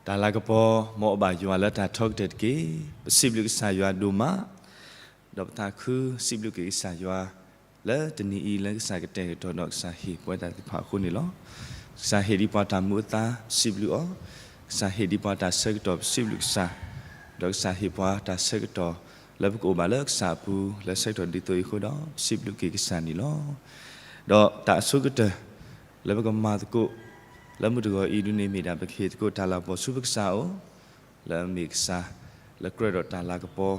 တၢ်လၤကပီၤ မ်အဘၣ်ယွၤလၢတၢ်ထီကတၢၢ်တက့ၢ်. ပစံးဘျုးကစၢ်ယွၤဒိၣ်မး, ဒီးပသးခုစံးဘျုးက့ၤကစၢ်ယွၤ လၢတနံၤအံၤလၢကစၢ်ကတဲာ်ကတီၤဒီးကစၢ်ဟ့ၣ်ပဝဲဒၣ်သ့ၣ်တဖၣ်အဃိန့ၣ်လီၤ. ကစၢ်ဟ့ၣ်ဒံးပှၤတၢ်မူအသါ ပစံးဘျုးအီၤ, ကစၢ်ဟ့ၣ်ဒံးပှၤတၢ်ဆၢကတီၢ် ပစံးဘျုးကစၢ်, ဒီးကစၢ်ဟ့ၣ်ပှၤတၢ်ဆၢကတီၢ် လၢပကအိၣ်ဘၣ်လၢကစၢ်အပူၤ လၢဆၢကတီၢ်ဒ်သိးအံၤအဃိဒီး ပစံးဘျုးက့ၤကစၢ်န့ၣ်လီၤ. ဒီးတၢ်အဆိကတၢၢ် လၢပကမၤသကိး လၢမုၢ်တဂီၤအံၤဒ်န့ၣ်မ့ၢ်ဒၣ် ပကဟ့ၣ်သကိးတၢ်လၤကပီၤဆူပကစၢ်အအိၣ်, လၢအမ့ၢ်ကစၢ် လၢကြၢးဒီးတၢ်လၤကပီၤ,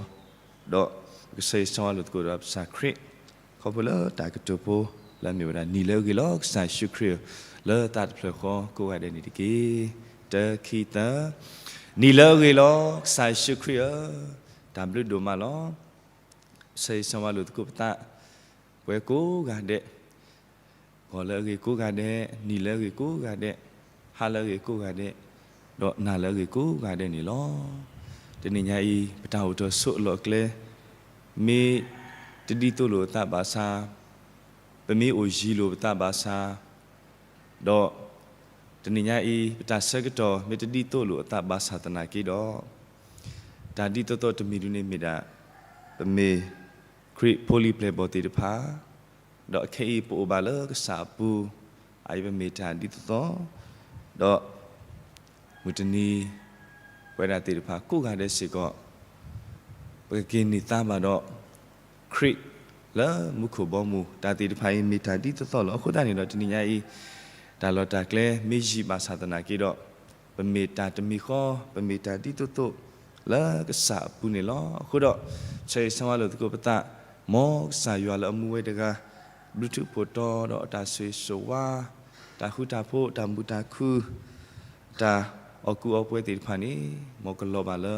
ဒီးပကဆၢဂ့ၤဆၢဝါလိာ်သကိးဒီးကစၢ်ခရံာ် ခီဖျိလၢတၢ်ကတိၤဖိ လၢအမ့ၢ်ဝဲဒၣ်နံၤလၢအဂ့ၤလီၤ ကစၢ်ယ့ၣ်ၡူးခရံာ်ဧၢ, လၢသးတဖျၢၣ်ဃီကိးဂၤဒဲးန့ၣ်တက့ၢ်. တၢ ခံ သၢ. နံၤလၢအဂ့ၤလီၤ ကစၢ်ယ့ၣ်ၡူးခရံာ်ဧၢ, တၢ်ဘျုးဒိၣ်မးလီၤ. ဆၢဂ့ၤဆၢဝါလိာ်သကိးပသး ပဝဲကိးဂၤဒဲး, ဂီၤလၢအဂ့ၤကိးဂၤဒဲး, နံၤလၢအဂ့ၤကိးဂၤဒဲး, ဟါလၢအဂ့ၤကိးဂၤဒဲး, ဒီးနၤလၢအဂ့ၤကိးဂၤဒဲးန့ၣ်လီၤ. တနံၤညါအံၤ ပတၢ်အိၣ်တၢ်ဆိးအလီၢ်အကျဲ မ့ၢ်တဒ်သိးလိာ်ပသးဘၣ်ဆၣ်, ပမ့ၢ်အိၣ်ယံၤလိာ်ပသးဘၣ်ဆၣ်, ဒီးတနံၤညါအံၤ ပတၢ်ဆၢကတီၢ်မ့ၢ်တဒ်သိးလိာ်အသးဘၣ်ဆၣ်သနာ်က့ဒီး, တၢ်ဒ်သိးသိးတမံၤဒ်န့ၣ်မ့ၢ်ဒၣ် ပမ့ၢ်ခရံာ်ဖိလံၤပျဲၢ်ဘီၣ်သ့ၣ်တဖၣ်, ဒီးခဲအံၤပအိၣ်ဘၣ်လၢကစၢ်အပူၤ, အအံၤပမ့ၢ်တၢ်ဒ်သိးသိး, ဒီး မုၢ်တနံၤ ပဝဲဒၣ်သ့ၣ်တဖၣ်ကိးဂၤဒဲးစ့ၢ်ကီး ပကက့ၤန့ၢ်သါဘၣ်ဒီး ခရံာ်လၢမူခိၣ်ဘီမုၢ် တၢ်သ့ၣ်တဖၣ်အံၤမ့ၢ်တၢ်ဒ်သိးသိးလီၤ. အဃိသတးန့ၣ်ဒီးတနံၤညါအံၤ တၢ်လီၢ်တၢ်ကျဲမ့ၢ်ယံာ်ဘၣ်ဆၣ်သနာ်က့ဒီး, ပမ့ၢ်တၢ်တမံၤဃီ ပမ့ၢ်တၢ်ဒ်သိးသိးလၢကစၢ်အပူၤန့ၣ်လီၤ. အဃိဒီး ဆၢဂ့ၤဆၢဝါလိာ်သကိးပသး, မ်ကစၢ်ယွၤလၢအမူဝဲတဂၤ ဘျုးထူးဖှိၣ်တီဒီးအတၢ်ဆိၣ်ဂ့ၤဆိၣ်ဝါ, တၢ်ဃူတၢ်ဖိး, တၢ်မုာ်တၢ်ခုၣ်, တၢ်အီၣ်ကူအီပှဲၤသ့ၣ်တဖၣ်န့ၣ် မ်ကလီၤဘၣ်လၢ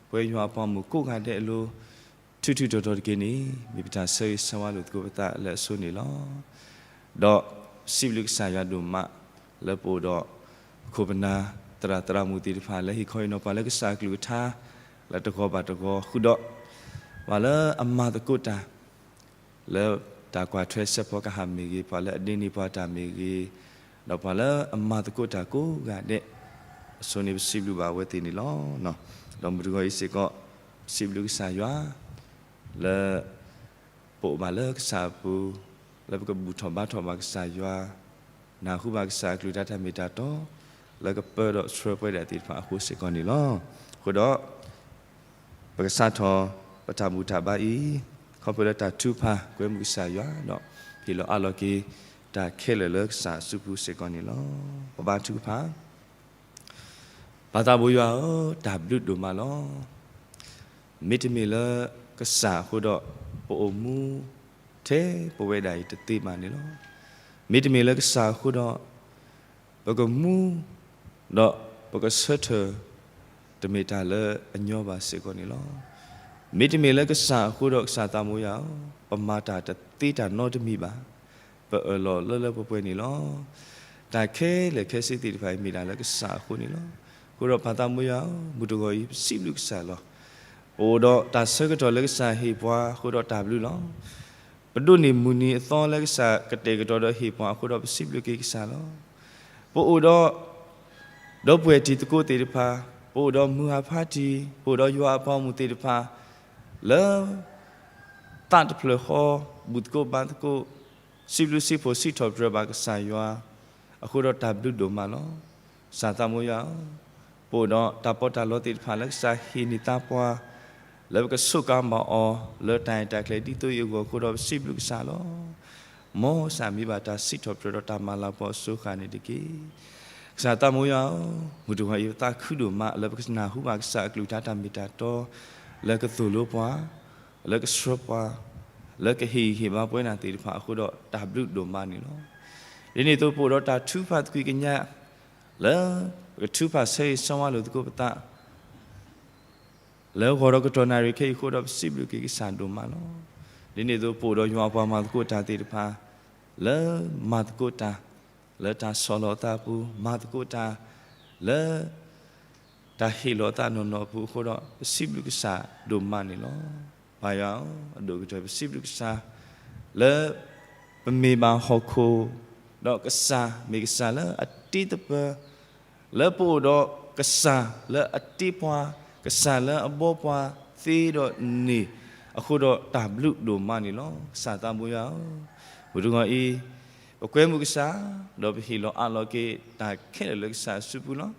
ပဝဲယွၤအပှၤမုၣ်ကိးဂၤဒဲးအလိၤ ထူးထူးတီၤတီၤတက့ၢ်န့ၣ် မ့ၢ်ပတၢ်ဆၢဂ့ၤဆၢဝါလိာ်သကိးပသးလၢအဆိန့ၣ်လီၤ. ဒီးစံးဘျုးကစၢ်ယွၤဒိၣ်မး လၢပအိၣ်ဒီး ပခိၣ်ပနၢ် သရၣ်သရၣ်မုၣ်သ့ၣ်တဖၣ် လၢဟ့ၣ်ခီဟ့ၣ်နီၤပှၤလၢကစၢ်အကလုၢ်ကထါ လၢတဂီၤဘၣ်တဂီၤဃုာ်ဒီး ပှၤလၢအမၤသကိးတၢ် လၢတၢ်ကွၢ်ထွဲစဲးဖီကဟၣ်မ့ၢ်ဂ့ၤ, ပှၤလၢအဒ့န့ၢ်ပှၤတၢ်မ့ၢ်ဂ့ၤ, ဒီးပှၤလၢအမၤသကိးတၢ်ကိးဂၤဒဲး, အဆိန့ၣ်ပစံးဘျုးဘၣ်အဝဲသ့ၣ်န့ၣ်လီၤ. ဒီးမုၢ်တဂီၤအံၤစ့ၢ်ကီး ပစံးဘျုးကစၢ်ယွၤ လၢ ပအိၣ်ဘၣ်လၢကစၢ်အပူၤ, လၢပကဘူၣ်ထီၣ်ဘါထီၣ်ဘၣ်ကစၢ်ယွၤ, နၢ်ဟူဘၣ်ကစၢ်အကလုၢ်ကထါတၢ်မ့ၢ်တၢ်တီ, လၢကပၢဒီးဆှၢပဝဲဒၣ်သ့ၣ်တဖၣ်အဃိစ့ၢ်ကီးန့ၣ်လီၤ. အဃိဒီး ပကစးထီၣ်ပတၢ်ဘူၣ်တၢ်ဘါအံၤ, ခီဖျိလၢတၢ်ထုကဖၣ်ကွဲမုာ်ကစၢ်ယွၤဒီး ဟ့ၣ်လီၤအးလီၤက့ၤ တၢ်ခဲလၢာ်လၢကစၢ်အစုပူၤစ့ၢ်ကီးန့ၣ်လီၤ. ပဘါထုကဖၣ် ပၢ်သးဘိယွၤဧၢ, တၢ်ဘျုးဒိၣ်မးလီၤ. မ့တမ့ၢ်လၢကစၢ်အဃိဒီး ပအိၣ်မူထဲပဝဲဒၣ်အံၤတသ့ဘၣ်န့ၣ်လီၤ. မ့တမ့ၢ်လၢကစၢ်အဃိဒီး ပကမူ ဒီးပကဆၢထၢၣ် တမ့ၢ်တၢ်လၢအညီဘၣ်စ့ၢ်ကီးန့ၣ်လီၤ. မ့တမ့ၢ်လၢကစၢ်အဃိဒီး ကစၢ်သးဘိယွၤဧၢ, ပမၤတၢ်တသ့တၢ်နီတမံၤဘၣ်. ပအၢၣ်လီၤလၢလၢပှဲၤပှဲၤန့ၣ်လီၤ. တၢ်ခဲလၢာ်ခဲဆ့သ့ၣ်တဖၣ်အံၤမ့ၢ်ဒၣ်လၢကစၢ်အဃိန့ၣ်လီၤ. အဃိဒီးပၢ်သးဘိယွၤဧၢ, မုၢ်တဂီၤအံၤ ပစံးဘျုးကစၢ်လီၤ. ပအိၣ်ဒီးတၢ်ဆၢကတီၢ်လၢကစၢ်ဟ့ၣ်ပှၤအဃိဒီးတၢ်ဘျုးလီၤ. ပဒိးန့ၢ်မုၢ်နံၤအသီလၢကစၢ်ကတဲာ်ကတီၤဒီးဟ့ၣ်ပှၤအဃိဒီးပစံးဘျုးက့ၤကစၢ်လီၤ. ပအိၣ်ဒီး ဒီပုၢ်ဝဲၢ်တံၤသကိးသ့ၣ်တဖၣ်, ပအိၣ်ဒီးမုၢ်ဟါဖးတံၢ်, ပအိၣ်ဒီးယွၤအပှၤမုၣ်သ့ၣ်တဖၣ် လၢ သးတဖျၢၣ်ဃီ ဘူၣ်သကိးဘါသကိး စံးဘျုးစံးဖှိၣ်စံးထီၣ်ပတြၢၤဘၣ်ကစၢ်ယွၤ အဃိဒီးတၢ်ဘျုးဒိၣ်မးလီၤ. ကစၢ်သးဘိယွၤဧၢ, ပအိၣ်ဒီးတၢ်ပီးတၢ်လီသ့ၣ်တဖၣ်လၢကစၢ်ဟ့ၣ်န့ၢ်သါပှၤ လၢပကဆိးကါဘၣ်အီၤ လၢတၢ်အဲၣ်တၢ်ကျဲၤဒ်သိးအံၤအဂီၢ်အဃိဒီးပစံးဘျုးကစၢ်လီၤ. မ်ကစၢ်မံဘၣ်တၢ်စံးထီၣ်ပတြၢၤဒီးတၢ်မၤလၤကပီၤအစိၤဃၣ်န့ၣ်တက့ၢ်. ကစၢ်သးဘိယွၤဧၢ, မုၢ်တဂီၤအံၤပသးခုဒိၣ်မး လၢပကနၢ်ဟူဘၣ်ကစၢ်အကလုၢ်ကထါတၢ်မ့ၢ်တၢ်တီ လၢကသိၣ်လိပှၤ လၢကဆှၢပှၤ လၢကဟ့ၣ်ဂံၢ်ဟ့ၣ်ဘါပဝဲဒၣ်သ့ၣ်တဖၣ်အဃိဒီးတၢ်ဘျုးဒိၣ်မးန့ၣ်လီၤ. ဒ်န့ၣ်အသိးပအိၣ်ဒီးတၢ်ထုကဖၣ်သကွံာ်ကညး လၢပကထုကဖၣ်ဆၢဂ့ၤဆၢဝါလိာ်သကိးပသး လၢဂီၤဒီးကတီၢ်နၣ်ရံၣ်ခဲအံၤအဃိဒီးပစံးဘျုးက့ၤကစၢ်ဒိၣ်မးလီၤ. ဒ်န့ၣ်အသိးပအိၣ်ဒီးယွၤအပှၤမၤသကိးတၢ်သ့ၣ်တဖၣ် လၢမၤသကိးတၢ် လၢတၢ်ဆီၣ်လီၤအသးအပူၤ မၤသကိးတၢ် လၢ တၢ်ဟ့ၣ်လီၤအသးနီၢ်နီၢ်အပူၤအဃိဒီး ပစံးဘျုးကစၢ်ဒိၣ်မးန့ၣ်လီၤ. ပၢ်ယွၤဧၢ, အဒိၣ်ကတၢၢ်ပစံးဘျုးကစၢ် လၢ ပမ့ၢ်ဘၣ်ဟီၣ်ခိၣ် ဒီးကစၢ်မ့ၢ်ကစၢ်လၢအတ့သပၢၤ လၢပအိၣ်ဒီး ကစၢ်လၢအတ့ပှၤ, ကစၢ်လၢအဘှီပှၤသ့ဒီးန့ၣ်, အဃိဒီးတၢ်ဘျုးဒိၣ်မးန့ၣ်လီၤ. ကစၢ်သးဘိယွၤဧၢ, မုၢ်တဂီၤအံၤ, ပကွဲမုာ်ကစၢ်, ဒီးပဟ့ၣ်လီၤအးလီၤက့ၤတၢ်ခဲလၢာ်လၢကစၢ်အစုပူၤလီၤ.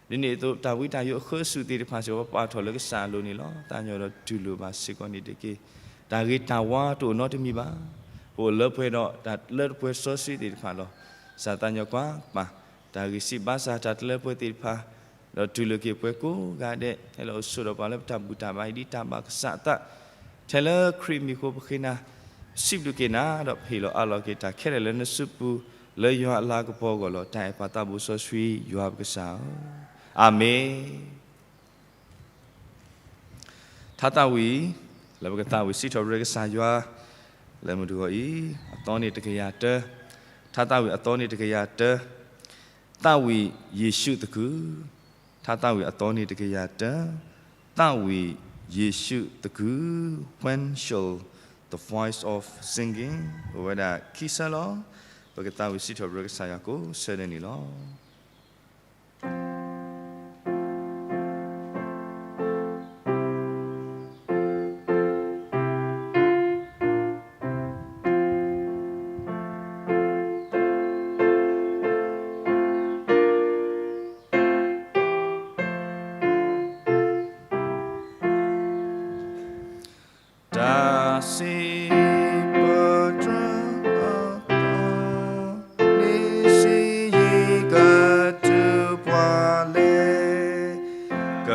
ဒ်န့ၣ်အသိး တၢ်ဝံတၢ်ယိးအဃၢအစူၢ်သ့ၣ်တဖၣ်စ့ၢ်ကီး ပပာ်ထီၣ်လၢကစၢ်အလိၤန့ၣ်လီၤ. သးညီဒီးတူၢ်လိာ်ဘၣ်စ့ၢ်ကီးန့ၣ်တက့ၢ်. တၢ်ဂ့ၤတၢ်ဝါတအိၣ်နီတမံၤဘၣ်. ပအိၣ်လၢပှဲၤဒီးတၢ်လၢတပှဲၤစီဆှံသ့ၣ်တဖၣ်လီၤ. ကစၢ်သးညီကွၢ်ပာ် တၢ်ဂ့ၢ်စံးဘၣ်စၢ်တၢ်တလၢပှဲၤသ့ၣ်တဖၣ်, ဒီးတူၢ်လိာ်က့ၤပှၤကိးဂၤဒဲး ဟဲလီၤအိၣ်ဆိးဒီးပှၤလၢပတၢ်ဘူၣ်တၢ်ဘါအံၤ ဒ်တၢ်ဘၣ်ကစၢ်အသး, ထဲလၢခရံာ်မံၤအဃိ ပဃ့နၤ, ပစံးဘျုးက့ၤနၤ ဒီးပဟ့ၣ်လီၤအးလီၤက့ၤတၢ်ခဲလၢာ်လၢနစုပူၤ, လၢယွၤအလၤကပီၤအဂီၢ်လီၤ. တၢ်အဲၣ်ပှၤသးဘိစီဆှံယွၤပကစၢ်ဧၢ, အၤမ့ၣ်. ထါသးဝံၣ်, လၢပကသးဝံၣ်စံးထီၣ်ပတြၢၤကစၢ်ယွၤ, လၢမုၢ်တဂီၤအံၤ, အသီန့ၣ်တကယၤတၢ, ထါသးဝံၣ်အသီန့ၣ်တကယၤတၢ, သးဝံၣ်ယ့ၣ်ၡူးသကုၤ, ထါသးဝံၣ်အသီန့ၣ်တကယၤတၢ, သးဝံၣ်ယ့ၣ်ၡူးသကုၤ, When Shall the Voice of Singing, အိၣ်ဝဲဒၣ်ခံဆၢလီၤ. ပကသးဝံၣ်စံးထီၣ်ပတြၢၤကစၢ်ယွၤကိးဆၢဒဲးန့ၣ်လီၤ. တၢ်စံးပတြၢၤအသီန့ၣ် စံးယံၤကတုၤပှၤလဲၣ်, က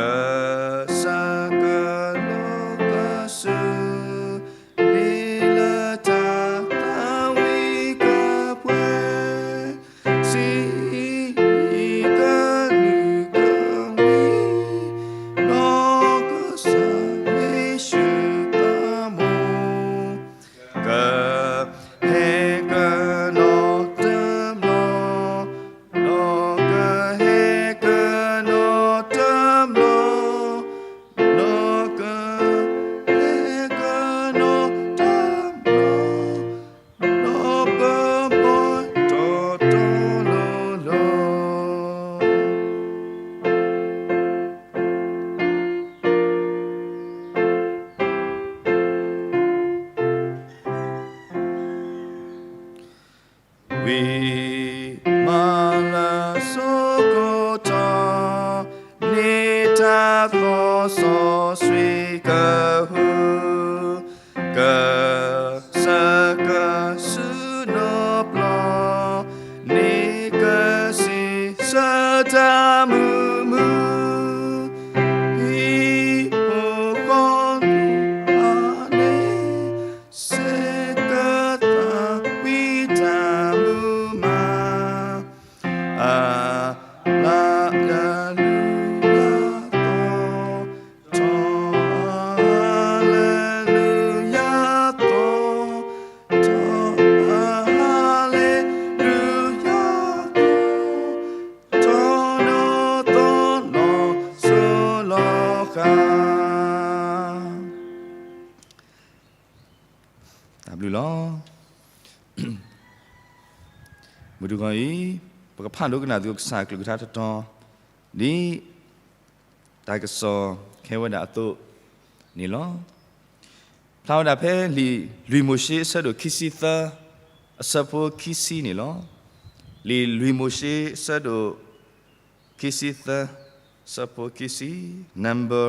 စၢ်ကလိာ်ကစူၤ န့ၣ်လၢတၢ်သးဝံၣ်ကပှဲၤ, စံးကလုာ်ကဝံၤ, ဒီးကစၢ်ယ့ၣ်ၡူးသးမိၢ်, ကဟဲကနီၤတဘျီ, ဒီးကဟဲကနီၤတဘျီ, ဒီးကဟဲကနီၤတဘျီ, ဒီးကဘီၣ်ထီၣ်ထီလီၤလီၤ. ဝံမၤလၤစိၤကတီၢ်, န့ၢ်တၢ်သီစီဆှံကဟု, ကစၢ်ကဆူနပျီ, န့ၢ်ကစံးဆၢတၢ်မုာ်မုာ်, ဟံၣ်ဖိဃီဖိအါန့ၣ်, စ့ၢ်ကီးသးဝံၣ်တၢ်မုာ်မး, အလၤကလုာ်ယၤသီ, ထီၣ်ဟါလ့လူယၤသီ, ထီၣ်ဟါလ့လူယၤသီ, ထီၣ်နီၣ်သီလီၤစိၤလီၤဃာ်. တၢ်ဘျုးလီၤ. မုၢ်တဂီၤအံၤ, ပကဖးဒိကနၣ်သုကစၢ်အကလုၢ်ကထါတတီၤ, ဒ်တၢ်ကစီၣ်ခဲဝဲဒၣ်အသိးန့ၣ်လီၤ. ဖျါဝဲဒၣ်ဖဲလံာ်လွံၢ်မိၤၡ့အဆၢဒိၣ်ခံဆံသၢ, အဆၢဖိခံဆံန့ၣ်လီၤ. လံာ်လွံၢ်မိၤၡ့အဆၢဒိၣ် ခံဆံသၢ, ဆၢဖိခံဆံ, Number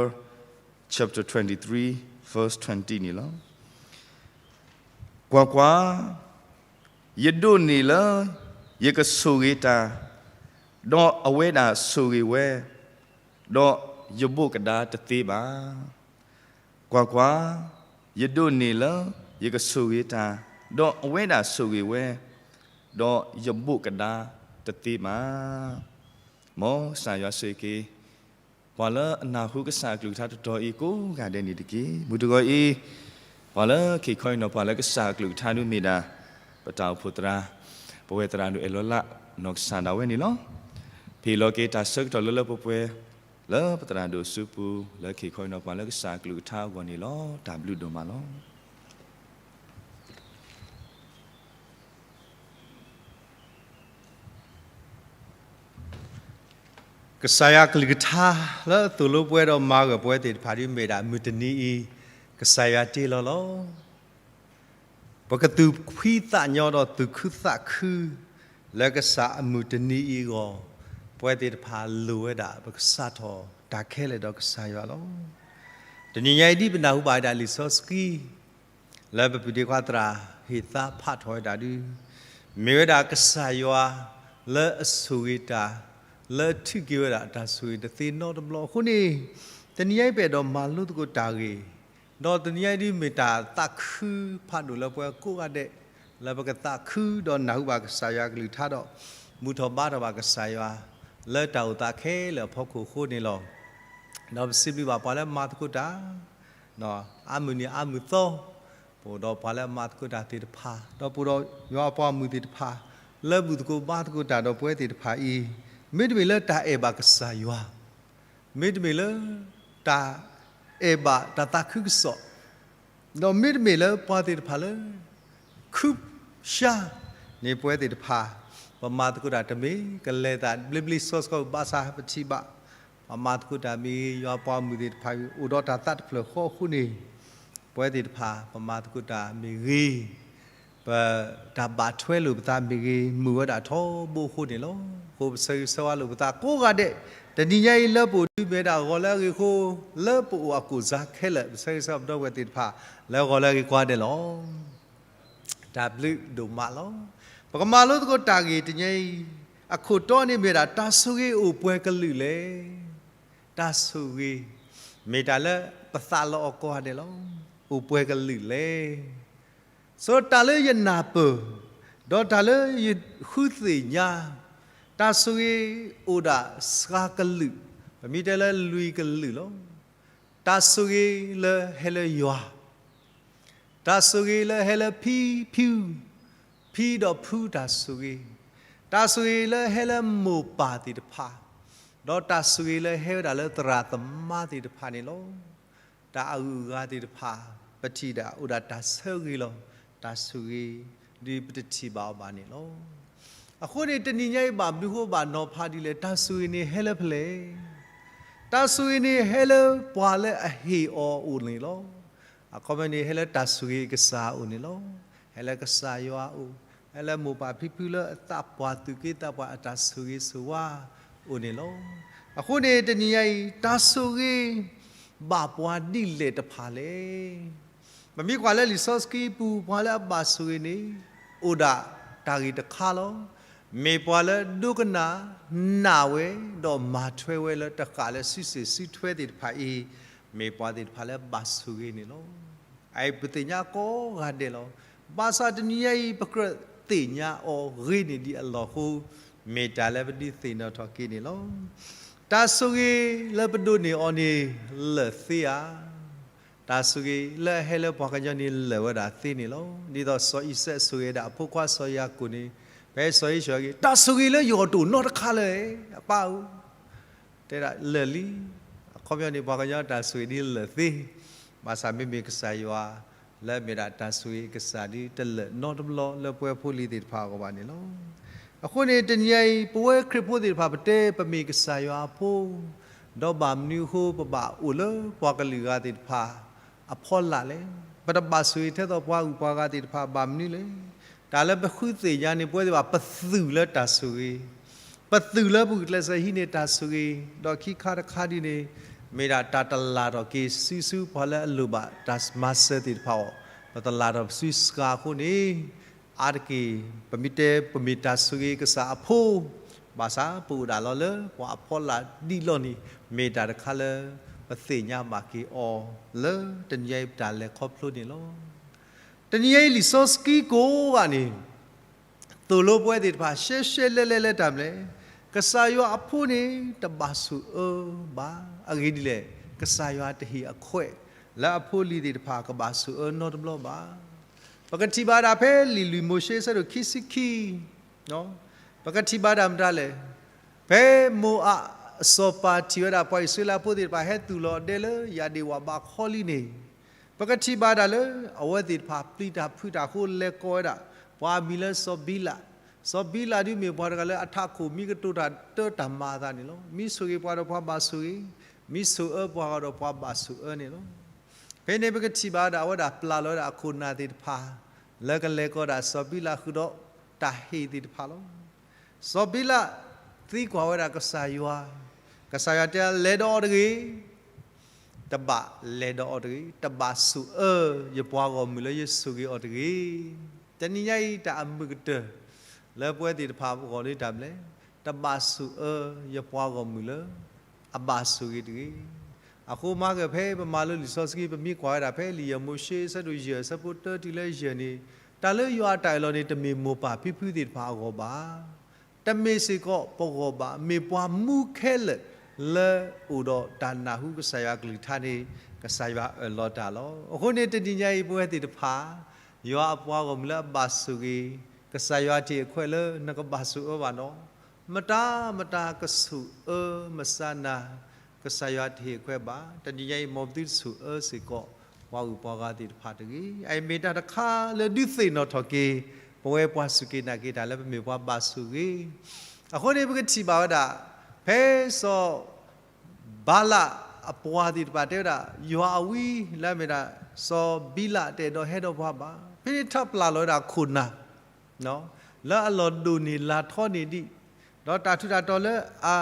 chapter twenty-three, verse twenty န့ၣ်လီၤ. ကွၢ်ကွၢ်, ယဒိးန့ၢ်လၢယကဆိၣ်ဂ့ၤတၢ်, ဒီးအဝဲဒၣ်ဆိၣ်ဂ့ၤဝဲ, ဒီးယဘိးကဒါတသ့ဘၣ်. ကွၢ်ကွၢ်, ယဒိးန့ၢ်လၢယကဆိၣ်ဂ့ၤတၢ်, ဒီးအဝဲဒၣ်ဆိၣ်ဂ့ၤဝဲ, ဒီးယဘိးကဒါတသ့ဘၣ်. မ်ကစၢ်ယွၤဆိၣ်ဂ့ၤက့ၤ ပှၤလၢအနၢ်ဟူကစၢ်အကလုၢ်ကထါတတီၤအံၤကိးဂၤဒဲးန့ၣ်တက့ၢ်. မုၢ်တဂီၤအံၤ, ပှၤလၢက့ၤခီအံၤနီၤ ပှၤလၢကစၢ်အကလုၢ်ကထါဒုးမ့ၢ်ဒၣ် ပတၢ်အိၣ်ဖှိၣ်သရၣ်, ပဝဲသရၣ်ဒိၣ်အဲၣ်လီၤလးနီၢ်ကစၢ်ဒၣ်ဝဲန့ၣ်လီၤ. ပဟ့ၣ်လီၤက့ၤတၢ်ဆၢကတီၢ်လၢလၢပှဲၤပှဲၤ လၢပသရၣ်ဒိၣ်စုပူၤ လၢက့ၤခီအံၤနီၤ ပှၤလၢကစၢ်အကလုၢ်ကထါအဂီၢ်န့ၣ်လီၤ. တၢ်ဘျုးဒိၣ်မးလီၤ. ကစၢ်ယွၤကလုၢ်ကထါလၢသိၣ်လိပှၤဒီးမၤဂၢၢ်ပှၤသ့ၣ်တဖၣ်ဒ်မ့ၢ်ဒၣ်မုၢ်တနံၤအံၤ ကစၢ်ယွၤတ့လီၤလီၤ. ပကသူၣ်ဖှံသးညီဒီးသူၣ်ခုသးခု လၢကစၢ်အမုၢ်တနံၤအံၤအဂီၢ်, ပှၤသ့ၣ်တဖၣ်လိၣ်ဝဲဒၣ် ပကစးထီၣ်တၢ်ခဲလၢာ်ဒီးကစၢ်ယွၤလီၤ. တနံၤညါအံၤဒ်ပနၢ်ဟူဘၣ်ဝဲဒၣ်လံာ်စီဆှံ လၢပပုၢ်ဒ့ခွါသရၣ်ဟ့ၣ်သါဖးထီၣ်ဝဲဒၣ်ဒု, မ့ၢ်ဝဲဒၣ်ကစၢ်ယွၤလၢအဆိၣ်ဂ့ၤတၢ်, လၢအထုးက့ၤဝဲဒၣ်တၢ်ဆိၣ်ဂ့ၤတသ့နီတဘျီအဃိန့ၣ်, တနံၤညါအံၤပအဲၣ်ဒိးမၤလိသကိးတၢ်ဂ့ၢ်, ဒီးတနံၤညါအံၤဒ်မ့ၢ်တၢ်သးခုဖးဒိၣ်လၢပှၤကိးဂၤဒဲး, လၢပကသးခုဒီးနၢ်ဟူဘၣ်ကစၢ်ယွၤကလုၢ်ကထါဒီး ဘူၣ်ထီၣ်ဘါထီၣ်ဘၣ်ကစၢ်ယွၤ လၢတၢ်အိၣ်သးခဲလၢာ်အဖီခိၣ်အဃိန့ၣ်လီၤ. ဒီးပစံးဘျုးဘၣ်ပှၤလၢအမၤသကိးတၢ် အါမုၢ်နံၤအါမုၢ်သီ, ပအိၣ်ဒီးပှၤလၢအမၤသကိးတၢ်သ့ၣ်တဖၣ်, ဒီးပအိၣ်ဒီးယွၤအပှၤဂီၢ်မုၢ်သ့ၣ်တဖၣ် လၢဘူၣ်သကိးဘါသကိးတၢ်ဒီးပဝဲသ့ၣ်တဖၣ်အံၤ, မ့တမ့ၢ်လၢတၢ်အဲၣ်ဘၣ်ကစၢ်ယွၤ, မ့တမ့ၢ်လၢ တၢ်အဲၣ်ဘၣ်တၢ်သးခုကစီၣ်, ဒီးမ့တမ့ၢ်လၢပှၤသ့ၣ်တဖၣ်လၢ ခုၣ်ရှါန့ၣ်ပဝဲသ့ၣ်တဖၣ်, ပမၤသကိးတၢ်တမ့ၢ်ကလဲၤသးဘျ့ဘျ့ဆှီဆှီဘၣ်ဆၣ် ပထံၣ်ဘၣ် ပှၤမၤသကိးတၢ်မ့ၢ်ဂ့ၤ, ယွၤအပှၤဂီၢ်မုၢ်သ့ၣ်တဖၣ် အိၣ်ဒီးတၢ်သးတဖျၢၣ်ဃီအဃိန့ၣ်, ပဝဲသ့ၣ်တဖၣ် ပမၤသကိးတၢ်မ့ၢ်ဂ့ၤ, ပတၢ်ဘၣ်ထွဲလိာ်ပသးမ့ၢ်ဂ့ၤ, မုာ်ဝဲဒၣ်ထီဘိအဃိန့ၣ်လီၤ. အဃိပဆၢဂ့ၤဆၢဝါလိာ်ပသးကိးဂၤဒဲး, တနံၤညါအံၤလၢပအိၣ်ဒုးမ့ၢ်ဝဲဒၣ်ဂီၤလၢအဂ့ၤအဃိ, လၢပအိၣ်အကိၣ်စါခဲလၢာ် ပဆၢဂ့ၤဆၢဝါပဒီပုၢ်ဝဲၢ်သ့ၣ်တဖၣ် လၢဂီၤလၢအဂ့ၤကိးဂၤဒဲးလီၤ. တၢ်ဘျုးဒိၣ်မးလီၤ. ပကမၤလိသကိးတၢ်ဂ့ၢ်တနံၤညါအံၤ, အခိၣ်တီန့ၣ်မ့ၢ်ဝဲဒၣ် တၢ်ဆိၣ်ဂ့ၤအိၣ်ပှဲၤကလုာ်လဲၣ်. တၢ်ဆိၣ်ဂ့ၤ မ့ၢ်တၢ်လၢပသးလီၤအီၤကိးဂၤဒဲးလီၤ. အိၣ်ပှဲၤကလုာ်လဲၣ်. ဆိတၢ်လၢယနၢ်ပၢၢ်, ဒီးတၢ်လၢယဃုသ့ၣ်ညါ, တၢ်ဆိၣ်ဂ့ၤအိၣ်ဒၣ်စှၤကလုာ်, ပမ့ၢ်တဲလၢလွံၢ်ကလုာ်လီၤ. တၢ်ဆိၣ်ဂ့ၤလၢဟဲလၢယွၤ, တၢ်ဆိၣ်ဂ့ၤလၢဟဲလၢဖံဖံ, ဖံဒီးဖုတၢ်ဆိၣ်ဂ့ၤ, တၢ်ဆိၣ်ဂ့ၤလၢဟဲလၢမိၢ်ပၢ်သ့ၣ်တဖၣ်, ဒီးတၢ်ဆိၣ်ဂ့ၤလၢဟဲဝဲဒၣ်လၢသရၣ်သမါသ့ၣ်တဖၣ်န့ၣ်လီၤ. တၢ်အဂုၤအဂၤသ့ၣ်တဖၣ် ပထံၣ်ဒၣ်အိၣ်ဒၣ်တၢ်ဆၢဂ့ၤလီၤ. တၢ်ဆိၣ်ဂ့ၤ ဒ်ပတထံၣ်ဘၣ်အီၤဘၣ်န့ၣ်လီၤ. အဃိန့ၣ် တနံၤညါအံၤဘၣ်မနုၤဃိဘၣ်နီၤဖးဒ်လဲၣ်, တၢ်ဆိၣ်ဂ့ၤန့ၣ်ဟဲလၢဖဲလဲၣ်. တၢ်ဆိၣ်ဂ့ၤန့ၣ်ဟဲလၢပှၤလၢအဟ့ၣ်အီၤအအိၣ်န့ၣ်လီၤ. အခီပညီန့ၣ် ဟဲလၢတၢ်ဆိၣ်ဂ့ၤအကစၢ်အအိၣ်န့ၣ်လီၤ. ဟဲလၢကစၢ်ယွၤအအိၣ်, ဟဲလၢမိၢ်ပၢ်ဖံဖုလၢအသးပှၢ်သူၣ်က့သးပှၢ်အတၢ်ဆိၣ်ဂ့ၤဆိၣ်ဝါအအိၣ်န့ၣ်လီၤ. အဃိန့ၣ် တနံၤညါအံၤ တၢ်ဆိၣ်ဂ့ၤ ဘၣ်ပှၤဒ်လဲၣ်တဖၣ်လဲၣ်. ပမ့ၢ်ကွၢ်လၢလံာ်စီဆှံပူၤ ပှၤလၢအဘၣ်ဆိၣ်ဂ့ၤန့ၣ် အိၣ်ဒၣ်တၢ်ဂ့ၢ်တခါလီၤ. မ့ၢ်ပှၤလၢဒိကနၣ်နာ်ဝဲ ဒီးမၤထွဲဝဲလၢတဃာ်လၢစုစ့ၣ်စုထွဲသ့ၣ်တဖၣ်အံၤ, မ့ၢ်ပှၤသ့ၣ်တဖၣ်လၢဘၣ်ဆိၣ်ဂ့ၤန့ၣ်လီၤ. အအံၤပသ့ၣ်ညါကိးဂၤဒဲးလီၤ. ဘၣ်ဆၣ်တနံၤညါအံၤ ပကြၢးသ့ၣ်ညါအီၤဂ့ၤန့ၢ်ဒံးအလီၢ်အဃိ, မ့ၢ်တၢ်လၢပဒုးသ့ၣ်နီၣ်ထီၣ်က့ၤန့ၣ်လီၤ. တၢ်ဆိၣ်ဂ့ၤလၢပဒိးန့ၢ်အီၤန့ၣ် လၢာ်သ့ဧါ. တၢ်ဆိၣ်ဂ့ၤလၢအဟဲလၢပှၤကညီန့ၣ် လၢာ်ဝဲဒၣ်သ့န့ၣ်လီၤ. ဒ်သိးစီၤအံၤစဲးဆိၣ်ဂ့ၤဒၣ်အဖိခွါစီၤယၤကိာ်န့ၣ်, ဖဲစီၤယံးၡူးက့ၤ တၢ်ဆိၣ်ဂ့ၤလၢယဂီၢ်တအိၣ်နီတခါလၢၤ, အပၢ်ဧၢ, တဲဒၣ်လၢာ်လံ. အခီပညီန့ၣ် ပှၤကညီတၢ်ဆိၣ်ဂ့ၤဒ်လၢာ်သ့, ဘၣ်ဆၣ်မ့မ့ၢ်ကစၢ်ယွၤ လၢအမ့ၢ်ဒၣ်တၢ်ဆိၣ်ဂ့ၤအကစၢ်ဒ် တလၢာ်နီတဘျီလၢပဝဲဖိလံၤသ့ၣ်တဖၣ်အဂီၢ်ဘၣ်န့ၣ်လီၤ. အဃိန့ၣ် တနံၤညါအံၤ ပဝဲခရံာ်ဖိသ့ၣ်တဖၣ် ပတဲပမ့ၢ်ကစၢ်ယွၤအဖိ, ဒီးဘၣ်မနုၤအဃိ ပဘၣ်အိၣ်လၢပှၤကလုာ်ဂၤသ့ၣ်တဖၣ်အဖီလာ်လဲၣ်. ပတဘၣ်ဆိၣ်ဂ့ၤထဲသိးပှၤဂုၤပှၤဂၤသ့ၣ်တဖၣ်ဘၣ်မနုၤလဲၣ်. တၢ်လၢပဃုသ့ၣ်ညါန့ၣ် ပဝဲသ့ၣ်တဖၣ် ပသုးလၢတၢ်ဆိၣ်ဂ့ၤ, ပသုးလၢပဂုာ်ကျဲးစၢးဟံးန့ၢ်တၢ်ဆိၣ်ဂ့ၤ, ဒီးခံခါတခါဒ်န့ၣ် မ့ၢ်ဒၣ်တၢ်တလၢ်ထီၣ်က့ၤဆူ ဆူပှၤလၢအလိၣ်ဘၣ်တၢ်မၤစၢၤသ့ၣ်တဖၣ်အဂီၢ်, ပတလၢ်ထီၣ်ပစုစှၤအဃိန့ၣ်, အါတက့ၢ် ပမ့ၢ်တဲပမ့ၢ်တၢ်ဆိၣ်ဂ့ၤကစၢ်အဖိ, ဘၣ်ဆၣ်ပအိၣ်ဒၣ်လီၤလၢပှၤအဖီလာ်ဒံးလီၤန့ၣ် မ့ၢ်တၢ်တခါလၢ ပသ့ၣ်ညါဘၣ်က့ၤအီၤ လၢတနံၤညါအံၤပတၢ်လဲၤခီဖျိန့ၣ်လီၤ. တနံၤညါအံၤလံာ်စီဆှံကိးဂၤန့ၣ် သိၣ်လိပဝဲသ့ၣ်တဖၣ် ရှဲရှဲလဲလဲလၢတၢ်မနုၤလဲၣ်, ကစၢ်ယွၤအဖိန့ၣ် တဘၣ်ဆိၣ်အၢဘၣ်. အဂ့ၢ်ဒ်လဲၣ်, ကစၢ်ယွၤတဟ့ၣ်အခွဲး လၢအဖိအလံၤသ့ၣ်တဖၣ် ကဘၣ်ဆိၣ်အၢနီတဘျီဘၣ်. ပကထံၣ်ဘၣ်ဒၣ်ဖဲလံာ်လွံၢ်မိၤၡ့ အဆၢဒိၣ်ခံဆံခံ, ပကထံၣ်ဘၣ်ဒၣ်မတၤလဲၣ်, ဖဲမိၤအၤအစီၤပၤထံၣ်ဝဲဒၣ်ပှၤအံၣ်စရ့လးဖိသ့ၣ်တဖၣ် ဟဲသူၣ်လီၤဒဲလၢယၤဒ့ၣ်ဝၣ်ဘးခီလံန့ၣ်, ပကထံၣ်ဘၣ်ဒၣ်လၢ အဝဲသ့ၣ်တဖၣ်ပျံၤတၢ်ဖုးတၢ်အဃိ လဲၤကိးဝဲဒၣ် ပှၤအမံၤလၢစီၤဘံလး, စီၤဘံလးဒုးမ့ၢ်ပှၤတဂၤလၢအထးခိၣ်မံကတိၤတၢ်တၢတၢ်မၤအသးန့ၣ်လီၤ. မံဆိၣ်ဂ့ၤပှၤဒီးပှၤဘၣ်ဆိၣ်ဂ့ၤ, မံဆိၣ်အၢပှၤဂၤဒီးပှၤဘၣ်ဆိၣ်အၢန့ၣ်လီၤ. ဖဲန့ၣ်ပကထံၣ်ဘၣ်ဝဲဒၣ်အဝဲဒၣ်ပျၢ်လီၤဝဲဒၣ်အခိၣ်နၢ်သ့ၣ်တဖၣ် လၢကလဲၤကီးဒၣ်စီၤဘံလးဃုာ်ဒီးတၢ်ဟ့ၣ်သ့ၣ်တဖၣ်လီၤ. စီၤဘံလးသံကွၢ်ဝဲဒၣ်ကစၢ်ယွၤ, ကစၢ်ယွၤတဲလဲၤဒီးအီၤတဂ့ၤ တဘၣ်လဲၤဒီးအီၤတဂ့ၤ, တဘၣ်ဆိၣ်အၢယပှၤဂီၢ်မုၢ်လၢယဆိၣ်ဂ့ၤအီၤတဂ့ၤ. တနံၤညါအံၤတၢ်အမုာ်ကတၢၢ် လၢပဝဲသ့ၣ်တဖၣ်အဂီၢ်န့ၣ်တၢ်မနုၤလဲၣ်, တဘၣ်ဆိၣ်အၢယပှၤဂီၢ်မုၢ်လၢ အဘၣ်ဆိၣ်ဂ့ၤတဂ့ၤ. အဃိမၤကဖဲပမၤလိလံာ်စီဆှံ ပမ့ၢ်ကွၢ်ဝဲဒၣ်ဖဲလံာ်ယဲၢ်မိၤၡ့ အဆၢဒိၣ်ယဲၢ် အဆၢဖိတၢတုၤလၢယဲၢ်န့ၣ်, တၢ်လၢယွၤအတၢ်အၢၣ်လီၤန့ၣ် တမ့ၢ်မိၢ်ပၢ်ဖံဖုသ့ၣ်တဖၣ်အဂီၢ်ဘၣ်. တမ့ၢ်စ့ၢ်ကီးပဂီၢ်ဘၣ်, မ့ၢ်ပှၤမူခဲလၢာ်လၢအိၣ်ဒီးတၢ်နၢ်ဟူကစၢ်ယွၤအကလုၢ်ကထါန့ၣ် ကစၢ်ယွၤအၢၣ်လီၤတၢ်လီၤ. အဃိန့ၣ်တနံၤညါအံၤ ပဝဲသ့ၣ်တဖၣ် ယွၤအပှၤဂီၢ်မုၢ်လၢအဘၣ်ဆိၣ်ဂ့ၤ ကစၢ်ယွၤတဟ့ၣ်အခွဲးလၢနကဘၣ်ဆိၣ်အၢဘၣ်နီၤ. မတၤမတၤကဆိၣ်အၢမဆါနၤ ကစၢ်ယွၤတဟ့ၣ်အခွဲးဘၣ်. တနံၤညါအံၤ မ်ပသုတဆိၣ်အၢစ့ၢ်ကီး ပှၤဂုၤပှၤဂၤသ့ၣ်တဖၣ်တဂ့ၤ. အအံၤမ့ၢ်တၢ်တခါလၢဒုးသ့ၣ်နီၣ်ထီၣ်က့ၤ ပဝဲပှၤစူၢ်က့ၤနာ်က့ၤတၢ်လၢပမ့ၢ်ပှၤဘၣ်ဆိၣ်ဂ့ၤ. အဃိန့ၣ် ပကထံၣ်ဘၣ်ဝဲဒၣ် ဖဲစီၤ ဘၤလးအပှၤသ့ၣ်တဖၣ်တဲဝဲဒၣ် ယွၤအဝံလၢအမ့ၢ်ဒၣ် စီၤဘံလးတအဲၣ်ဒိးဟဲဒီးပှၤဘၣ်. ဖဲန့ၣ်ထီၣ်ပျၢ်လီၤဝဲဒၣ်ခိၣ်နၢ် လၢအလီၢ်ဒိၣ်န့ၢ်လၤထီန့ၢ်ဒံး, ဒီးတၢ်ထူးတၢ်တီၤလၢအ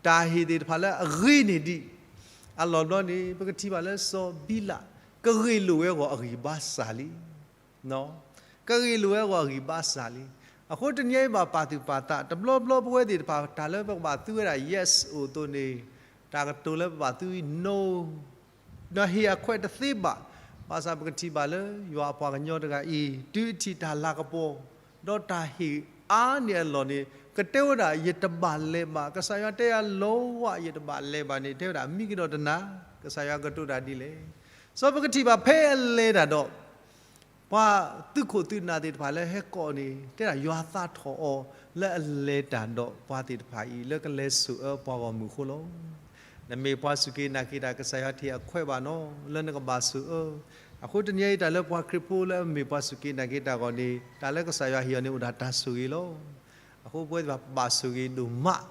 တၢ်ဟ့ၣ်သ့ၣ်တဖၣ်လၢအဂ့ၤန့ၢ်ဒံး, အလီၢ်ဘျီန့ၣ် ပကထံၣ်ဘၣ်လၢစီၤဘံလး ကဂ့ၢ်လိာ်ဝဲအဂီၢ်အဂံၢ်ဘါစၢ်လံ. ကဂ့ၢ်လိာ်ဝဲအဂီၢ်အဂံၢ်ဘါစၢ်လံ. အဃိတနံၤအံၤဘၣ်ပာ်သူၣ်ပာ်သး တဘျီဘျီပဝဲသ့ၣ်တဖၣ် တၢ်လၢပကဘၣ်သူဝဲဒၣ် yes အိၣ်အသိးန့ၣ်, တၢ်ကတိၤလၢပဘၣ်သူအံၤ no နဟ့ၣ်အခွဲးတသ့ဘၣ်. ဘၣ်ဆၣ်ပကထံၣ်ဘၣ်လၢ ယွၤအပှၤကညီတဂၤအံၤ တုၤအထံၣ်တၢ်လၤကပီၤ ဒီးတၢ်ဟ့ၣ်အါန့ၢ်အလီၢ်န့ၣ် ကတဲဝဲဒၣ် ယတဘၣ်လဲၤဘၣ်, ကစၢ်ယွၤတဲယၤလီၤဝဲ ယတဘၣ်လဲၤဘၣ်န့ၣ် တဲဝဲဒၣ် မံကဒီးတနၤ ကစၢ်ယွၤကတိၤတၢ်ဒ်လဲၣ်. စီၤပကထံၣ်ဘၣ်ဖဲအလဲၤတၢ်ဒီး ပှၤသုးခိၣ်သုးနၢ်သ့ၣ်တဖၣ်လၢဟဲကိးန့ၣ် တဲဒၣ်ယွၤသးထီၣ်အီၤ လၢအလဲၤတၢ်ဒီးပှၤသ့ၣ်တဖၣ်အံၤ လၢကလဲၤဆိၣ်အၢပှၤဂီၢ်မုၢ်အဃိလီၤ. နမ့ၢ်ပှၤစူၢ်က့ၤနာ်က့ၤတၢ် ကစၢ်ယွၤတဟ့ၣ်အခွဲးဘၣ်နီၤ လၢနကဘၣ်ဆိၣ်အၢ. အဃိတနံၤအံၤတၢ်လၢပှၤခရံာ်ဖိလၢအမ့ၢ်ပှၤစူၢ်က့ၤနာ်က့ၤတၢ်အဂီၢ်န့ၣ် တၢ်လၢကစၢ်ယွၤဟ့ၣ်အီၤန့ၣ် အိၣ်ဒၣ်တၢ်ဆိၣ်ဂ့ၤလီၤ. အဃိပဝဲသ့ၣ်တဖၣ်ပဘၣ်ဆိၣ်ဂ့ၤဒိၣ်မး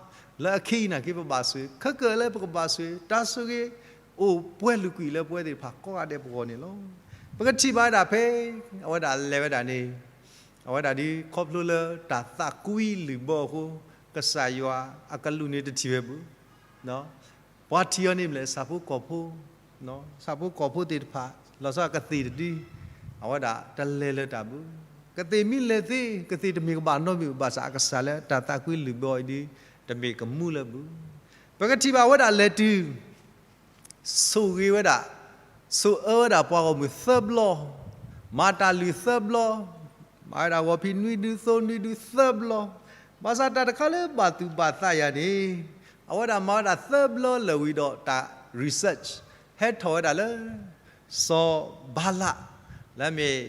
လၢအခဲအံၤနာ်က့ ပဘၣ်ဆိၣ်ဂ့ၤ ခဲကၢၢ်လၢပကဘၣ်ဆိၣ်ဂ့ၤ တၢ်ဆိၣ်ဂ့ၤ အိၣ်ပှဲၤလုာ်ကွံာ်လၢပဝဲသ့ၣ်တဖၣ်ကိးဂၤဒဲးပဂီၢ်န့ၣ်လီၤ. ပကထံၣ်ဘၣ်ဝဲဒၣ်ဖဲ အဝဲဒၣ်လဲၤဝဲဒၣ်န့ၣ် အဝဲဒၣ်ဒ်ခီဖျိလၢတၢ်သးကွံလုၢ်ဘၢအဃိ ကစၢ်ယွၤအကလူးန့ၣ်တထံၣ်ဝဲဘၣ်. ပှၤထံၣ်အီၤန့ၣ်မ့ၢ်လဲၣ် ဆၣ်ဖိကီၢ်ဖိ ဆၣ်ဖိကီၢ်ဖိသ့ၣ်တဖၣ် လီၤဆီကသ့ၣ်တဒု အဝဲဒၣ်တလဲၤလၢၤတၢ်ဘၣ်. ကသ့ၣ်မ့ၢ်လဲၤသ့ ကသ့ၣ်တမ့ၢ်ကဘၣ်နီတမံၤဘၣ်ဆၣ် အကစၢ်လၢတၢ်သးကွံလုၢ်ဘၢအီၤအံၤဒု တမ့ၢ်ကမူလၢၤဘၣ်. ပကထံၣ်ဘၣ်ဝဲဒၣ်လဲၤတုၤ ဆိၣ်ဂ့ၤဝဲဒၣ် ဆိၣ်အၢဝဲဒၣ်ပှၤဂီၢ်မုၢ်သၢဘျီ, မၤတၢ်လုၢ်သၢဘျီ, မၤဝဲဒၣ်ဂီၤဖံးနွံဒု သိနွံဒု သၢဘျီ, ဘၣ်ဆၣ်တၢ်တခါလၢဘၣ်သူၣ်ဘၣ်သးယၤန့ၣ် အဝဲဒၣ်မၤဝဲဒၣ်သၢဘျီလၢာ်ဝံၤဒီးတၢ် research ဟဲထီၣ်ဝဲဒၣ်လၢ စီၤဘၤလး လၢအမ့ၢ်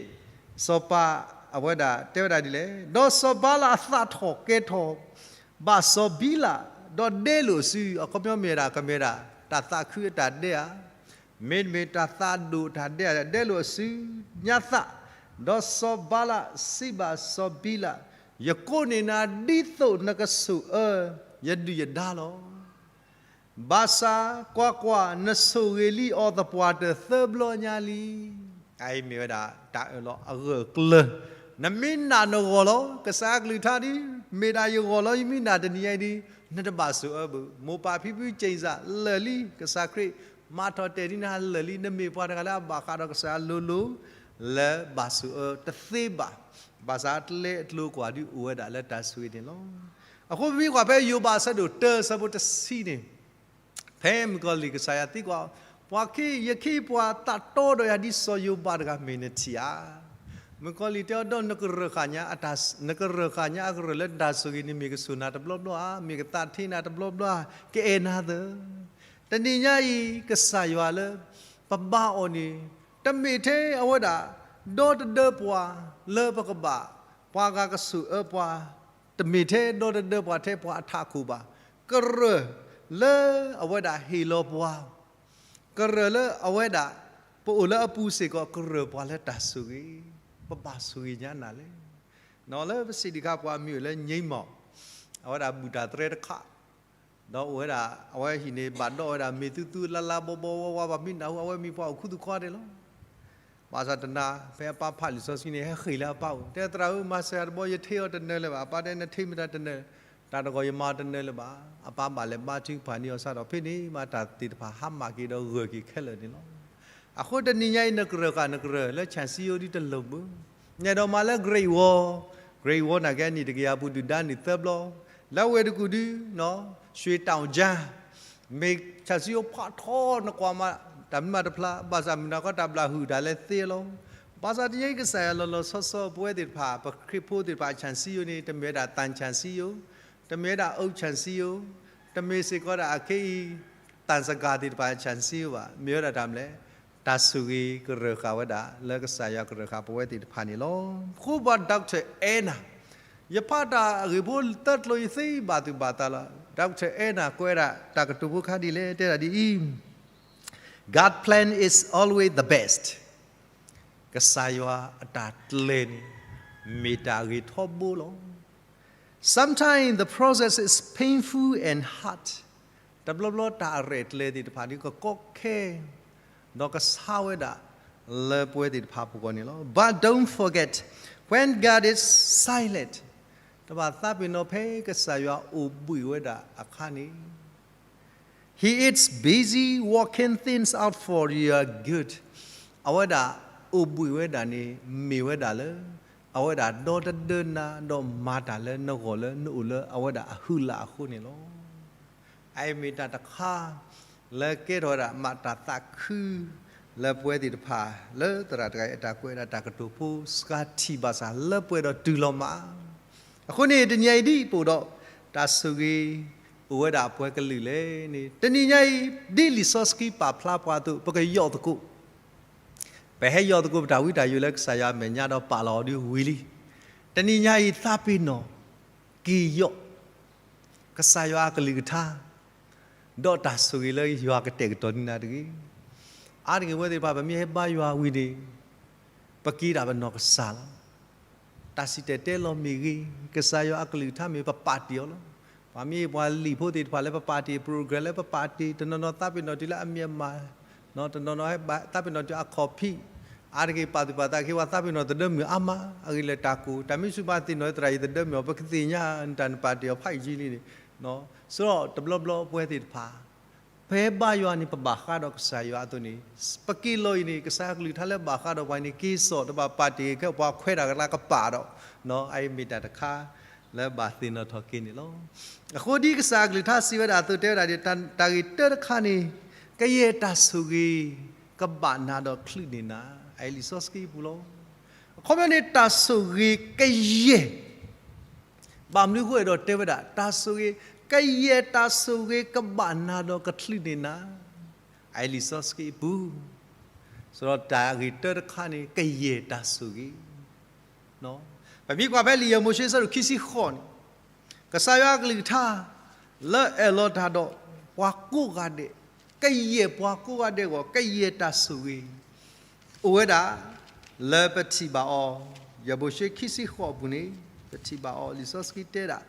စီၤပၤ အဝဲဒၣ်တဲဝဲဒၣ်ဒ်လဲၣ်, ဒီးစီၤဘၤလးအသးထီၣ်ကဲထီၣ် ဘၣ်စီၤဘံလး ဒီးဒဲလိာ်အစု, အခီပညီမ့ၢ်ဝဲဒၣ် ကမ့ၢ်ဝဲဒၣ် တၢ်သးခုအတၢ်ဒဲဧါ, မ့တမ့ၢ်တၢ်သးဒိၣ်တၢ်ဒဲဧါ, ဒဲလိာ်အစုညါသး, ဒီးစီၤဘၤလးစံးဘၣ်စီၤဘံလး, ယကိးန့ၢ်နၤဒ်သိးနကဆိၣ်အၢယဒုၣ်ယဒါလီၤ. ဘၣ်ဆၣ်ကွၢ်ကွၢ်, နဆိၣ်ဂ့ၤလံအီၤသပှၢ်တၢၢ်သၢဘျီညါလံ. အအံၤမ့ၢ်ဝဲဒၣ်တၢ်အၢၣ်လီၤအဂၢၢ်အကျၢၤ, နမ့ၢ်နာ်နဂီၢ်လီၤ, ကစၢ်အကလုၢ်ကထါဒ် မ့ၢ်ဒၣ်ယဂီၢ်လီၤ, ယမ့ၢ်နာ်တနံၤညါအံၤဒ် နတဘၣ်ဆိၣ်အၢဘၣ်. မိၢ်ပၢ်ဖံဖုကၠ့ၣ်စၢ်လၢာ်လံ, ကစၢ်ခရံာ်မၤထီၣ်တဲာ်ဒ်နၤလၢာ်လံ, နမ့ၢ်ပှၤတဂၤလၢအဘၣ်ဃးဒီးကစၢ်အလိၤလိၤ လၢဘၣ်ဆိၣ်အၢတသ့ဘၣ်. ဘၣ်ဆၣ်အကျဲအကျိၤကွၢ်ဒ်အိၣ်ဝဲဒၣ်လၢတၢ်ဆိၣ်ဂ့ၤန့ၣ်လီၤ. အဃိပမ့ၢ်ကွၢ်ဖဲယိၤဘးအဆၢဒိၣ်တၢအဆၢဖိတဆံန့ၣ်, ဖဲမုၣ်ကီၤလံၢ်ကစၢ်ယွၤသံကွၢ်, ပှၤခ့ယခ့ပှၤသးတီဒီးယၤဒ်စီၤယိၤဘးတဂၤမ့ၢ်နထံၣ်ဧါ. မုၣ်ကီၤလံၢ်တဲအီၤဒီး နကရၢၢ်ဃာ်ညါအတၢ်, နကရၢၢ်ဃာ်ညါအကရၢၢ်လၢနတၢ်ဆိၣ်ဂ့ၤန့ၣ် မ့ၢ်ကဆိၣ်နၤတဘျီဘျီဧါ, မ့ၢ်ကသးထ့နၤတဘျီဘျီဧါ, ကအဲၣ်နၤသၢ. တနံၤညါအံၤ ကစၢ်ယွၤလၢပဘါအီၤန့ၣ် တမ့ၢ်ထဲအဝဲဒၣ် ဒီတဒၢပှၤလၢပကဘၣ် ပှၤဂၤကဆိၣ်အၢပှၤ တမ့ၢ်ထဲဒီတဒၢပှၤထဲပှၤအထးခိၣ်ဘၣ်. ကရၢၢ်လၢအဝဲဒၣ်ဟ့ၣ်လီၤပှၤ, ကရၢၢ်လၢအဝဲဒၣ် ပအိၣ်လၢအပူၤစ့ၢ်ကီး ကရၢၢ်ပှၤလၢတၢ်ဆိၣ်ဂ့ၤ, ပဘၣ်ဆိၣ်ဂ့ၤညါနၤလဲၣ်. လၢပစံးတခါ ပှၤအမံၤအိၣ်လၢ ငြိမ်းမောင်, အဝဲဒၣ်ဘူၣ်တၢ်သရဲတခါ, ဒီးအိၣ်ဝဲဒၣ် အဝဲဟံၣ်န့ၣ် ဘၣ်ဒီးဝဲဒၣ်မ့ၢ်သူသူလါလါဘီဘီဝါဝါ ပမ့ၢ်နၢ်ဟူ အဝဲမ့ၢ်ပှၤအိၣ်ခူသူၣ်ခီဒဲးလီၤ. ဘၣ်ဆၣ်တနၤ ဖဲအပၢ်ဖးလံာ်စီဆှံန့ၣ် ဟဲဃ့ၢ်လၢအပၢ်အိၣ် တဲသရၣ်ဧၢ မၤစၢၤယၤတဘျီ ယထ့အီၤတနၢၤလၢၤဘၣ်. အပၢ်တဲ နထ့မ့ၢ်တၢ်တနၢၤ, တၢ်တဂီၢ်ယမၤအီၤတနၢၤလၢၤဘၣ်. အပၢ်ဘၣ်လဲၤဘါထုကဖၣ်န့ၢ်အီၤစ့ၢ်ဒီး ဖဲန့ၣ်မးတၢ်သ့ၣ်တဖၣ်ဟါမၢ်က့ၤဒီးဂၢၢ်က့ၤခဲလၢာ်န့ၣ်လီၤ. အဃိတနံၤညါအံၤ နကရၢၢ်ဃာ်နကရၢၢ်လၢ ဆၣ်စံယိ ဒ်တလိၣ်ဘၣ်, နအဲၣ်ဒိးမၤလၢ Great Wall, Great Wall နာ်က့အနံၣ်တကယၤပူၤဒုၣ်ဒါနံၣ်သၢဘျီ, လၢဝ့ၢ်တကူၣ်ဒု ရွှေတောင်ကြား, မ့ၢ်ဆၣ်စံယိဖးထီ နကွၢ်မး တၢ်မနုၤမးတဖျါ ဘၣ်ဆၣ်မုၢ်နၤခီတၢ်ဘျၣ်ဟုၣ်တၢ်လဲၤသ့လီၤ. ဘၣ်ဆၣ်တနံၤညါအံၤ ကစၢ်ယွၤလီၤလီၤဆီဆီ ပဝဲသ့ၣ်တဖၣ် ပခရံာ်ဖိသ့ၣ်တဖၣ် ဆၣ်စံယိန့ၣ် တမ့ၢ်ဝဲဒၣ် သၣ်ဆၣ်စံယိ, တမ့ၢ်ဝဲဒၣ် အုတ်ဆၣ်စံယိ, တမ့ၢ်စ့ၢ်ကီးဒၣ်အခဲအံၤ သၣ်စကၤသ့ၣ်တဖၣ် ဆၣ်စံယိဘၣ်. မ့ၢ်ဝဲဒၣ်တၢ်မနုၤလဲၣ်, တၢ်ဆိၣ်ဂ့ၤကရၢၢ်ဃာ်ဝဲဒၣ် လၢကစၢ်ယွၤကရၢၢ်ဃာ်ပဝဲသ့ၣ်တဖၣ်န့ၣ်လီၤ. အဃိပှၤ Doctor Anna, ယဖးတၢ်အဂ့ၢ်ဖိသၢကျိၤ ယသ့ဘၣ်သူၣ်ဘၣ်သးလီၤ. Doctor Anna ကွဲးဒၣ်တၢ်ကတိၤဖိခါဒ်လဲၣ် တဲဒၣ်ဒ်အံၤ, God plan is always the best. ကစၢ်ယွၤအတၢ်ကျဲၤန့ၣ် မ့ၢ်တၢ်ဂ့ၤထီဘိလီၤ. Sometimes the process is painful and hard. တဘျီဘျီတၢ်အရဲၣ်ကျဲၤသ့ၣ်တဖၣ်န့ၣ် ကကီခဲ ဒီးကဆါဝဲဒၣ် လၢပဝဲသ့ၣ်တဖၣ်အပူၤန့ၣ်လီၤ. But don't forget, when God is silent, တဘၣ်သးပ့ၤနီၣ်ဖဲကစၢ်ယွၤအိၣ်ဘှံးဝဲဒၣ်အခါန့ၣ် He is busy working things out for your good. အဝဲဒၣ်အိၣ်ဘှံးဝဲဒၣ်န့ၣ် မ့ၢ်ဝဲဒၣ်လၢ အဝဲဒၣ်ဒီတဒၢနၤ ဒီးမၤတၢ်လၢနဂီၢ်လၢနအိၣ်လၢအဝဲဒၣ်အဟုလၢအဃိန့ၣ်လီၤ. အအံၤမ့ၢ်တၢ်တခါ လၢကဲထီၣ်ဝဲဒၣ်မ့ၢ်တၢ်သးခု လၢပဝဲသ့ၣ်တဖၣ် လၢသရၣ်တဂၤအံၤအတၢ်ကွဲးဒၣ်တၢ်ကတိၤဖိ စှၤထံၣ်ဘၣ်ဆၣ်လၢပှဲၤဒီးတုၤလီၤမး. အဃိန့ၣ် တနံၤညါအံၤဒ်ပအိၣ်ဒီး တၢ်ဆိၣ်ဂ့ၤ အိၣ်ဝဲဒၣ်အပှဲၤကလုာ်လဲၣ်န့ၣ် တနံၤညါအံၤ ဒ်လံာ်စီဆှံပာ်ဖျါပှၤအသိး ပကယီၢ်သကိး ပဟဲယီၢ်သကိးပတၢ်ဝံတၢ်ယိးလၢကစၢ်ယွၤအမဲာ်ညါဒီးပာ်လီၤအီၤဒ်ဝံၤလံ. တနံၤညါအံၤသးပ့ၤနီၣ် က့ၤယီၢ် ကစၢ်ယွၤအကလုၢ်ကထါ ဒီးတၢ်ဆိၣ်ဂ့ၤလၢယွၤကတဲာ်ကတီၤန့ၢ်နၤတဂ့ၤ. အါတက့ၢ်ဝဲသ့ၣ်တဖၣ် ပမ့ၢ်ဟဲဘါယွၤဝံၤန့ၣ် ပက့ၤဒၣ်ပနီၢ်ကစၢ်လီၤ. တၢ်စံၣ်တဲၤတဲလီၤမ့ၢ်ဂ့ၤ, ကစၢ်ယွၤအကလုၢ်ကထါမ့ၢ်ပပာ်တ့ၢ်အီၤလီၤ. ပှၤမ့ၢ်ပှၤလံာ်ဖိသ့ၣ်တဖၣ်လၢပပာ်တ့ၢ် program လၢပပာ်တ့ၢ် တနီၤနီၤသးပ့ၤနီၣ်တုၤလၢအမံၤအမး, တနီၤနီၤ သးပ့ၤနီၣ်တုၤအခီၣ်ဖံး, အါတက့ၢ်ပာ်သူၣ်ပာ်သးက့ၤ ပှၤသးပ့ၤနီၣ်သဒၢမုၢ်အါမး အဂ့ၢ်လၢတၢ်ကိၢ် တၢ်မ့ၢ်ဆူၣ်ဘၣ်သ့ၣ်နီၣ်သရၣ်အံၤသဒၢမုၢ်အီၤ ပကသ့ၣ်ညါ တၢ်နပာ်တ့ၢ်အီၤဖးယံာ်လံန့ၣ်, စရီတဘျီဘျီပဝဲသ့ၣ်တဖၣ် ပဟဲဘါယွၤန့ၣ် ပဘၣ်ဃးဒီးကစၢ်ယွၤအသိးန့ၣ်, ပက့ၤလီၤအံၤန့ၣ် ကစၢ်ယွၤကလုၢ်ကထါလၢဘၣ်ဃးဒီးပှၤန့ၣ် က့ၤစိာ်တဘၣ်ပာ်တ့ၢ်ခဲ ပှၤခွဲးတၢ်ကလါကပာ်ဒီး, အအံၤမ့ၢ်တၢ်တခါ လၢဘၣ်သ့ၣ်နီၣ်ထီၣ်က့ၤန့ၣ်လီၤ. အဃိဒ်ကစၢ်ယွၤကလုၢ်ကထါစံးဝဲဒၣ်အသိးတဲဝဲဒၣ်န့ၣ် တၢ်ဂ့ၢ်တၢတခါန့ၣ် ကယဲၢ်တၢ်ဆိၣ်ဂ့ၤ ကဘၣ်နၤဒီးချုးန့ၢ်နၤ, အအံၤလံာ်စီဆှံပူၤလီၤ. အခီပညီန့ၣ် တၢ်ဆိၣ်ဂ့ၤကယဲၢ် ဘၣ်မနုၤအဃိအဲၣ်ဒိးတဲဝဲဒၣ် တၢ်ဆိၣ်ဂ့ၤ ကယဲၢ်တၢ်ဆိၣ်ဂ့ၤကဘၣ်နၤဒီးကချုးန့ၢ်နၤ, အအံၤလံာ်စီဆှံအပူၤ, စရီတၢ်ဂ့ၢ်တၢတခါန့ၣ် ကယဲၢ်တၢ်ဆိၣ်ဂ့ၤ ပမ့ၢ်ကွၢ်ဖဲလံာ်ယဲၢ်မိၤၡ့ဆၢဒိၣ်ခံဆံဃိးန့ၣ်, ကစၢ်ယွၤအကလုၢ်ကထါ လၢအၢၣ်လီၤတၢ်ဒီးပှၤကိးဂၤဒဲး, ကယဲၢ်ပှၤကိးဂၤဒဲးအဂီၢ် ကယဲၢ်တၢ်ဆိၣ်ဂ့ၤ အိၣ်ဝဲဒၣ် လၢပထံၣ်ဘၣ်အီၤ, ယဲၢ်မိၤၡ့ခံဆံဃိးအပူၤန့ၣ် ပထံၣ်ဘၣ်အီၤ လံာ်စီဆှံတဲဒၣ်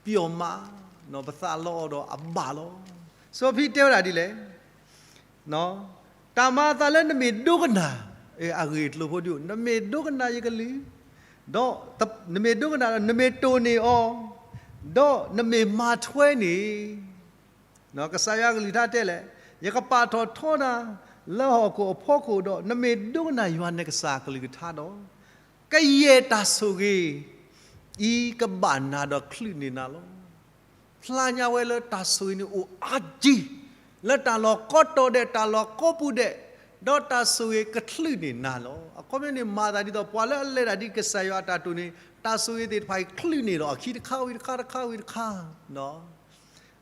ပျီမး, ပသးလီအီၤဒီးအဘၣ်လီၤ. စီဖံတဲဝဲဒၣ်ဒ်လဲၣ် တၢ်မၤအသးလၢနမ့ၢ်ဒိကနၣ်, အဂ့ၢ်အကျိၤဖိဒ်အိၣ် နမ့ၢ်ဒိကနၣ်ယကလုၢ်, ဒီး နမ့ၢ်ဒိကနၣ်ဒီး နမ့ၢ်တိၢ်န့ၢ်အီၤ, ဒီးနမ့ၢ်မၤထွဲန့ၣ်, ကစၢ်ယွၤကလုၢ်ကထါတဲလဲၣ်, ယကပာ်ထီၣ်ထီနၤ လၢဟီၣ်ခိၣ်အဖီခိၣ်ဒီး နမ့ၢ်ဒိကနၣ်ယွၤနကစၢ်ကလုၢ်ကထါဒီး ကယဲၢ်တၢ်ဆိၣ်ဂ့ၤ အံၤကဘၣ်နၤဒီးချုးန့ၢ်နၤလီၤ. ဖျါညါဝဲလၢတၢ်ဆိၣ်ဂ့ၤန့ၣ်အိၣ်အါကံ, လၢတၢ်လီၢ်ကိးတီၤဒဲး တၢ်လီၢ်ကိးပူၤဒဲး, ဒီးတၢ်ဆိၣ်ဂ့ၤကချုးန့ၢ်နၤလီၤ. အခီပညီန့ၣ် မၤသးဒ်သိး ပှၤလၢအလဲၤတၢ်ဒ်ကစၢ်ယွၤအတၢ်တိၢ်န့ၣ် တၢ်ဆိၣ်ဂ့ၤသ့ၣ်တဖၣ်အံၤချုးန့ၢ်လီၤအခံတခါဝံၤတခါ တခါဝံၤတခါ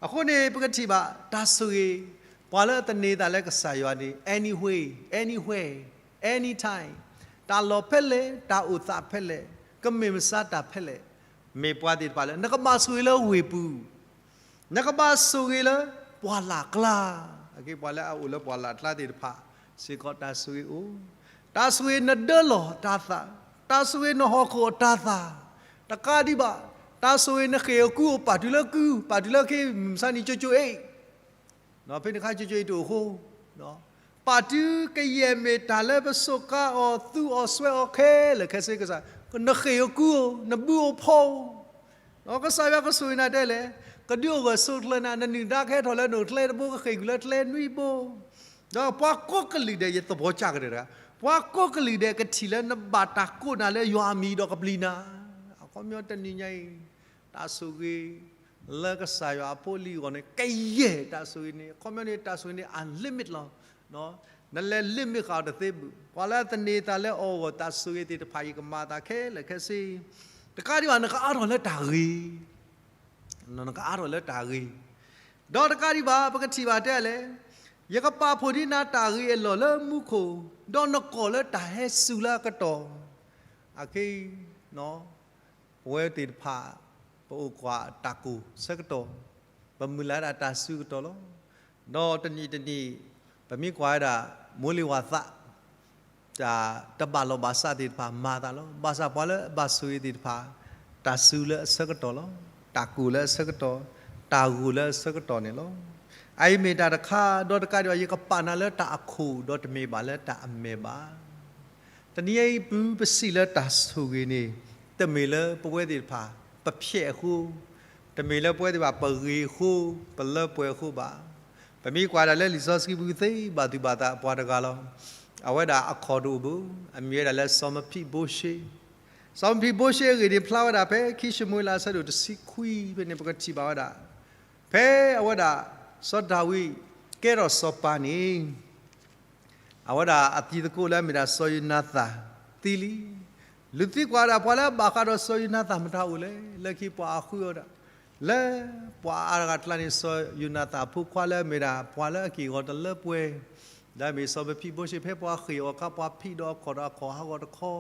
အဃိန့ၣ် ပကထံၣ်ဘၣ် တၢ်ဆိၣ်ဂ့ၤ ပှၤလၢအသန့ၤသးလၢကစၢ်ယွၤန့ၣ် anyway, anywhere, anytime, တၢ်လီၢ်ဖဲလဲၣ်, တၢ်အိၣ်သးဖဲလဲၣ်, ကမ့ၢ်မဆါတၢ်ဖဲလဲၣ်, မ့ၢ်ပှၤသ့ၣ်တဖၣ်လၢ နကဘၣ်ဆိၣ်ဂ့ၤလၢဝ့ၢ်ပူၤ, နကဘၣ်ဆိၣ်ဂ့ၤလၢပှၢ်လၢ်ကျါ, အက့ ပှၤလၢအအိၣ်လၢပှၢ်လၢ်ကျါသ့ၣ်တဖၣ်စ့ၢ်ကီး တၢ်ဆိၣ်ဂ့ၤအိၣ်, တၢ်ဆိၣ်ဂ့ၤနဒၢလီၢ်တၤသၣ်, တၢ်ဆိၣ်ဂ့ၤနဟီၣ်ခိၣ်အတၤသၣ်, တကးဒံးဘၣ်, တၢ်ဆိၣ်ဂ့ၤနဃ့ၢ်အီၤကုၢ်အိၣ် ပာ်တုၤလၢကုၢ်, ပာ်တုၤလၢခ့မုၢ်မဆါနံၤကၠိကၠိအ့ၣ်, ဖဲန့ၣ်ခါကၠိကၠိအ့ၣ်တအိၣ်အဃိ, ပာ်တုၤကယဲၢ်မ့ၢ်တၢ်လၢပစူးကါအီၤ သူအီၤစွဲအီၤခဲလၢာ်ခဲဆ့ကစၢ်, နဃ့ၢ်အီၤကုၢ်အိၣ် နဘုအိၣ်ဖီအိၣ်, ဒီးကစၢ်ယွၤကဆိၣ်ဂ့ၤနၤဒ်လဲၣ်, ကဒုးအိၣ်ဂၢၢ်ဆိးကျၢၤနၤ, နနုၢ်ဒါကဟဲထီၣ်လၢနအိၣ်ကျဲတဘိ ကဃ့ၢ်ကွံာ်လၢကျဲနွံဘိ, ဒီးပှၤကိးကလုာ်ဒဲး ယသဘောကျကတၢၢ်တဂၤ, ပှၤကိးကလုာ်ဒဲးကထံၣ်လၢနဘၣ်တၢ်ကိးနၤလၢယွၤအမံၤဒီးကပျံၤနၤ, အခီပညီတနံၤညါအံၤ, တၢ်ဆိၣ်ဂ့ၤ လၢကစၢ်ယွၤအဖိအလံၤအဂီၢ်န့ၣ် ကယဲၢ်တၢ်ဆိၣ်ဂ့ၤန့ၣ်, အခီပညီန့ၣ် တၢ်ဆိၣ်ဂ့ၤန့ၣ် unlimited လီၤ. နလဲၤ limit ဃာ်အီၤတသ့ဘၣ်. ပှၤလၢအသန့ၤသးလၢအီၤအဂီၢ် တၢ်ဆိၣ်ဂ့ၤသ့ၣ်တဖၣ်အံၤ ကမၤအသးခဲလၢာ်ခဲဆ့, တကးဒံးဘၣ် နကအါထီၣ်လၢတၢ်ဂ့ၤ, နကအါထီၣ်လၢတၢ်ဂ့ၤ, ဒီးတကးဒံးဘၣ် ပကထံၣ်ဘၣ်တဲလဲၣ်, ယကပာ်ဖှိၣ်ဒံးနၤတၢ်ဂ့ၤအလီၢ်လၢမူခိၣ်, ဒီးနကိာ်လၢတၢ်ဟဲစူၤလၢအကတီၢ်, အခဲအံၤ ပဝဲသ့ၣ်တဖၣ် ပအိၣ်ကွၢ်တၢ်ကိၢ်ဆၢကတီၢ်, ပမုၢ်လၢ်ဒၣ်တၢ်စူၤကတီၢ်လီၤ. ဒီးတနံၤတနံၤ ပမ့ၢ်ကွၢ်ဝဲဒၣ် မိၢ်လ့ၤဝၤသး, တၢ်တဘၣ်လီၢ်ဘၣ်စးသ့ၣ်တဖၣ်မၤသးလီၤ. ဘၣ်ဆၣ်ပှၤလၢအဘၣ်ဆိၣ်ဂ့ၤသ့ၣ်တဖၣ်, တၢ်စူၤလၢအဆၢကတီၢ်လီၤ. တၢ်ကိၢ်လၢအဆၢကတီၢ်, တၢ်ဂိၢ်လၢအဆၢကတီၢ်န့ၣ်လီၤ. အအံၤမ့ၢ်တၢ်တခါ, ဒီးတကးဒံးဘၣ် ယကပာ်နၤလၢတၢ်အခိၣ် ဒီးတမ့ၢ်ဘၣ်လၢတၢ်အမဲာ်ဘၣ်. တနံၤအံၤ ပပစံးလၢတၢ်ဆိၣ်ဂ့ၤန့ၣ် တမ့ၢ်လၢပဝဲသ့ၣ်တဖၣ် ပဖျဲးအဃိ, တမ့ၢ်လၢပဝဲသ့ၣ်တဖၣ် ပဂ့ၤအဃိ, ပလၢပှဲၤအဃိဘၣ်. ပမ့ၢ်ကွၢ်ဒၣ်လၢလံာ်စီဆှံပူၤ သ့ဘၣ်သူၣ်ဘၣ်သးပှၤတဂၤလီၤ. အဝဲဒၣ်အခီၣ်တအိၣ်ဘၣ်, အမံၤဝဲဒၣ်လၢစီၤမဖံးဘိရှ့. စီၤမဖံးဘိရှ့အဂ့ၢ်ဒ်ဖျါဝဲဒၣ်ဖဲ ခံၡမူၤအ့လး အဆၢဒိၣ်တဆံခွံဖဲန့ၣ် ပကထံၣ်ဘၣ်ဝဲဒၣ် ဖဲအဝဲဒၣ် စီၤဒၤဝံးကဲထီၣ်စီၤပၤန့ၣ် အဝဲဒၣ်အတံၤသကိးလၢအမ့ၢ်ဒၣ်စီၤယိၤနၤသၣ်သံလံ. လူၤသံကွၢ်ဒၣ်ပှၤလၢအဘၣ်ဃးဒီးစီၤယိၤနၤသၣ်မတၤအိၣ်လဲၣ်, လၢခံပှၤအဃုအီၤဒၣ်, လၢပှၤအါဂၤတကျါန့ၣ် စီၤယိၤနၤသၣ်အဖိခွါလၢအမ့ၢ်ဒၣ် ပှၤလၢအက့ၢ်အဂီၤတလၢပှဲၤ, ဒီးမ့ၢ်စီၤမဖံးဘိရှ့ ဖဲပှၤဃ့ၢ်အီၤအခါ ပှၤဖံးဒီးအခီၣ်ဒီးအခီၣ်ဟးဂီၤတခီ,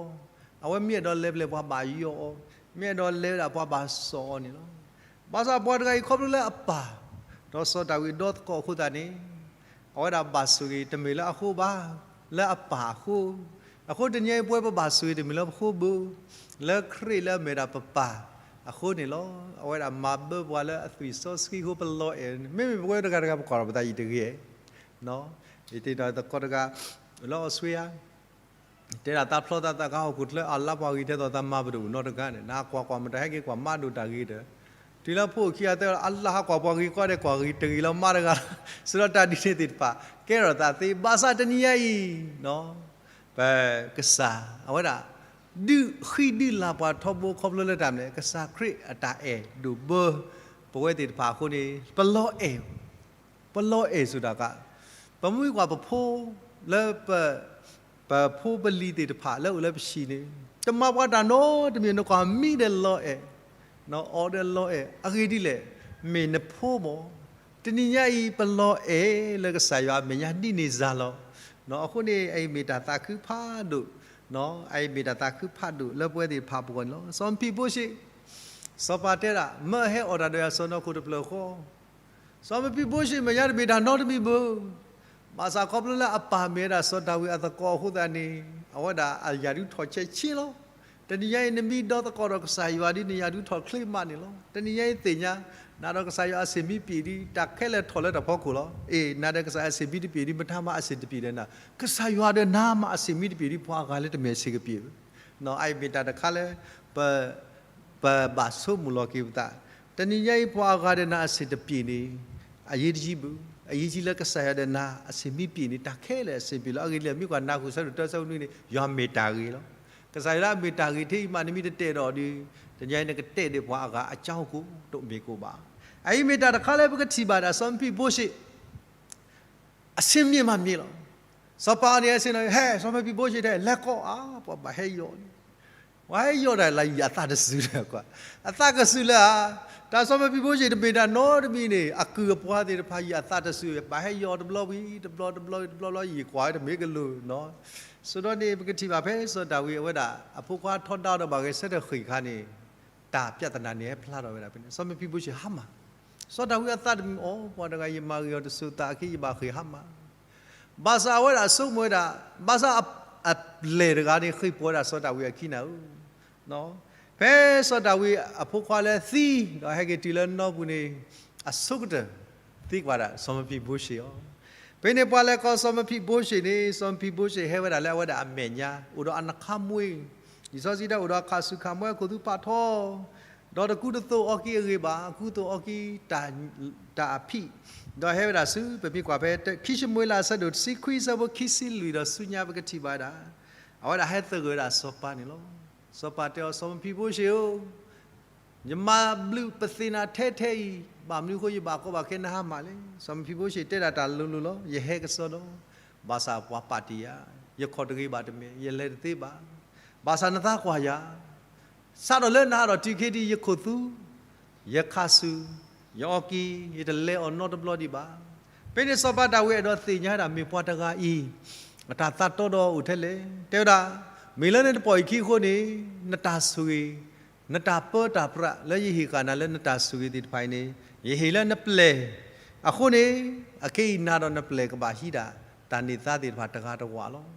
အဝဲမ့ၢ်အဲၣ်ဒိးလဲၤဖဲလဲၣ် ပှၤဘၣ်ယိၣ်အီၤ, မ့ၢ်အဲၣ်ဒိးလဲၤဝဲဒၣ်ပှၤဘၣ်စီၣ်အီၤန့ၣ်လီၤ. ဘၣ်ဆၣ်ပှၤတဂၤအံၤခီဖျိလၢအပၢ် ဒီးစီၤဒၤဝံးဒီသကိးအဃိသတးန့ၣ် အဝဲဒၣ်ဘၣ်ဆိၣ်ဂ့ၤတမ့ၢ်လၢအဃိဘၣ်, လၢအပၢ်အဃိ. အဃိတနံၤအံၤ ပဝဲပဘၣ်ဆိၣ်ဂ့ၤတမ့ၢ်လၢပဃိဘၣ်, လၢခရံာ်လၢအမ့ၢ်ဒၣ်ပပၢ်အဃိန့ၣ်လီၤ. အဝဲဒၣ်မၤဘၢပှၤလၢအသွံၣ်စီဆှံအဃိ ပလီၤအဲၣ်, မ့မ့ၢ်ပဝဲတဂၤတဂၤ ပကွၢ်ထီၣ်ပသးအံၤတဂ့ၤ, ယတ့ထီၣ်သကိးတဂၤ လၢအီစထြ့လယါ တဲဒၣ်သးဖျီသးသးကဟီၣ်ခိၣ်ချၢ အလါပှၤဂ့ၤထဲသိးသးမၤပတအိၣ်နီတဂၤန့ၣ် နကွၢ်ကွၢ်မတၤဟဲက့ၤကွၢ်မးဒိၣ်တၢ်ဂ့ၤဒီး, တုၤလၢဖိၣ်ခံဂၤတဲအလါဟးကွၢ်ပှၤဂ့ၤကီဒဲး ကွၢ်ဂ့ၤတဂ့ၤလီၤမးတဂၤ, စံးဒီးတၢ်ဒ်န့ၣ်သ့ၣ်တဖၣ် ကဲထီၣ်သးသ့ ဘၣ်ဆၣ်တနံၤညါအံၤ ပကစၢ် အဝဲဒၣ် ဒုးဃံဒုးလၤပှၤထီဘိခီဖျိလၢတၢ်မနုၤလဲၣ်, ကစၢ်ခရံာ်အတၢ်အဲၣ်ဒိၣ်ဘၢ ပဝဲသ့ၣ်တဖၣ်အဃိန့ၣ် ပလီၤအဲၣ် ပလီၤအဲၣ်စ့ၢ်တၢ်ကး, ပမ့ၢ်ကွၢ်ပဖိ လၢပ ပဖိပလံၤသ့ၣ်တဖၣ်လၢအိၣ်လၢပဟံၣ်န့ၣ် တမၤပှၤတၢ်နီတမံၤ နကွၢ်မံဒီးလီၤအဲၣ်, အီၣ်ဒီးလီၤအဲၣ် အဂ့ၢ်ဒ်လဲၣ်, မ့ၢ်နဖိမး, တနံၤညါအံၤ ပလီၤအဲၣ်လၢကစၢ်ယွၤအမဲာ်ညါဒ်န့ၣ်စ့ၢ်လီၤ. အဃိန့ၣ် အအံၤမ့ၢ်တၢ်သးခုဖးဒိၣ်, အအံၤမ့ၢ်တၢ်သးခုဖးဒိၣ်လၢပဝဲသ့ၣ်တဖၣ်အပူၤန့ၣ်လီၤ. စီၤမဖံးဘိရှ့ စီၤပၤတဲဒၣ် မၢအဟဲအီၣ်တၢ်ဒီးယၤစီၤနီၢ်ခိၣ်တဖျၢၣ်ဃီ, စီၤမဖံးဘိရှ့မဲာ်ညါတမ့ၢ်တၢ်နီတမံၤဘၣ်. ဘၣ်ဆၣ်ခီဖျိလၢအပၢ်မ့ၢ်ဝဲဒၣ်စီၤဒၤဝံးအသကိးအဃိသတးန့ၣ် အဝဲဒၣ်အယၢ်ဒုးထီၣ်ဆဲးဆ့လီၤ. တနံၤညါအံၤ နမ့ၢ်ဒီသကိးဒီးကစၢ်ယွၤဒီး နယၢ်ဒုးထီၣ်ချ့မးန့ၣ်လီၤ. တနံၤညါအံၤသ့ၣ်ညါ နၤဒီးကစၢ်ယွၤအဆံးမံပံာ်ဒီး တၢ်ခဲလၢာ်ထီၣ်လၢတၢ်ဖီခိၣ်လီၤ. အ့ၣ် နၤဒီးကစၢ်ယွၤအဆံးမံတပံာ်ဒီး မတၤမးအဆံးတပံာ်ဒီးနၤ, ကစၢ်ယွၤဒီးနၤမးအဆံးမံတပံာ်ဒီး ပှၤအဂၤလၢတမ့ၢ်အဆံးကပံာ်ဘၣ်. အအံၤမ့ၢ်တၢ်တခါလၢ ပ ပဘၣ်ဆိကမိၣ်လီၤက့ၤပသး, တနံၤညါအံၤ ပှၤအဂၤဒီးနၤအဆံးတပံာ်န့ၣ် အရေးတကြီးဘၣ်, အရေးကြီးလၢကစၢ်ယွၤဒီးနၤအဆံးမံပံာ်န့ၣ် တၢ်ခဲလၢာ်အဆံးပံာ်လီၤ. အဂ့ၢ်ဒ်လဲၣ် မ့ၢ်ကွၢ်နၢ်ဟူဆၢဒိၣ်တၢ ဆၢဖိနွံန့ၣ် ယွၤမ့ၢ်တၢ်ဂ့ၤလီၤ. ကစၢ်ယွၤလၢအမ့ၢ်တၢ်ဂ့ၤထဲအံၤမး နမ့ၢ်တတဲာ်ဒီးဒီး တနံၤညါအံၤ နကတဲာ်ဒီးပှၤအဂၤအကၠိကိၣ်တမ့ၢ်ကိၣ်ဘၣ်. အအံၤမ့ၢ်တၢ်တခါလၢပကထံၣ်ဘၣ်ဒၣ် စီၤမဖံးဘိရှ့ အဆံးမံမးမံလီၤ. စီၤပၤန့ၣ် အဆံးလီၤ ဟဲ စီၤမဖံးဘိရှ့ထဲ လဲၤကိးအါ ပှၤဘၣ်ဟဲယီၤန့ၣ်, ပှၤဟဲယီၤတၢ်လၢယံာ်အသးတစူၤလၢၤ, အသးကစူၤလၢၤဧါ. တၢ်စီၤမဖံးဘိရှ့တမ့ၢ်တၢ်နီတမံၤန့ၣ် အကုၢ်အပှၤသ့ၣ်တဖၣ်ယံာ်အသးတစူၤ ဘၣ်ဟဲယီၤတဘျီဝံၤတဘျီ တဘျီဝံၤတဘျီလီၤ ယံာ်ကွၢ်ဝဲတမ့ၢ်ကလူးနီၤ. ဆိုတော့န့ၣ် ပကထံၣ်ဘၣ်ဖဲစီၤဒၤဝံးအဝဲဒၣ် အဖိခွါထီဒါဒီးဘၣ်ဂဲၤဆၢထၢၣ်ဃ့ၢ်အခါန့ၣ် တၢ်ပြဿနာန့ၣ်ဟဲဖျါထီၣ်ဝဲဒၣ်ဖဲန့ၣ် စီၤမဖံးဘိရှ့ဟါမၢ်, စီၤဒၤဝံးအသးတမံၤအီၤ ပှၤတဂၤယမၤဂ့ၤအီၤတစိၤသးအခံ ယဘၣ်ဃ့ၢ်ဟါမၢ်. ဘၣ်ဆၣ်အဝဲဒၣ်ဆိကမိၣ်ဝဲဒၣ် ဘၣ်ဆၣ်အပျဲၢ်တဂၤန့ၣ် ဃ့ၢ်ပှၤဝဲဒၣ်စီၤဒၤဝံးအခံနၤဧၢ, ဖဲစီၤဒၤဝံးအဖိခွါလၢသံ ဒီးဟဲက့ၤတုၤလၢနီၢ်ပူၤန့ၣ် အဆိကတၢၢ်သံကွၢ်ဒၣ်စီၤမဖံဘိရှ့ၣ်အီၤ. ဖဲန့ၣ်ပှၤလဲၤကိးစီၤမဖံဘိရှ့ၣ်န့ၣ် စီၤမဖံဘိရှ့ၣ်ဟဲဝဲဒၣ်လၢအဝဲဒၣ်အမဲာ်ညါ အိၣ်ဒီးအနခါမှ့ လံာ်စီဆှံတဲအိၣ်ဒီးအခိၣ်ဆူၣ်ခိၣ်နၢ် ခိၣ်သူၣ်ဖးထီ ဒီးတကူတသိးအီကံအဂ့ၤဘၣ်, ကူသိးအီကံ တၢ်အဖံး, ဒီးဟဲဝဲဒၣ်ဆူ ပမ့ၢ်ကွၢ်ဖဲခံၡမူၤအ့လးအဆၢဒိၣ်တဆံခွံအဆၢဖိခံဆံလွံၢ်ဒီးဆူညါ ပကထံၣ်ဘၣ်ဝဲဒၣ် အဝဲဒၣ်ဟဲသဂၢၢ်ဝဲဒၣ်စီၤပၤန့ၣ်လီၤ. စီၤပၤတဲအီၤ စီၤမဖံဘိရှ့ၣ်ဧၢ, ယမၤဘျုးပသ့ၣ်နၤထဲထဲအံၤ, ဘၣ်မနုၤအဃိယဘၣ်ကီဘၣ်ခဲနဟါမၢ်လဲၣ်. စီၤမဖံဘိရှ့ၣ်တဲဒၣ်တၢ်လိၤလိၤလီၤ. ယဟဲကစီဒီ, ဘၣ်ဆၣ်ပှၤပာ်တ့ၢ်ယၤ, ယခီၣ်တဂ့ၤဘၣ်တမ့ၢ်, ယလဲၤတသ့ဘၣ်. ဘၣ်ဆၣ်နသးကွၢ်ယၤ, စးထီၣ်လၢနဟးထီၣ်တုၤခဲဒံး ယခိၣ်သူ, ယခါဆူၣ်, ယအီကံ, ယတလဲၤအီၤနီတဘျီဒံးဘၣ်. ဖဲန့ၣ်စီၤပၤဒၤဝံးအဲၣ်ဒိးသ့ၣ်ညါဒၣ် မ့ၢ်ပှၤတဂၤအံၤ အတၢ်သးတီဒီးအိၣ်ထဲလဲၣ်. တဲဝဲဒၣ်, မ့ၢ်လၢနတပိာ်အံၤခံအဃိန့ၣ် နတၢ်ဆိၣ်ဂ့ၤ, နတၢ်ပၢတၢ်ပြးလၢယဟ့ၣ်ဃာ်နၤလၢနတၢ်ဆိၣ်ဂ့ၤသ့ၣ်တဖၣ်အံၤန့ၣ် ယဟ့ၣ်လၢနပျဲၢ်, အဃိန့ၣ် အခဲအံၤနၤဒီးနပျဲၢ်ကဘၣ်ဟံးဒၣ် တၢ်န့ၢ်သါသ့ၣ်တဖၣ်တဂၤတဝာ်လီၤ.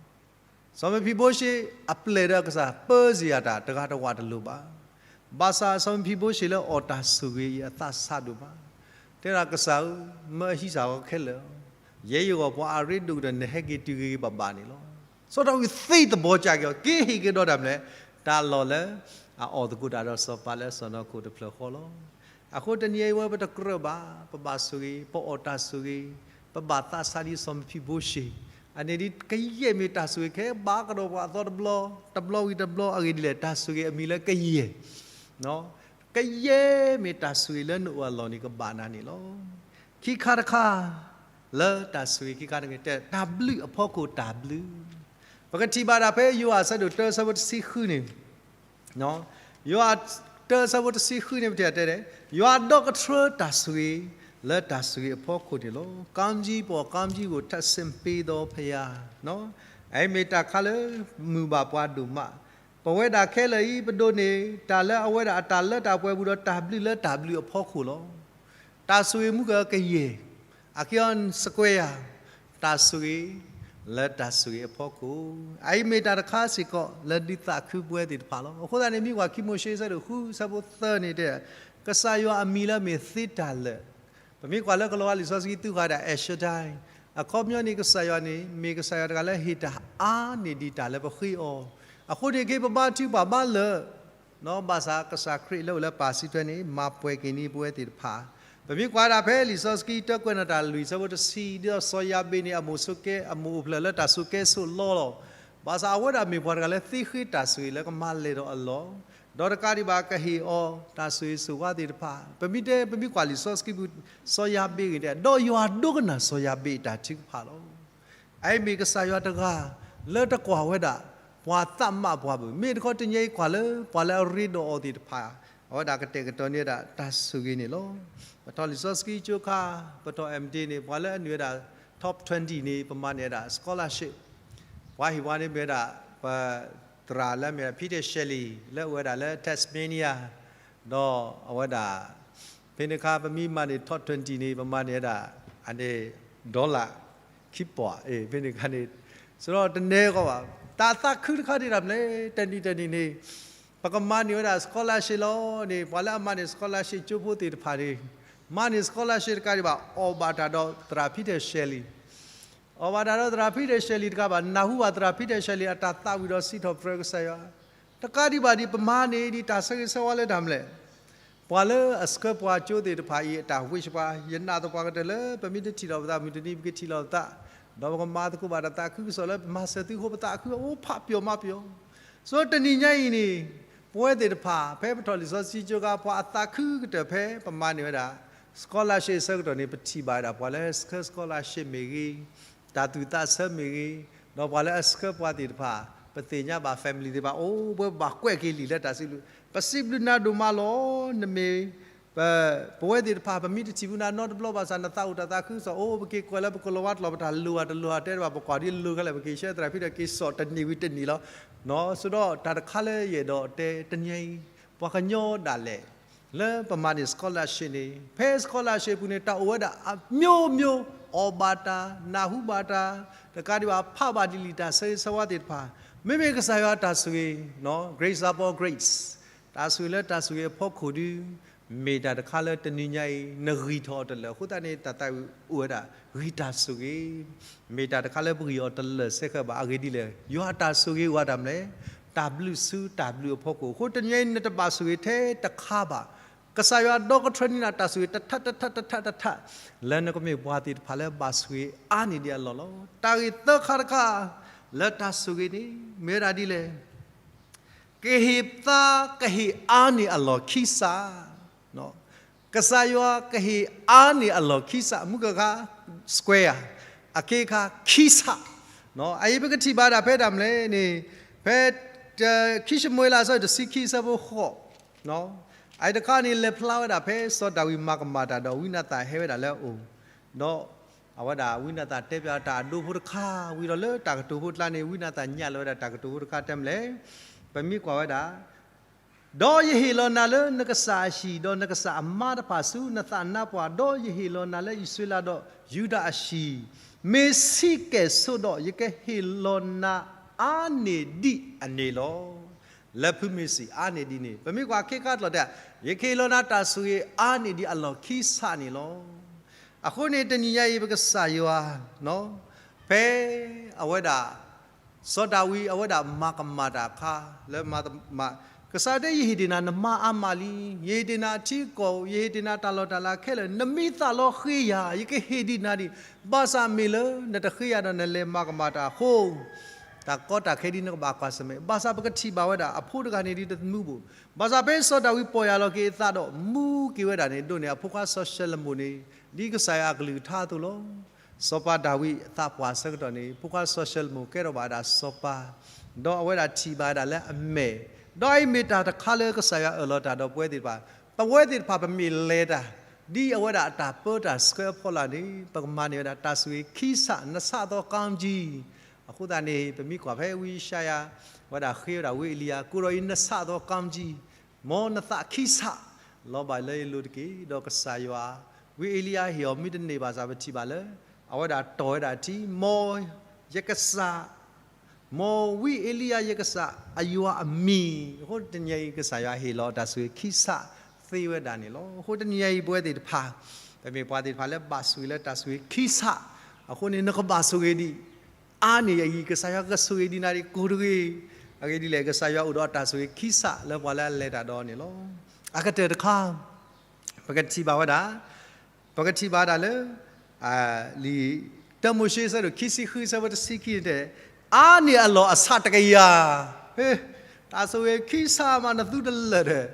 စီၤမဖံဘိရှ့ၣ်အပျဲၢ်ဒီးအကစၢ်ပၢစ့ၢ်ကီးတၢ် တဂၤတဝာ်တလိၤဘၣ်. ဘၣ်ဆၣ်စီၤမဖံဘိရှ့ၣ်လၢအီၣ်တၢ်ဆိၣ်ဂ့ၤအံၤအသးဆးဒိၣ်မး, တဲဒၣ်ကစၢ်ဧၢ, မၢအဟံးစၢ်ဂီၤခဲလၢာ်, ယဲယဂီၢ်ပှၤအရ့ဒိၣ်ကတၢၢ် နဟဲက့ၤတုၤဂ့ၤဂ့ၤဘၣ်ဘၣ်န့ၣ်လီၤ. စီၤဒၤဝံးသ့သဘီကၢ်က့ၤအီၤ က့ၤဟ့ၣ်က့ၤဒီးတၢ်မနုၤလဲၣ်, တၢ်လီၢ်လၢအအီၣ်သကိးတၢ်ဒီးစီၤပၤလၢစီၢ်နီၤခိၣ်တဖျၢၣ်ဃီလီၤ. အဃိတနံၤအံၤဝဲပတကြၢးဘၣ်, ပဘၣ်ဆိၣ်ဂ့ၤ, ပအီၣ်တၢ်ဆိၣ်ဂ့ၤ, ပဘၣ်သးဆးဒ်စီၤမဖံဘိရှ့ၣ်, အန့ၣ်ဒ်ကယဲၢ်မ့ၢ်တၢ်ဆိၣ်ဂ့ၤခဲဘၣ်ကဒီးပှၤအသီတဘျီ, တဘျီဝံၤတဘျီအဂ့ၢ်ဒ်လဲၣ်, တၢ်ဆိၣ်ဂ့ၤအမံၤလၢကယဲၢ် ကယဲၢ်မ့ၢ်တၢ်ဆိၣ်ဂ့ၤလၢနအိၣ်အလီၢ်န့ၣ် ကဘၣ်နၤန့ၣ်လီၤ. ခံခါတခါ, လၢတၢ်ဆိၣ်ဂ့ၤခံခါတဂ့ၤ တဲတၢ်ဘျုးအဖီခိၣ်တၢ်ဘျုး, ပကထံၣ်ဘၣ်ဒၣ်ဖဲယိၤဟၣ်အဆၢဒိၣ်တၢအဆၢဖိတဆံဃုန့ၣ်, ယိၤဟၣ်တၢအဆၢဖိတဆံဃုန့ၣ် ပထံၣ်တဲ, ယွၤဒီကထြၢတၢ်ဆိၣ်ဂ့ၤ လၢတၢ်ဆိၣ်ဂ့ၤအဖီခိၣ်န့ၣ်လီၤ. ကောင်းကြီးပေါ်ကောင်းကြီးကို ထပ်ဆင့်ပေးသောဘုရား, အအံၤမ့ၢ်တၢ်ခါလၢမုာ်ဘၣ်ပှၤဒိၣ်မး, ပဝဲဒၣ်ခဲလၢာ်အံၤ ပဒိးန့ၢ်တၢ်လၢအဝဲဒၣ်အတၢ်လၢတၢ်ပှဲၤပူၤဒီးတၢ်ဘျုးလၢတၢ်ဘျုးအဖီခိၣ်လီၤ. တၢ်ဆိၣ်ဂ့ၤမူကကယဲၢ်, အခံအီၤစကွဲယၤ, တၢ်ဆိၣ်ဂ့ၤ လၢတၢ်ဆိၣ်ဂ့ၤအဖီခိၣ်, အအံၤမ့ၢ်တၢ်တခါစ့ၢ်ကီးလၢဒုးသးခုပဝဲသ့ၣ်တဖၣ်လီၤ. အဃိသတးန့ၣ် မ့ၢ်ကွၢ်ခံမိၤၡ့အဆၢဒိၣ်ဃုအဆၢဖိသၢန့ၣ်တဲ, ကစၢ်ယွၤအမံၤလၢအမ့ၢ်သ့တၢ်လၢာ်, ပမ့ၢ်ကွၢ်လၢကလီၤဝါလံာ်စီဆှံသူဃာ်ဒၣ် El Shaddai, အခီပညီန့ၣ် ကစၢ်ယွၤန့ၣ် မ့ၢ်ကစၢ်ယွၤတဂၤလၢဟ့ၣ်တၢ်အါန့ၢ်ဒံးတၢ်လၢပဃ့အီၤ, အဃိန့ၣ်က့ ပဘါထုကဖၣ်ဘါလၢာ် ဘၣ်ဆၣ်ကစၢ်ခရံာ်လၢအိၣ်လၢပၢ်စုထွဲန့ၣ် မၤပှဲၤက့ၤန့ၢ်ပဝဲသ့ၣ်တဖၣ်, ပမ့ၢ်ကွၢ်ဒၣ်ဖဲလံာ်စီဆှံတၢကွဲးနီၣ်တၢ်လွံၢ်အဆၢဖိတဆံ, ဒ်သိးစီၤယၤဘ့းန့ၣ် အမိၢ်ဆိးကဲ, အမိၢ်အိၣ်ဖျဲၣ်လၢတၢ်ဆိးကဲဆိးလီလီၤ. ဘၣ်ဆၣ်အဝဲဒၣ်မ့ၢ်ပှၤတဂၤလၢသ့ဃ့တၢ်ဆိၣ်ဂ့ၤလၢကမၤလဲၢ်ဒီးအလီၢ်, ဒီးတကးဒံးဘၣ်ကဟ့ၣ်အီၤတၢ်ဆိၣ်ဂ့ၤဆိၣ်ဝါသ့ၣ်တဖၣ်, ပမ့ၢ်တဲ ပမ့ၢ်ကွၢ်လံာ်စီဆှံပူၤ စီၤယၤဘ့းဂ့ၤတဲ, ဒီးယွၤဒိကနၣ်စီၤယၤဘ့းအတၢ်ထုကဖၣ်လီၤ. အအံၤမ့ၢ်ကစၢ်ယွၤတဂၤ လၢတကွၢ်ဝဲဒၣ် ပှၤသးမးပှၤဘၣ်, မ့ၢ်တခီတနံၤအံၤကွၢ်လၢ ပှၤလၢအရ့ဒိၣ်အီၤသ့ၣ်တဖၣ်, အဝဲဒၣ်ကတဲာ်ကတီၤန့ၢ်ဝဲဒၣ်တၢ်ဆိၣ်ဂ့ၤန့ၣ်လီၤ. ပထီၣ်လံာ်စီဆှံကၠိခါ, ပထီၣ် M D န့ၣ် ပှၤလၢအနုာ်ဝဲဒၣ် top twenty န့ၣ် ပမၤန့ၢ်ဝဲဒၣ် scholarship, ပှၤဟ့ၣ်ပှၤန့ၣ်မ့ၢ်ဝဲဒၣ် ပသရၣ်လၢအမ့ၢ် Peter Shelley လၢအိၣ်ဝဲဒၣ်လၢ Tasmania, ဒီးအဝဲဒၣ် ဖဲန့ၣ်အခါ ပမ့ၢ်မၤန့ၢ် top twenty န့ၣ် ပမၤန့ၢ်ဝဲဒၣ် အန့ၣ် dollar ခံပီၢ်, အ့ ဖဲန့ၣ်အခါန့ၣ်, ဆိုတော့တနဲဃီဘၣ်, တၢ်သးခုတခါဒံးတၢ်မနုၤလဲၣ်, တနံၤတနံၤန့ၣ် ပကမၤန့ၢ်ဝဲဒၣ် scholarship လီၤန့ၣ်, ပှၤလၢအမၤန့ၢ် scholarship ကၠိဖိသ့ၣ်တဖၣ်န့ၣ်, မၤန့ၢ် scholarship တကးဒံးဘၣ် အီၣ်ဘၣ်တၢ်ဒီးသရၣ် Peter Shelley, အီၣ်ဘၣ်တၢ်ဒီးသရၣ် Peter Shelley တကးဘၣ် နၢ်ဟူဘၣ်သရၣ် Peter Shelley အတၢ်သးဝံၣ်ဒီးစံးထီၣ်ပတြၢၤကစၢ်ယွၤ, တကးဒံးဘၣ်ဒ် ပမၤန့ၢ်ဒံးတၢ်ဆၢဂ့ၤဆၢဝါလၢတၢ်မနုၤလဲၣ်, ပှၤလၢအဆှၢပှၤကၠိသ့ၣ်တဖၣ်အံၤ အတၢ်ဝ့ၢ်ပှၤ, ယနာ်သပှၢ်ကတၢၢ်လၢ ပမ့ၢ်တထံၣ်လိာ်ပသး မုၢ်တနံၤပကထံၣ်လိာ်ပသး, ဒီးပကမၤသကိးဘၣ်တၢ်သးခုကစီၣ်လၢ ပမၤစၢၤသုအဃိ ပသးခုအိၣ်ဖးပျီၤမးပျီၤ, ဆိုတော့တနံၤညါအံၤန့ၣ်, ပဝဲသ့ၣ်တဖၣ် ဖဲပထီၣ်လံာ်စီဆှံကၠိခါ ပှၤအသးခုကတၢၢ်ဖဲပမၤန့ၢ်ဝဲဒၣ် scholarship အဆၢကတီၢ်န့ၣ် ပထံၣ်ဘၣ်ဝဲဒၣ် ပှၤလၢအဆှၢ scholarship မ့ၢ်ဂ့ၤ, တၢ်သူၣ်သးဆၢမ့ၢ်ဂ့ၤ, ဒီးပှၤလၢအဆှၢပှၤသ့ၣ်တဖၣ်, ပသ့ၣ်ညါဘၣ် family သ့ၣ်တဖၣ်, အိၣ် ပဝဲပဘၣ်ကွဲးက့ၤလံာ်လၢတၢ်စံးဘျုး, ပစံးဘျုးနၤဒိၣ်မးလီၤ. နမ့ၢ် ပ ပဝဲသ့ၣ်တဖၣ် ပမ့ၢ်တထံၣ်ဘၣ်နၤနီတဘျီဘၣ်ဆၣ် နသးအိၣ်တၢ်သးခုကစီၣ်, အိၣ် ပက့ၤကွဲးလၢပကလီၤဝါကျိာ် ပတၢ်လိၣ်ဧါတလိၣ်ဧါ တဲတဘၣ် ပကွၢ်ဒ်လိၤခဲလၢာ် ပက့ၤဆှၢသရၣ်ဖံဒီးက့ၤစိာ်တနံၤဝံၤတနံၤလီၤ. နီၢ် ဆိုတော့ တၢ်တခါလၢယအဲၣ်ဒိးတဲတနံၤအံၤ, ပှၤကညီဒၣ်လဲာ် လၢပမၤန့ၢ် scholarship န့ၣ်, ဖဲ scholarship အပူၤန့ၣ် တၢ်အိၣ်ဝဲဒၣ်အမျိုးမျိုး, အီၣ်ဘၣ်တၢ်, နၢ်ဟူဘၣ်တၢ်, တကးဒံးဘၣ် ဖးဘၣ်ဒ်လံာ်တၢ်ဆၢဂ့ၤဆၢဝါသ့ၣ်တဖၣ်, မ့မ့ၢ်ကစၢ်ယွၤတၢ်ဆိၣ်ဂ့ၤ, နီၢ် grace upon grace, တၢ်ဆိၣ်ဂ့ၤလၢတၢ်ဆိၣ်ဂ့ၤအဖီခိၣ်ဒု မ့ၢ်တၢ်တခါလၢတနံၤညါအံၤ နဂံၢ်ထီၣ်အီၤတလၢာ်အဃိသတးန့ၣ် တၢ်သးဝံၣ်အိၣ်ဝဲဒၣ် ဂံၢ်တၢ်ဆိၣ်ဂ့ၤ, မ့ၢ်တၢ်တခါလၢပဂံၢ်အီၤတလၢာ်စဲဃၢၤဘၣ်. အဂ့ၢ်ဒ်လဲၣ်, ယွၤအတၢ်ဆိၣ်ဂ့ၤအိၣ်ဝဲဒၣ်မလဲၣ်, တၢ်ဘျုးဆူတၢ်ဘျုးအဖီခိၣ်. အဃိတနံၤညါအံၤ နတဘၣ်ဆိၣ်ဂ့ၤထဲတခါဘၣ်. ကစၢ်ယွၤဒီကထၢန့ၢ်နၤတၢ်ဆိၣ်ဂ့ၤ တထၣ်တထၣ်တထၣ်တထၣ်, လၢနကမ့ၢ်ပှၤသ့ၣ်တဖၣ်လၢဘၣ်ဆိၣ်ဂ့ၤအါန့ၢ်ဒံးအလီၢ်လီၤ. တၢ်ဂ့ၢ်သၢခါတခါ လၢတၢ်ဆိၣ်ဂ့ၤန့ၣ် မ့ၢ်ဝဲဒၣ်ဒ်လဲၣ် ကဟ့ၣ်သါကဟ့ၣ်အါန့ၢ်အလီၢ်ခံစး, ကစၢ်ယွၤကဟ့ၣ်အါန့ၢ်အလီၢ်ခံစး, မုၢ်ကခါ square, အခ့အခါခံစး, အအံၤပကထံၣ်ဘၣ်ဒၣ်ဖဲဒၣ်မလဲၣ်န့ၣ်, ဖဲ ခံၡမူၤအ့လး အဆၢဒိၣ်တဆံခံ အဆၢဖိဃိး, အအံၤတခါန့ၣ် လဲၤဖျါဝဲဒၣ်ဖဲစီၤဒၤဝံးမၤကမၣ်တၢ်ဒီး ဝံနၤသၣ်ဟဲဝဲဒၣ်လၢအအိၣ်, ဒီးအဝဲဒၣ်ဝံနၤသၣ်တဲပၠးတၢ်အဒိဖိတခါ, ဝံၤဒီးလၢတၢ်ကတိၤဖိကျါန့ၣ် ဝံနၤသၣ်ညၣ်လီၤဝဲဒၣ်တၢ်ကတိၤဖိတခါတဲမလဲၣ်, ပမ့ၢ်ကွၢ်ဝဲဒၣ် ဒီးယဟ့ၣ်လီၤနၤလၢနကစၢ်အဟံၣ်, ဒီးနကစၢ်အမါတဖၣ်ဆူနသးနါပှၢ်, ဒီးယဟ့ၣ်လီၤနၤလၢအံၣ်စရ့လးဒီးယူဒၤအဟံၣ်, မ့ၢ်ဆံးကဲၣ်ဆိးဒီး ယကဟ့ၣ်လီၤနၤအါန့ၢ်ဒံးအန့ၣ်လီၤ. လၢဖုမ့ၢ်စံးအါန့ၢ်ဒံးန့ၣ် ပမ့ၢ်ကွၢ်ခ့ခါတလီၤတဲ, ယကဟ့ၣ်လီၤနၤတၢ်ဆိၣ်ဂ့ၤအါန့ၢ်ဒံးအလီၢ်ခံစးန့ၣ်လီၤ. အဃိန့ၣ်တနံၤညါအံၤ ပကစၢ်ယွၤ ဖဲအဝဲဒၣ် စီၤဒၤဝံးအဝဲဒၣ်မၤကမၣ်တၢ်အခါ လၢမၤ, ကစၢ်ယွၤတဲ ယဟ့ၣ်ဒံးနၤ နမါအါမးလံ, ယဟ့ၣ်ဒံးနၤအထံအကီၢ်, ယဟ့ၣ်ဒံးနၤတၢ်လီၢ်တၢ်လၤခဲလၢာ်, နမ့ၢ်သးလီၤဃ့ယၤ ယကဟ့ၣ်ဒံးနၤဒံး, ဘၣ်ဆၣ်မ့ၢ်လၢနတဃ့ယၤဒီး နလဲၤမၤကမၣ်တၢ်အဃိ တၢ်ကီတၢ်ခဲဒ်နကဘၣ်ကွၢ်ဆၢၣ်မဲာ်, ဘၣ်ဆၣ်ပကထံၣ်ဘၣ်ဝဲဒၣ် အဖိတဂၤန့ၣ်ဒ်တမူဘၣ်, ဘၣ်ဆၣ်ဖဲစီၤဒၤဝံးပီၢ်ယၢ်လီၤက့ၤအသးဒီး မူက့ၤဝဲဒၣ်န့ၣ် ဒိးန့ၢ်အဖိခွါစီၤၡလိၤမိၣ်န့ၣ် ဒ်ကစၢ်ယွၤအကလုၢ်ကထါအသိးလီၤ. စီၤပၤဒၤဝံးအသးပှၢ်အဆၢကတီၢ်န့ၣ် ဖိခွါစီၤၡလိၤမိၣ်ကဲထီၣ်ဘၣ်ဝဲဒၣ်စီၤပၤ, ဒီးအဝဲဒၣ်ထံၣ်ဘၣ်ဝဲဒၣ်လၢအမဲာ်, ဒီးအအံၤမ့ၢ်တၢ်တခါလၢကစၢ်ယွၤအၢၣ်လီၤတၢ်ဒီးပဝဲသ့ၣ်တဖၣ်, ပဝဲသ့ၣ်တဖၣ်ပမ့ၢ်လဲၤတၢ် ဒ်အဝဲဒၣ်အတၢ်ပၢတၢ်ဆှၢအဖီလာ်န့ၣ် ပကမၤန့ၢ်ဝဲဒၣ်တၢ်ဆိၣ်ဂ့ၤခံစး နဆးသီကီမကၠံ အဃိသတးန့ၣ် ပမ့ၢ်ကွၢ်ဖဲဝံယၡါယၤ ဝဲဒၣ်ဃ့ဝဲဒၣ်ဝံအ့လံယၤ ကိးဒီးအံၤ နဆးသီကီမကၠံ, မ်နသးခံစး လီၤဘၣ်လၢယလိၤတက့ၢ်. ဒီးကစၢ်ယွၤ ဝံအ့လံယၤဟ့ၣ်အီၤမ့ၢ်တန့ၢ်ဘၣ်ဆၣ် ပထံၣ်ဘၣ်လၢ အဝဲဒၣ်တီၢ်ဝဲဒၣ်ထံ မ်ယကစၢ် မ်ဝံအ့လံယၤယကစၢ်အယွၤအမံၤ, အဃိတနံၤအံၤ ကစၢ်ယွၤဟ့ၣ်လီၤတၢ်ဆိၣ်ဂ့ၤခံစးသ့ဝဲဒၣ်န့ၣ်လီၤ. အဃိတနံၤအံၤ ပဝဲသ့ၣ်တဖၣ် ပမ့ၢ်ပှၤသ့ၣ်တဖၣ်လၢဘၣ်ဆိၣ်ဂ့ၤလၢတၢ်ဆိၣ်ဂ့ၤခံစး, အဃိန့ၣ် နကဘၣ်ဆိၣ်ဂ့ၤဒံး အါန့ၢ်အံၤ ကစၢ်ယွၤကဆိၣ်ဂ့ၤဒံးနၤဒံးကိးတဂ့ၤ. အဂ့ၢ်ဒ်လဲၣ် ကစၢ်ယွၤအိၣ်ဒီးတၢ်ဆိၣ်ဂ့ၤခံစးလၢပှၤလၢအလဲၤတၢ်ဒီးအီၤန့ၣ်လီၤ. အကတၢၢ်တခါ ပကထံၣ်ဘၣ်ဝဲဒၣ် ပကထံၣ်ဘၣ်ဝဲဒၣ်လၢ လံာ်တၢမိၤၡ့ အဆၢဒိၣ်ခံဆံဃု အဆၢဖိတဆံခံန့ၣ်တဲ အါန့ၢ်အလီၢ်အဆးတကယၤ, တၢ်ဆိၣ်ဂ့ၤခံစးမးနသူတလၢာ်ဒီး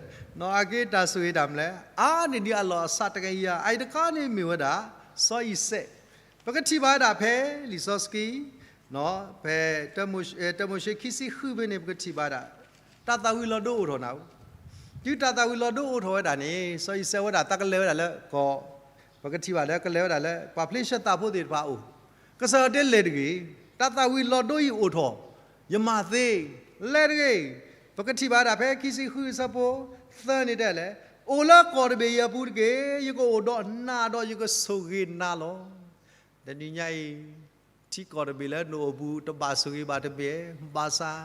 အက့တၢ်ဆိၣ်ဂ့ၤတၢ်မနုၤလဲၣ်, အါန့ၢ်ဒံးအလီၢ်အဆးတကယၤ, အအံၤတခါန့ၣ်မ့ၢ်ဝဲဒၣ် စီၤအံၤစဲး, ပကထံၣ်ဘၣ်ဝဲဒၣ်ဖဲလံာ်စီဆှံ ဖဲ တၢမိၤၡ့ခံဆံဃုဖဲန့ၣ် ပကထံၣ်ဘၣ်ဒၣ် တၢ်သၣ်ဝံၤလီၤဒိအိၣ်ထီၣ်နၤဧိၤ, တုၤတၢ်သၣ်ဝံၤလီၤဒိအိၣ်ထီၣ်ဝဲဒၣ်န့ၣ် စီၤအံၤစဲးဝဲဒၣ်သးကလဲၤဝဲဒၣ်လၢကီၢ်, ပကထံၣ်ဘၣ်လၢကလဲၤဝဲဒၣ်လၢ ပှၤဖလ့ၡသးဖိသ့ၣ်တဖၣ်အအိၣ်, ကစၢ်ယွၤတဲလဲၤတဂ့ၤ, တၢ်သၣ်ဝံၤလီၤဒိအံၤအိၣ်ထီၣ်, ယမၤသ့, လဲၤတဂ့ၤ, ပကထံၣ်ဘၣ်ဒၣ်ဖဲခံဆံဃုအဆၢဖိသၢန့ၣ်တဲလဲၣ်, အိၣ်လၢကီၢ်တဘ့ၣ်အံၤအပူၤတက့ၢ်, ယကအိၣ်ဒီးနၤဒီးယကဆိၣ်ဂ့ၤနၤလီၤ. တနံၤညါအံၤ ထံကီၢ်တဘ့ၣ်လၢနအိၣ်ပူၤ တဘၣ်ဆိၣ်ဂ့ၤဘၣ်တဘ့ၣ်, ဘၣ်ဆၣ်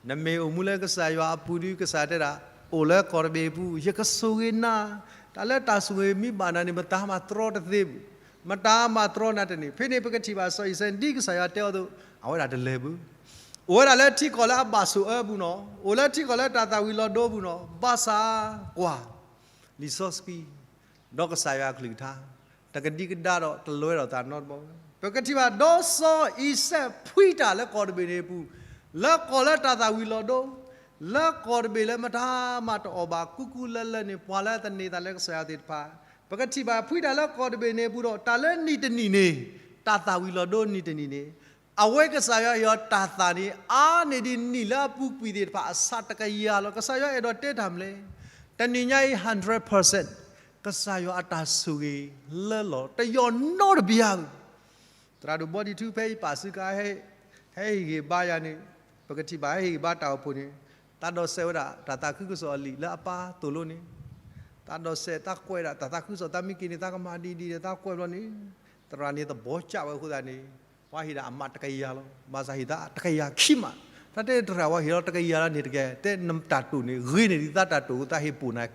နမ့ၢ်အိၣ်မူလၢကစၢ်ယွၤအပူၤဒီး ကစၢ်တဲဒၣ် အိၣ်လၢကီၢ်တဘ့ၣ်အပူၤ ယကဆိၣ်ဂ့ၤနၤ, တၢ်လၢတၢ်ဆိၣ်ဂ့ၤမ့ၢ်ဘၣ်နၤန့ၣ် မတၤမၤတြီတသ့ဘၣ်, မတၤမၤတြီနၤတန့ၢ်. ဖဲန့ၣ် ပကထံၣ်ဘၣ်စီၤအံၤစဲး ဒ်ကစၢ်ယွၤတဲအီၤအသိး အဝဲဒၣ်တလဲၤဘၣ်, အိၣ်ဝဲဒၣ်လၢထံကီၢ်လၢအဘၣ်ဆိၣ်အၢပူၤနီၤ, အိၣ်လၢထံကီၢ်လၢတၢ်သၣ်ဝံၤလီၤဒိပူၤနီၤ, ဘၣ်ဆၣ်ကွၢ် လံာ်စီဆှံ ဒီးကစၢ်ယွၤအကလုၢ်ကထါ တကဒံကဒါဒီးတလွဲဒီးသးနီတဘျီ. ပကထံၣ်ဘၣ် ဒီးစီၤအံၤစဲးဖှံတၢ်လၢကီၢ်တဘ့ၣ်န့ၣ်အပူၤ, လၢကီၢ်လၢတၢ်သၣ်ဝံၤလီၤဒိ, လၢကီၢ်တဘ့ၣ်လၢမတၤမၤတအီၣ်ဘၣ် ကူကူလၢလၢန့ၣ် ပှၤလၢသန့ၤသးလၢကစၢ်ယွၤသ့ၣ်တဖၣ်, ပကထံၣ်ဘၣ်ဖှံတၢ်လၢကီၢ်တဘ့ၣ်န့ၣ်အပူၤဒီး တၢ်လၢနံၣ်တနံၣ်န့ၣ်, တၢ်သၣ်ဝံၤလီၤဒိနံၣ်တနံၣ်န့ၣ် အဝဲကစၢ်ယွၤဟ့ၣ်အီၤတၢ်သၣ်န့ၣ် အါန့ၢ်ဒံးနံၣ်လၢအပူၤကွံာ်သ့ၣ်တဖၣ်အဆးတကယၤလီၤ. ကစၢ်ယွၤအဲၣ်ဒိးတဲတၢ်မနုၤလဲၣ်, တနံၤညါအံၤ hundred percent ကစၢ်ယွၤအတၢ်ဆိၣ်ဂ့ၤလၢလီၤ တယီၢ်နီတဘျီဘၣ်. သရၣ်ဒိၣ်ဘီဒံထူ ဖဲအံၤပာ်စုကါ ဟဲဟ့ၣ်ဂံၢ်ဘါယၤန့ၣ်, ပကထံၣ်ဘၣ်ဟဲဟ့ၣ်ဂံၢ်ဘါတၢ်အိၣ်ဖှိၣ်န့ၣ်, သးဒိးစဲးဝဲဒၣ် တၢ်သးခုကစီၣ်အလံာ်လၢအပၢ်သိၣ်လိန့ၣ်, သးဒိးစဲးသးကွဲးဒၣ် တၢ်သးခုကစီၣ် သးမ့ၢ်က့ၤန့ၣ် သးကမၤဒ်အံၤဒ်အံၤ သးကွဲးဘျီန့ၣ်, သရၣ်န့ၣ်သဘီကၢ်ဝဲအဃိသတးန့ၣ်, ပှၤဟ့ၣ်ဒၣ်အမးတကယၤလီၤ. ဘၣ်ဆၣ်ဟ့ၣ်သးတကယၤခံမး, ပ တၢ်တဲတရၣ်ဝဲဟ့ၣ်လီၤတကယၤလီၤန့ၣ်တကဲ တဲနတၢ်တိာ်န့ၣ် ဂ့ၤန့ၢ်ဒ်သးတၢ်တိာ် သးဟ့ၣ်ပိာ်နၤ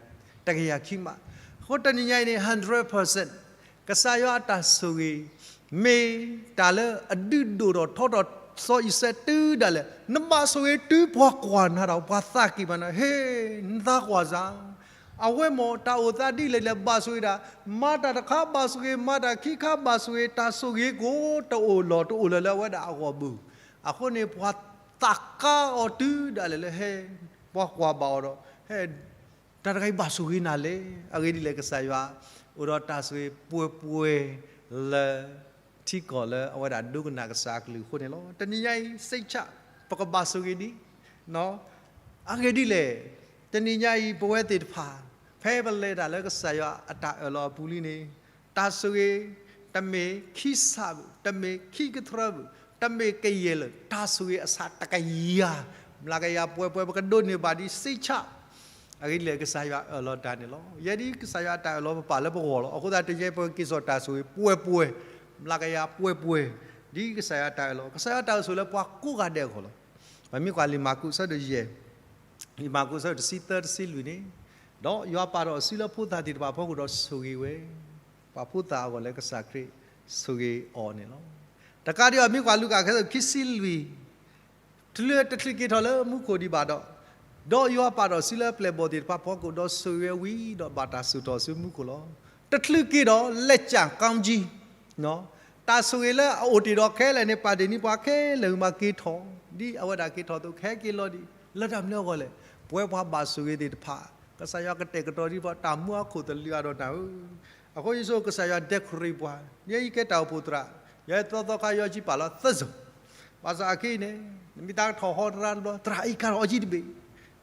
တကယၤခံမး. အဃိတနံၤညါအံၤန့ၣ် hundred percent ကစၢ်ယွၤအတၢ်ဆိၣ်ဂ့ၤ မ့ၢ်တၢ်လၢအဒုးဒိၣ်ထီၣ်ထီထီၣ် စီၤအံၤစဲးတုၤဒၣ်လဲာ် နဘၣ်ဆိၣ်ဂ့ၤတုၤပှၤကွၢ်နၤဒီး ပှၤသးက့ၤဘၣ်နၤ ဟ့ နသးကွၢ်စၢ် အဝဲမ့ၢ်တၢ်အိၣ်သးဒ်လဲၣ်လဲၣ် ဘၣ်ဆိၣ်ဂ့ၤဒၣ်, မၤတၢ်တခါဘၣ်ဆိၣ်ဂ့ၤ, မၤတၢ်ခံခါဘၣ်ဆိၣ်ဂ့ၤ, တၢ်ဆိၣ်ဂ့ၤကိးတအိၣ်လီၤတအိၣ်လၢၤလၢအဝဲဒၣ်အဂီၢ်ဘၣ်. အဃိန့ၣ် ပှၤသးကါအီၤတုၤဒၣ်လဲာ်လၢဟဲ, ပှၤကွၢ်ဘၣ်အီၤဒီး ဟဲ, တၢ်တဂၤအံၤဘၣ်ဆိၣ်ဂ့ၤနၤလဲၣ်. အဂ့ၢ်ဒ်လဲၣ် ကစၢ်ယွၤ အိၣ်ဒီးတၢ်ဆိၣ်ဂ့ၤပှဲၤပှဲၤလၢ ထံကီၢ်လၢအဝဲဒၣ်ဒိကနၣ်ကစၢ်အကလုၢ်အဃိန့ၣ်လီၤ. တနံၤညါအံၤ စိတ်ချ ပကဘၣ်ဆိၣ်ဂ့ၤဒံး အဂ့ၢ်ဒ်လဲၣ်, တနံၤညါအံၤ ပဝဲသ့ၣ်တဖၣ် ဖဲပလဲၤတၢ်လၢကစၢ်ယွၤအတၢ်အၢၣ်လီၤအပူၤလံန့ၣ်, တၢ်ဆိၣ်ဂ့ၤ တမ့ၢ်ခံဆးဘၣ်, တမ့ၢ်ခံကတြၢဘၣ်, တမ့ၢ်ကယဲၢ်လၢာ်, တၢ်ဆိၣ်ဂ့ၤအဆးတကယၤ, မျးကယၤပှဲၤပှဲၤ ပကဒိးန့ၢ်ဘၣ်ဒ် စိတ်ချ အဂ့ၢ်ဒ်လဲၣ် ကစၢ်ယွၤအၢၣ်လီၤတၢ်န့ၣ်လီၤ. ယဲဒ်ကစၢ်ယွၤအတၢ်အၢၣ်လီၤပပာ်လၢပဂီၢ်လီၤ. အဃိသတး တနံၤညါအံၤ ပကက့ၤစိာ်တၢ်ဆိၣ်ဂ့ၤပှဲၤပှဲၤ, မျးကယၤပှဲၤပှဲၤ, ဒ်ကစၢ်ယွၤအတၢ်အၢၣ်လီၤ, ကစၢ်ယွၤအတၢ်အိၣ်ဆိးလၢပှၤကိးဂၤဒဲးအဂီၢ်လီၤ. ပမ့ၢ်ကွၢ်လံာ်မၢ်ကူးအဆၢဒိၣ်ယဲၢ်, လံာ်မၢ်ကူးအဆၢဒိၣ်တဆံသၢတဆံလွံၢ်န့ၣ်, ဒီးယွၤပာ်ထီၣ်စုလၢဖိသၣ်သ့ၣ်တဖၣ်အဖီခိၣ်ဒီးဆိၣ်ဂ့ၤဝဲ, ပှၤဖိသၣ်အဂီၢ်လၢကစၢ်ခရံာ်ဆိၣ်ဂ့ၤအီၤန့ၣ်လီၤ. တကးဒံးဘၣ် မ့ၢ်ကွၢ်လူၤကၣ်အဆၢဒိၣ်ခံဆံလွံၢ် တချုး, တချုးက့ၤထီၣ်လၢမူခိၣ်ဒံးဘၣ်ဒီး, ဒီးယွၤပာ်ထီၣ်စုလၢပျဲၢ်ဘီၣ်သ့ၣ်တဖၣ်အဖီခိၣ်ဒီးဆိၣ်ဂ့ၤဝဲဝံၤဒီးဘၣ်တၢ်စိာ်ထီၣ်ဆူမူခိၣ်လီၤ. တချုးက့ၤဒီး လက်ကျန်ကောင်းကြီး, တၢ်ဆိၣ်ဂ့ၤလၢအအိၣ်တ့ၢ်ဒီးခဲလၢာ်န့ၣ် ပာ်တ့ၢ်န့ၢ်ပှၤခဲလၢာ်မးက့ၤထီၣ်, ဒ်အဝဲဒၣ်က့ၤထီၣ်အသိး ကဟဲက့ၤလီၤဒံး လၢတၢ်မနုၤအဂီၢ်လဲၣ်. ပဝဲပှၤဘၣ်ဆိၣ်ဂ့ၤသ့ၣ်တဖၣ် ကစၢ်ယွၤကတဲာ်ကတီၤဒံးပှၤတၢ်မူအခိၣ်သလုးအါဒီးနၤဧၢ, အဃိယဆိကမိၣ်ကစၢ်ယွၤ decorate ပှၤ, ယဲအံၤကဲတၢ်အိၣ်ဖှိၣ်သရၣ်, ယဲသီသီခါယီကံပာ်လီၤသၢစိၤ, ဘၣ်ဆၣ်အခဲအံၤန့ၣ်, နမ့ၢ်တၢ်ကထီၣ်ဟီတရါတဘျီ သရၣ်အံၤကၤထီၣ်အီကံတဘ့ၣ်,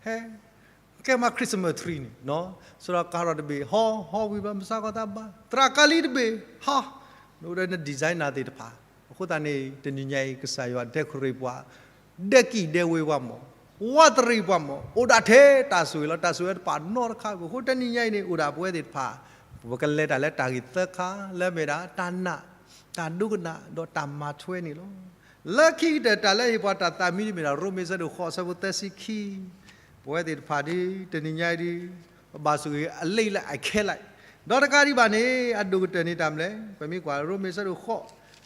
ဟဲ ကဲမး Christmas tree န့ၣ်, စရီကၤထီၣ်တဘ့ၣ် ဟီ ဟီဝံၤဘျီ မုၢ်ဆါခီသးဘါ သရၣ်ကၤလံတဘ့ၣ် ဟါ, နအိၣ်ဒီးန designer သ့ၣ်တဖၣ်, အဃိသတးန့ၣ် တနံၤညါအံၤ ကစၢ်ယွၤ decorate ပှၤ, ဒဲကံၣ်ဒဲဝ့ၤပှၤမး, ဝးတရံးပှၤမး, အိၣ်ဒၣ်ထဲတၢ်ဆိၣ်ဂ့ၤလီၤ. တၢ်ဆိၣ်ဂ့ၤတပာ်နီတခါဘၣ်. အဃိတနံၤညါအံၤန့ၣ် အိၣ်ဒၣ်ပဝဲသ့ၣ်တဖၣ်, ပကလဲၤတၢ်လၢတၢ်ဂ့ၢ်သၢခါ လၢအမ့ၢ်ဒၣ် တၢ်နာ်, တၢ်ဒိကနၣ် ဒီးတၢ်မၤထွဲန့ၣ်လီၤ. လၢခံကတၢၢ် တၢ်လၢဟ့ၣ်ပှၤတၢ်သးမံတမ့ၢ်ဒၣ် ရိမ့ၤအဆၢဒိၣ်ဃိး အဆၢဖိသၢဆံခံ, ပဝဲသ့ၣ်တဖၣ်ဒ် တနံၤညါအံၤဒ် ပဘၣ်ဆိၣ်ဂ့ၤအလံလၢအခဲလၢာ်, ဒီးတကးဒံးဘၣ်န့ၣ် အဒိၣ်ကတၢၢ်န့ၣ်တၢ်မနုၤလဲၣ်. ပမ့ၢ်ကွၢ်ရိမ့ၤအဆၢဒိၣ်ဃိး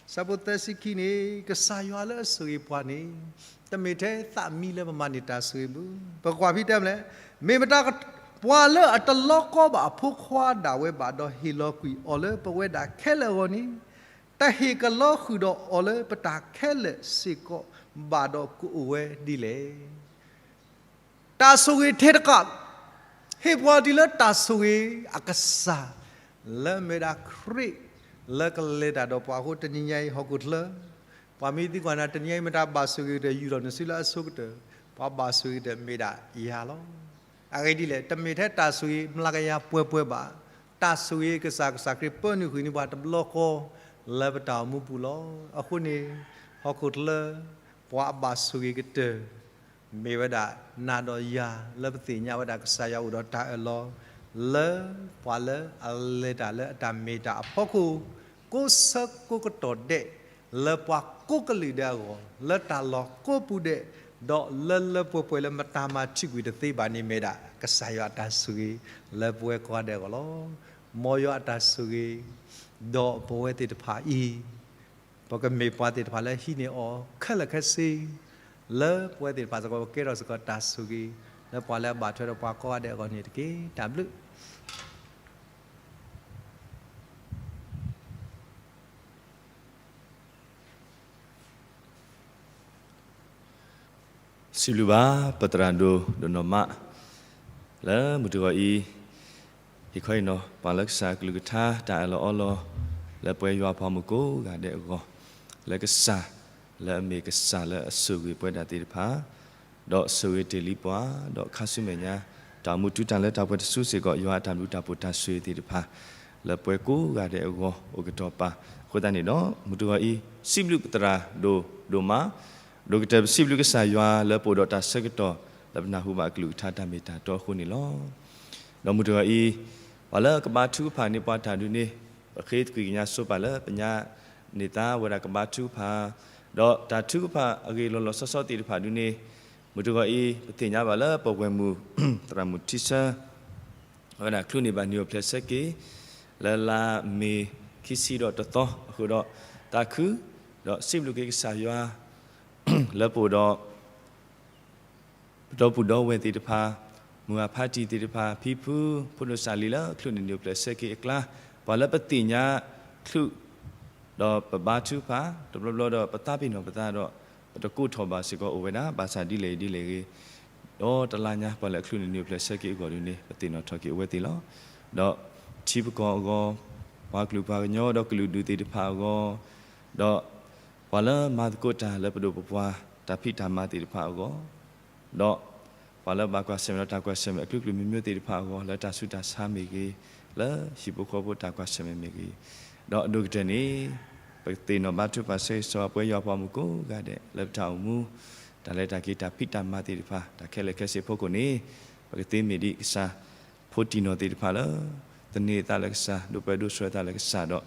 အဆၢဖိသၢဆံခံန့ၣ် ကစၢ်ယွၤလၢအဆိၣ်ဂ့ၤပှၤန့ၣ် တမ့ၢ်ထဲသးမံလၢပမၤန့ၢ်တၢ်ဆိၣ်ဂ့ၤဘၣ်. ပကွၢ်ဖဲတၢ်မနုၤလဲၣ်, မ့ၢ်မတၤ ပှၤလၢအတလီၤကီဘၣ်အဖိခွါဒၣ်ဝဲဘၣ် ဒီးဟ့ၣ်လီၤကွံာ်အီၤလၢပဝဲဒၣ်ခဲလၢာ်အဂီၢ်န့ၣ်, တဟ့ၣ်ကလီၤဃုာ်ဒီးအီၤလၢပတၢ်ခဲလၢာ်စ့ၢ်ကီးဘၣ်ဒီးကအိၣ်ဝဲဒ်လဲၣ်. တၢ်ဆိၣ်ဂ့ၤထဲတကး, ဟ့ၣ်ပှၤတုၤလၢတၢ်ဆိၣ်ဂ့ၤအကစၢ်, လၢအမ့ၢ်ဒၣ်ခရံာ်, လၢကလဲၤတၢ်ဒီးပှၤအဃိ တနံၤညါအံၤဟီၣ်ခိၣ်ချၢ, ပှၤမ့ၢ်သံကွၢ်နၤ တနံၤညါအံၤမတၤဘၣ်ဆိၣ်ဂ့ၤကတၢၢ် ယူာ်ထီၣ်နစုလၢအဆိကတၢၢ်, ပှၤဘၣ်ဆိၣ်ဂ့ၤကတၢၢ်မ့ၢ်ဒၣ်ယၤလီၤ. အဂ့ၢ်ဒ်လဲၣ်, တမ့ၢ်ထဲတၢ်ဆိၣ်ဂ့ၤမျးကယၤပှဲၤပှဲၤဘၣ်, တၢ်ဆိၣ်ဂ့ၤကစၢ် ကစၢ်ခရံာ်ပၢနုာ်ဃုာ်န့ၢ်ပှၤတဘျီဃီ လၢပတၢ်အိၣ်မူပူၤလီၤ. အဃိန့ၣ်, ဟီၣ်ခိၣ်ချၢ, ပှၤအဘၣ်ဆိၣ်ဂ့ၤကတၢၢ် မ့ၢ်ဝဲဒၣ်နၤဒီးယၤ လၢပသ့ၣ်ညါဝဲဒၣ်ကစၢ်ယွၤအိၣ်ဒီးတၢ်အၢၣ်လီၤ လၢပှၤလၢအလဲၤတၢ်လၢအတၢ်မ့ၢ်တၢ်အဖီခိၣ် ကိးဆၢကိးကတီၢ်ဒဲး လၢပှၤကိးကလုာ်ဒဲးအဂီၢ် လၢတၢ်လီၢ်ကိးပူၤဒဲး ဒီးလၢလၢပှဲၤပှဲၤလၢမတၤမၤထံၣ်ကွံာ်တသ့ဘၣ်န့ၣ် မ့ၢ်ဒၣ်ကစၢ်ယွၤအတၢ်ဆိၣ်ဂ့ၤ လၢပဝဲကိးဂၤဒဲးအဂီၢ်လီၤ. မ်ယွၤအတၢ်ဆိၣ်ဂ့ၤ ဒီးပဝဲသ့ၣ်တဖၣ်အံၤ ပကမ့ၢ်ပှၤသ့ၣ်တဖၣ်လၢဟံးန့ၢ်အီၤခဲလၢာ်ခဲဆ့ လၢပဝဲသ့ၣ်တဖၣ်စ့ၢ်ကီး ပကကဲထီၣ်စ့ၢ်ကီးတၢ်ဆိၣ်ဂ့ၤ လၢပှၤလၢအဘၣ်ထွဲဒီးပှၤကိးဂၤဒဲးအဂီၢ်န့ၣ်တက့ၢ်. တၢ်ဘျုး စံးဘျုးဘၣ် ပသရၣ်ဒိၣ်ဒိၣ်နီၢ်မး လၢမုၢ်တဂီၤအံၤ ဟ့ၣ်ခီဟ့ၣ်နီၤ ပှၤလၢကစၢ်အကလုၢ်ကထါ တၢ်အၢၣ်လီၤအီလီၤ လၢပဝဲယွၤအဖိမုၣ်ကိးဂၤဒဲးအဂီၢ် လၢကစၢ် လၢအမ့ၢ်ကစၢ်လၢအဆိၣ်ဂ့ၤပဝဲဒၣ်သ့ၣ်တဖၣ် ဒီးဆိၣ်ဂ့ၤတ့ၢ်လံပှၤ ဒီးခါဆူမဲာ်ညါ တၢ်အိၣ်မူတုၤတၢ်လၢတၢ်ပှဲၤတစုစ့ၢ်ကီး ယွၤအတၢ်ဘျုးတၢ်ဖှိၣ်တၢ်ဆိၣ်ဂ့ၤသ့ၣ်တဖၣ် လၢပဝဲကိးဂၤဒဲးအဂီၢ် အိၣ်ကတီၤပၤ အဃိသတးန့ၣ်ဒီး မုၢ်တဂီၤအံၤ စံးဘျုးပသရၣ်ဒိၣ်ဒိၣ်မး ဒီးကတၢၢ်ပစံးဘျုးကစၢ်ယွၤလၢပအိၣ်ဒီးတၢ်ဆၢကတီၢ် လၢပနၢ်ဟူဘၣ်အကလုၢ်ကထါတၢ်မ့ၢ်တၢ်တီအဃိန့ၣ်လီၤ. ဒီးမုၢ်တဂီၤအံၤ ပှၤလၢကဘါထုကဖၣ်န့ၢ်ပှၤတၢ်ဒုးန့ၣ် ပဃ့သကွံၢ်ကညးဆိပာ်လၢပညါန့ၢ်သါဝဲဒၣ်ကဘါထုကဖၣ် ဒီးတၢ်ထုကဖၣ်အဂ့ၢ်လီၤလီၤဆီဆီသ့ၣ်တဖၣ်ဒုးန့ၣ် မုၢ်တဂီၤအံၤ ပသ့ၣ်ညါဘၣ်လၢပှၤပှဲၤမုၢ် သရၣ်မုၣ်ထံဆၢ အဝဲဒၣ်ချုးန့ၢ်ဘၣ်နံၣ်အိၣ်ဖျဲၣ်ဆၢက့ၤ လၢလါမ့ၤခံဆံဒီးတသီအဃိဒီး သးခု ဒီးစံးဘျုးက့ၤကစၢ်ယွၤ လၢပအိၣ်ဒီး ပဒီပုၢ်ဒီဝဲၢ်သ့ၣ်တဖၣ်, မုၢ်ဂၢ်ဖါတံၢ်သ့ၣ်တဖၣ်, ဖံဖု, ဖိဒိၣ်စၢ်လံၤလၢချုးန့ၢ်နံၣ်အိၣ်ဖျဲၣ်ဆၢက့ၤအကျါ, ပှၤလၢပသ့ၣ်ညါချုး ဒီးပဘါထုကဖၣ် တဘျီဘျီဒီးပသးပ့ၤနီၣ်ပသးဒီး ပတကိးထီၣ်ဘၣ်စ့ၢ်ကီးအိၣ်ဝဲဒၣ် ဘၣ်ဆၣ်ဒ်လဲၣ်ဒ်လဲၣ်ဂ့ၤ, ဒီးတလါညါပှၤလၢအချုးန့ၢ်နံၣ်အိၣ်ဖျဲၣ်ဆၢက့ၤအဂီၢ်ဒ်န့ၣ် ပသ့ၣ်နီၣ်ထီၣ်က့ၤအဝဲသ့ၣ်လီၤ. ဒီးထံပကီၢ်အဂီၢ်, ပှၤကလုာ်ပှၤကညီဒီးကလုာ်ဒူၣ်သ့ၣ်တဖၣ်အဂီၢ်, ဒီးပှၤလၢမၤသကိးတၢ်လၢပဒိၣ်ပပှၢ်တၢ်ဖံးတၢ်မၤသ့ၣ်တဖၣ်အဂီၢ်, ဒီးပှၤလၢဘၣ်ကွၢ်ဆၢၣ်မဲာ်ဒီးတၢ်ကွၢ်ဆၢၣ်မဲာ်အကလုာ်ကလုာ်မံၤမံၤသ့ၣ်တဖၣ်အဂီၢ် လၢတၢ်ဆူးတၢ်ဆါမ့ၢ်ဂ့ၤ, လၢဟံၣ်ဖိဃီဖိတၢ်ကွၢ်ဆၢၣ်မဲာ်မ့ၢ်ဂ့ၤ, ဒီးအဒိၣ်ကတၢၢ်န့ၣ် ပကသ့ၣ်နီၣ်ဘါထုကဖၣ်ဆၢဂ့ၤဆၢဝါပဝဲယွၤပှၤမုၣ်ကိးဂၤဒဲး လၢပတၢ်အိၣ်မူ တၢ်လဲၤတၢ်က့ၤတၢ်ဖံးတၢ်မၤသ့ၣ်တဖၣ် တၢ်ခဲလၢာ်ခဲဆ့အဖီခိၣ်န့ၣ် ပကသ့မ့ၢ်ဒ်ကစၢ် ဖိတံၢ်နီၢ်သ့ၣ်တဖၣ်လၢ သန့ၤအသးလၢကစၢ် ဒိးပၢဒိးဆှၢအသးလၢကစၢ်ဒီး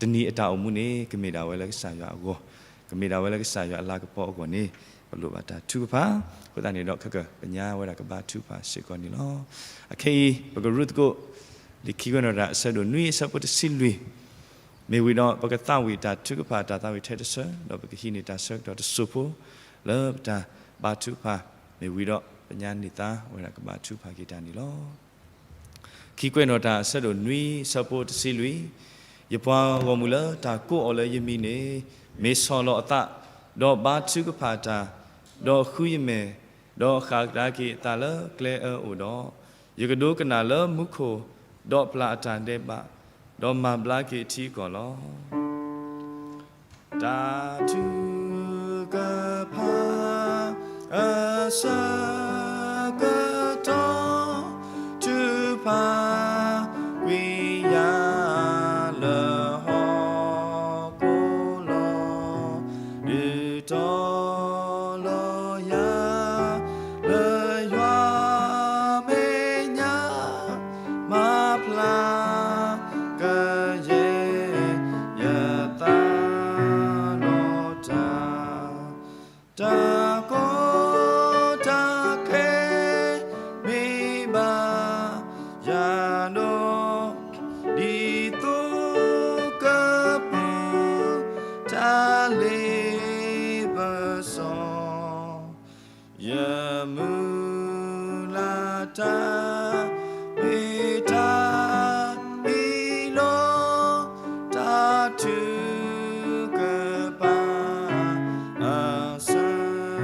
တနံၤအတၢ်အိၣ်မူန့ၣ် ကမ့ၢ်ဒၣ်ဝဲလၢကစၢ်ယွၤအဂီၢ်, ကမ့ၢ်ဒၣ်ဝဲလၢကစၢ်ယွၤအလၤကပီၤအဂီၢ်န့ၣ် ပလိၣ်ဘၣ်တၢ်ထုကဖၣ်, အဃိသတးန့ၣ်ဒီး ခဲကနံၣ်အံၤ ပကညါဝဲဒၣ်ကဘါထုကဖၣ်စ့ၢ်ကီးန့ၣ်လီၤ. အခဲအံၤ ပကရူၢ်သကိး လံာ်ခံကွဲးနီၣ်တၢ်အဆၢဒိၣ်နွံအဆၢဖိတဆံလွံၢ် မ့ၢ်ဝံၤဒီး ပကသးဝံၣ်တၢ်ထုကဖၣ်တၢ်သးဝံၣ်ထဲတဆၢ ဒီးပကဟံးန့ၢ်တၢ်ဆၢကတီၢ်တစိၢ်ဖိ လၢပတၢ်ဘါထုကဖၣ် မ့ၢ်ဝံၤဒီး ပညါန့ၢ်သါဝဲဒၣ်ကဘါထုကဖၣ်က့ၤတၢ်န့ၣ်လီၤ. ခံကွဲးနီၣ်တၢ်အဆၢဒိၣ်နွံအဆၢဖိတဆံလွံၢ်, ယပှၤဂီၢ်မုၢ်လၢတၢ်ကိးအီၤလၢယမံၤန့ၣ် မ့ၢ်ဆီၣ်လီၤအသး, ဒီးဘါထုကဖၣ်တၢ်, ဒီးဃုယမဲာ်, ဒီးဃၣ်ကဒါက့ၤအသးလၢကျဲအၢအအိၣ်ဒီး, ယကဒိကနၣ်လၢမူခိၣ်, ဒီးပျၢ်အတၢ်ဒဲးဘး, ဒီးမၤဘျါက့ၤအထံအကီၢ်လီၤ. တၢ်ထုကဖၣ် အဆၢကတီၢ် ထုကဖၣ် ကွံာ်ယၤလၢဟီၣ်ခိၣ်လီၤ. ဒုးတီၤလီၤယၤ လၢယွၤမဲာ်ညါ မၤဖျါကယဲၢ်ယသးဒီးတၢ် တၢ်ကီတၢ်ခဲ မ့ၢ်ဘၣ်ယၤဒီး ဒ်သိးကပူၤတၢ်လ့ပစီ ယမုၢ်လၢ်တၢ် မ့ၢ်တၢ်အ့ၣ်လိာ် တၢ်ထုကဖၣ် အဆၢကတ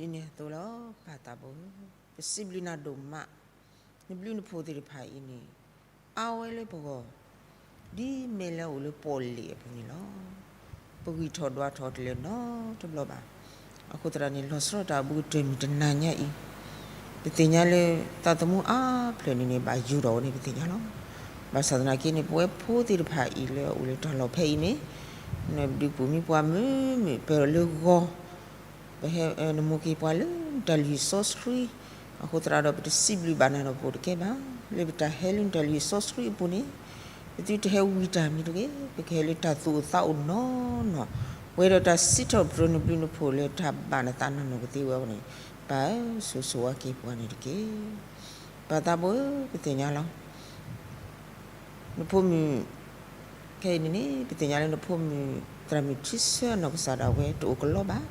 ီၢ်. ဒ်န့ၣ်အသိးလီၤ ပၢ်သးဘိ, ပစံးဘျုးနၤဒိၣ်မး, နဘျုးနဖှိၣ်သ့ၣ်တဖၣ်အံၤန့ၣ် အါဝဲလၢပဂီၢ် ဒ်မဲာ်လၢအအိၣ်လၢပီၣ်လဲၣ်အပူၤန့ၣ်လီၤ. ပဂံၢ်ထီၣ်ဒွးထီၣ်တလၢာ်နီတဘျီဘၣ်. အဃိသတးန့ၣ် လီၤဆီဒၣ်တၢ်အိၣ်ဘူးကတၢၢ်မုၢ်တနၤညါအံၤ, ပသ့ၣ်ညါလၢ သးသမူအါဖျၢၣ်န့ၣ်န့ၣ် ဘၣ်ယိၤထီၣ်ဝဲန့ၣ်ပသ့ၣ်ညါလီၤ. ဘၣ်ဆၣ်သနာ်က့န့ၣ် ပဝဲဖိသ့ၣ်တဖၣ်အံၤလၢအအိၣ်လၢတၢ်လီၢ်ဖဲအံၤန့ၣ်, နဒုးပူၤမံပှၤမုာ်မုာ် ပၢၢ်လၢဂီၤ ပဟဲ နမိၢ်က့ၤပှၤလၢနတၢ်လုၢ်ဟံၣ်စီဆှံ, အဃိသတးဒီး ပတစံးဘျုးဘၣ်နၤဒီးပအိၣ်တကဲဘၣ်. လၢပတၢ်ဟဲလၢနတၢ်လုၢ်ဟံၣ်စီဆှံအပူၤန့ၣ်, ပသုတဟဲဝံၤတၢ်မံၤတဂ့ၤ, ပကဟဲလၢတၢ်သူၣ်အိၣ်သးအိၣ်နီၢ်နီၢ်, ပှဲၤဒီးတၢ်စံးထီၣ်ပတြၢၤနဘျုးနဖှိၣ်လၢတၢ်ဘၣ်နသးနီၢ်နီၢ်ကသ့ဝဲအဂီၢ်န့ၣ်, ပၢ်ဧၢ, ဆိၣ်ဂ့ၤဆိၣ်ဝါက့ၤပှၤန့ၣ်တက့ၢ်. ပၢ်သးဘိဧၢ, ပသ့ၣ်ညါလီၤ နဖိမုၣ်, ခဲအံၤန့ၣ်န့ၣ် ပသ့ၣ်ညါလၢနဖိမုၣ် သရၣ်မုၣ်ထံဆၢအနီၢ်ကစၢ်ဒၣ်ဝဲတအိၣ်ကလီဘၣ်.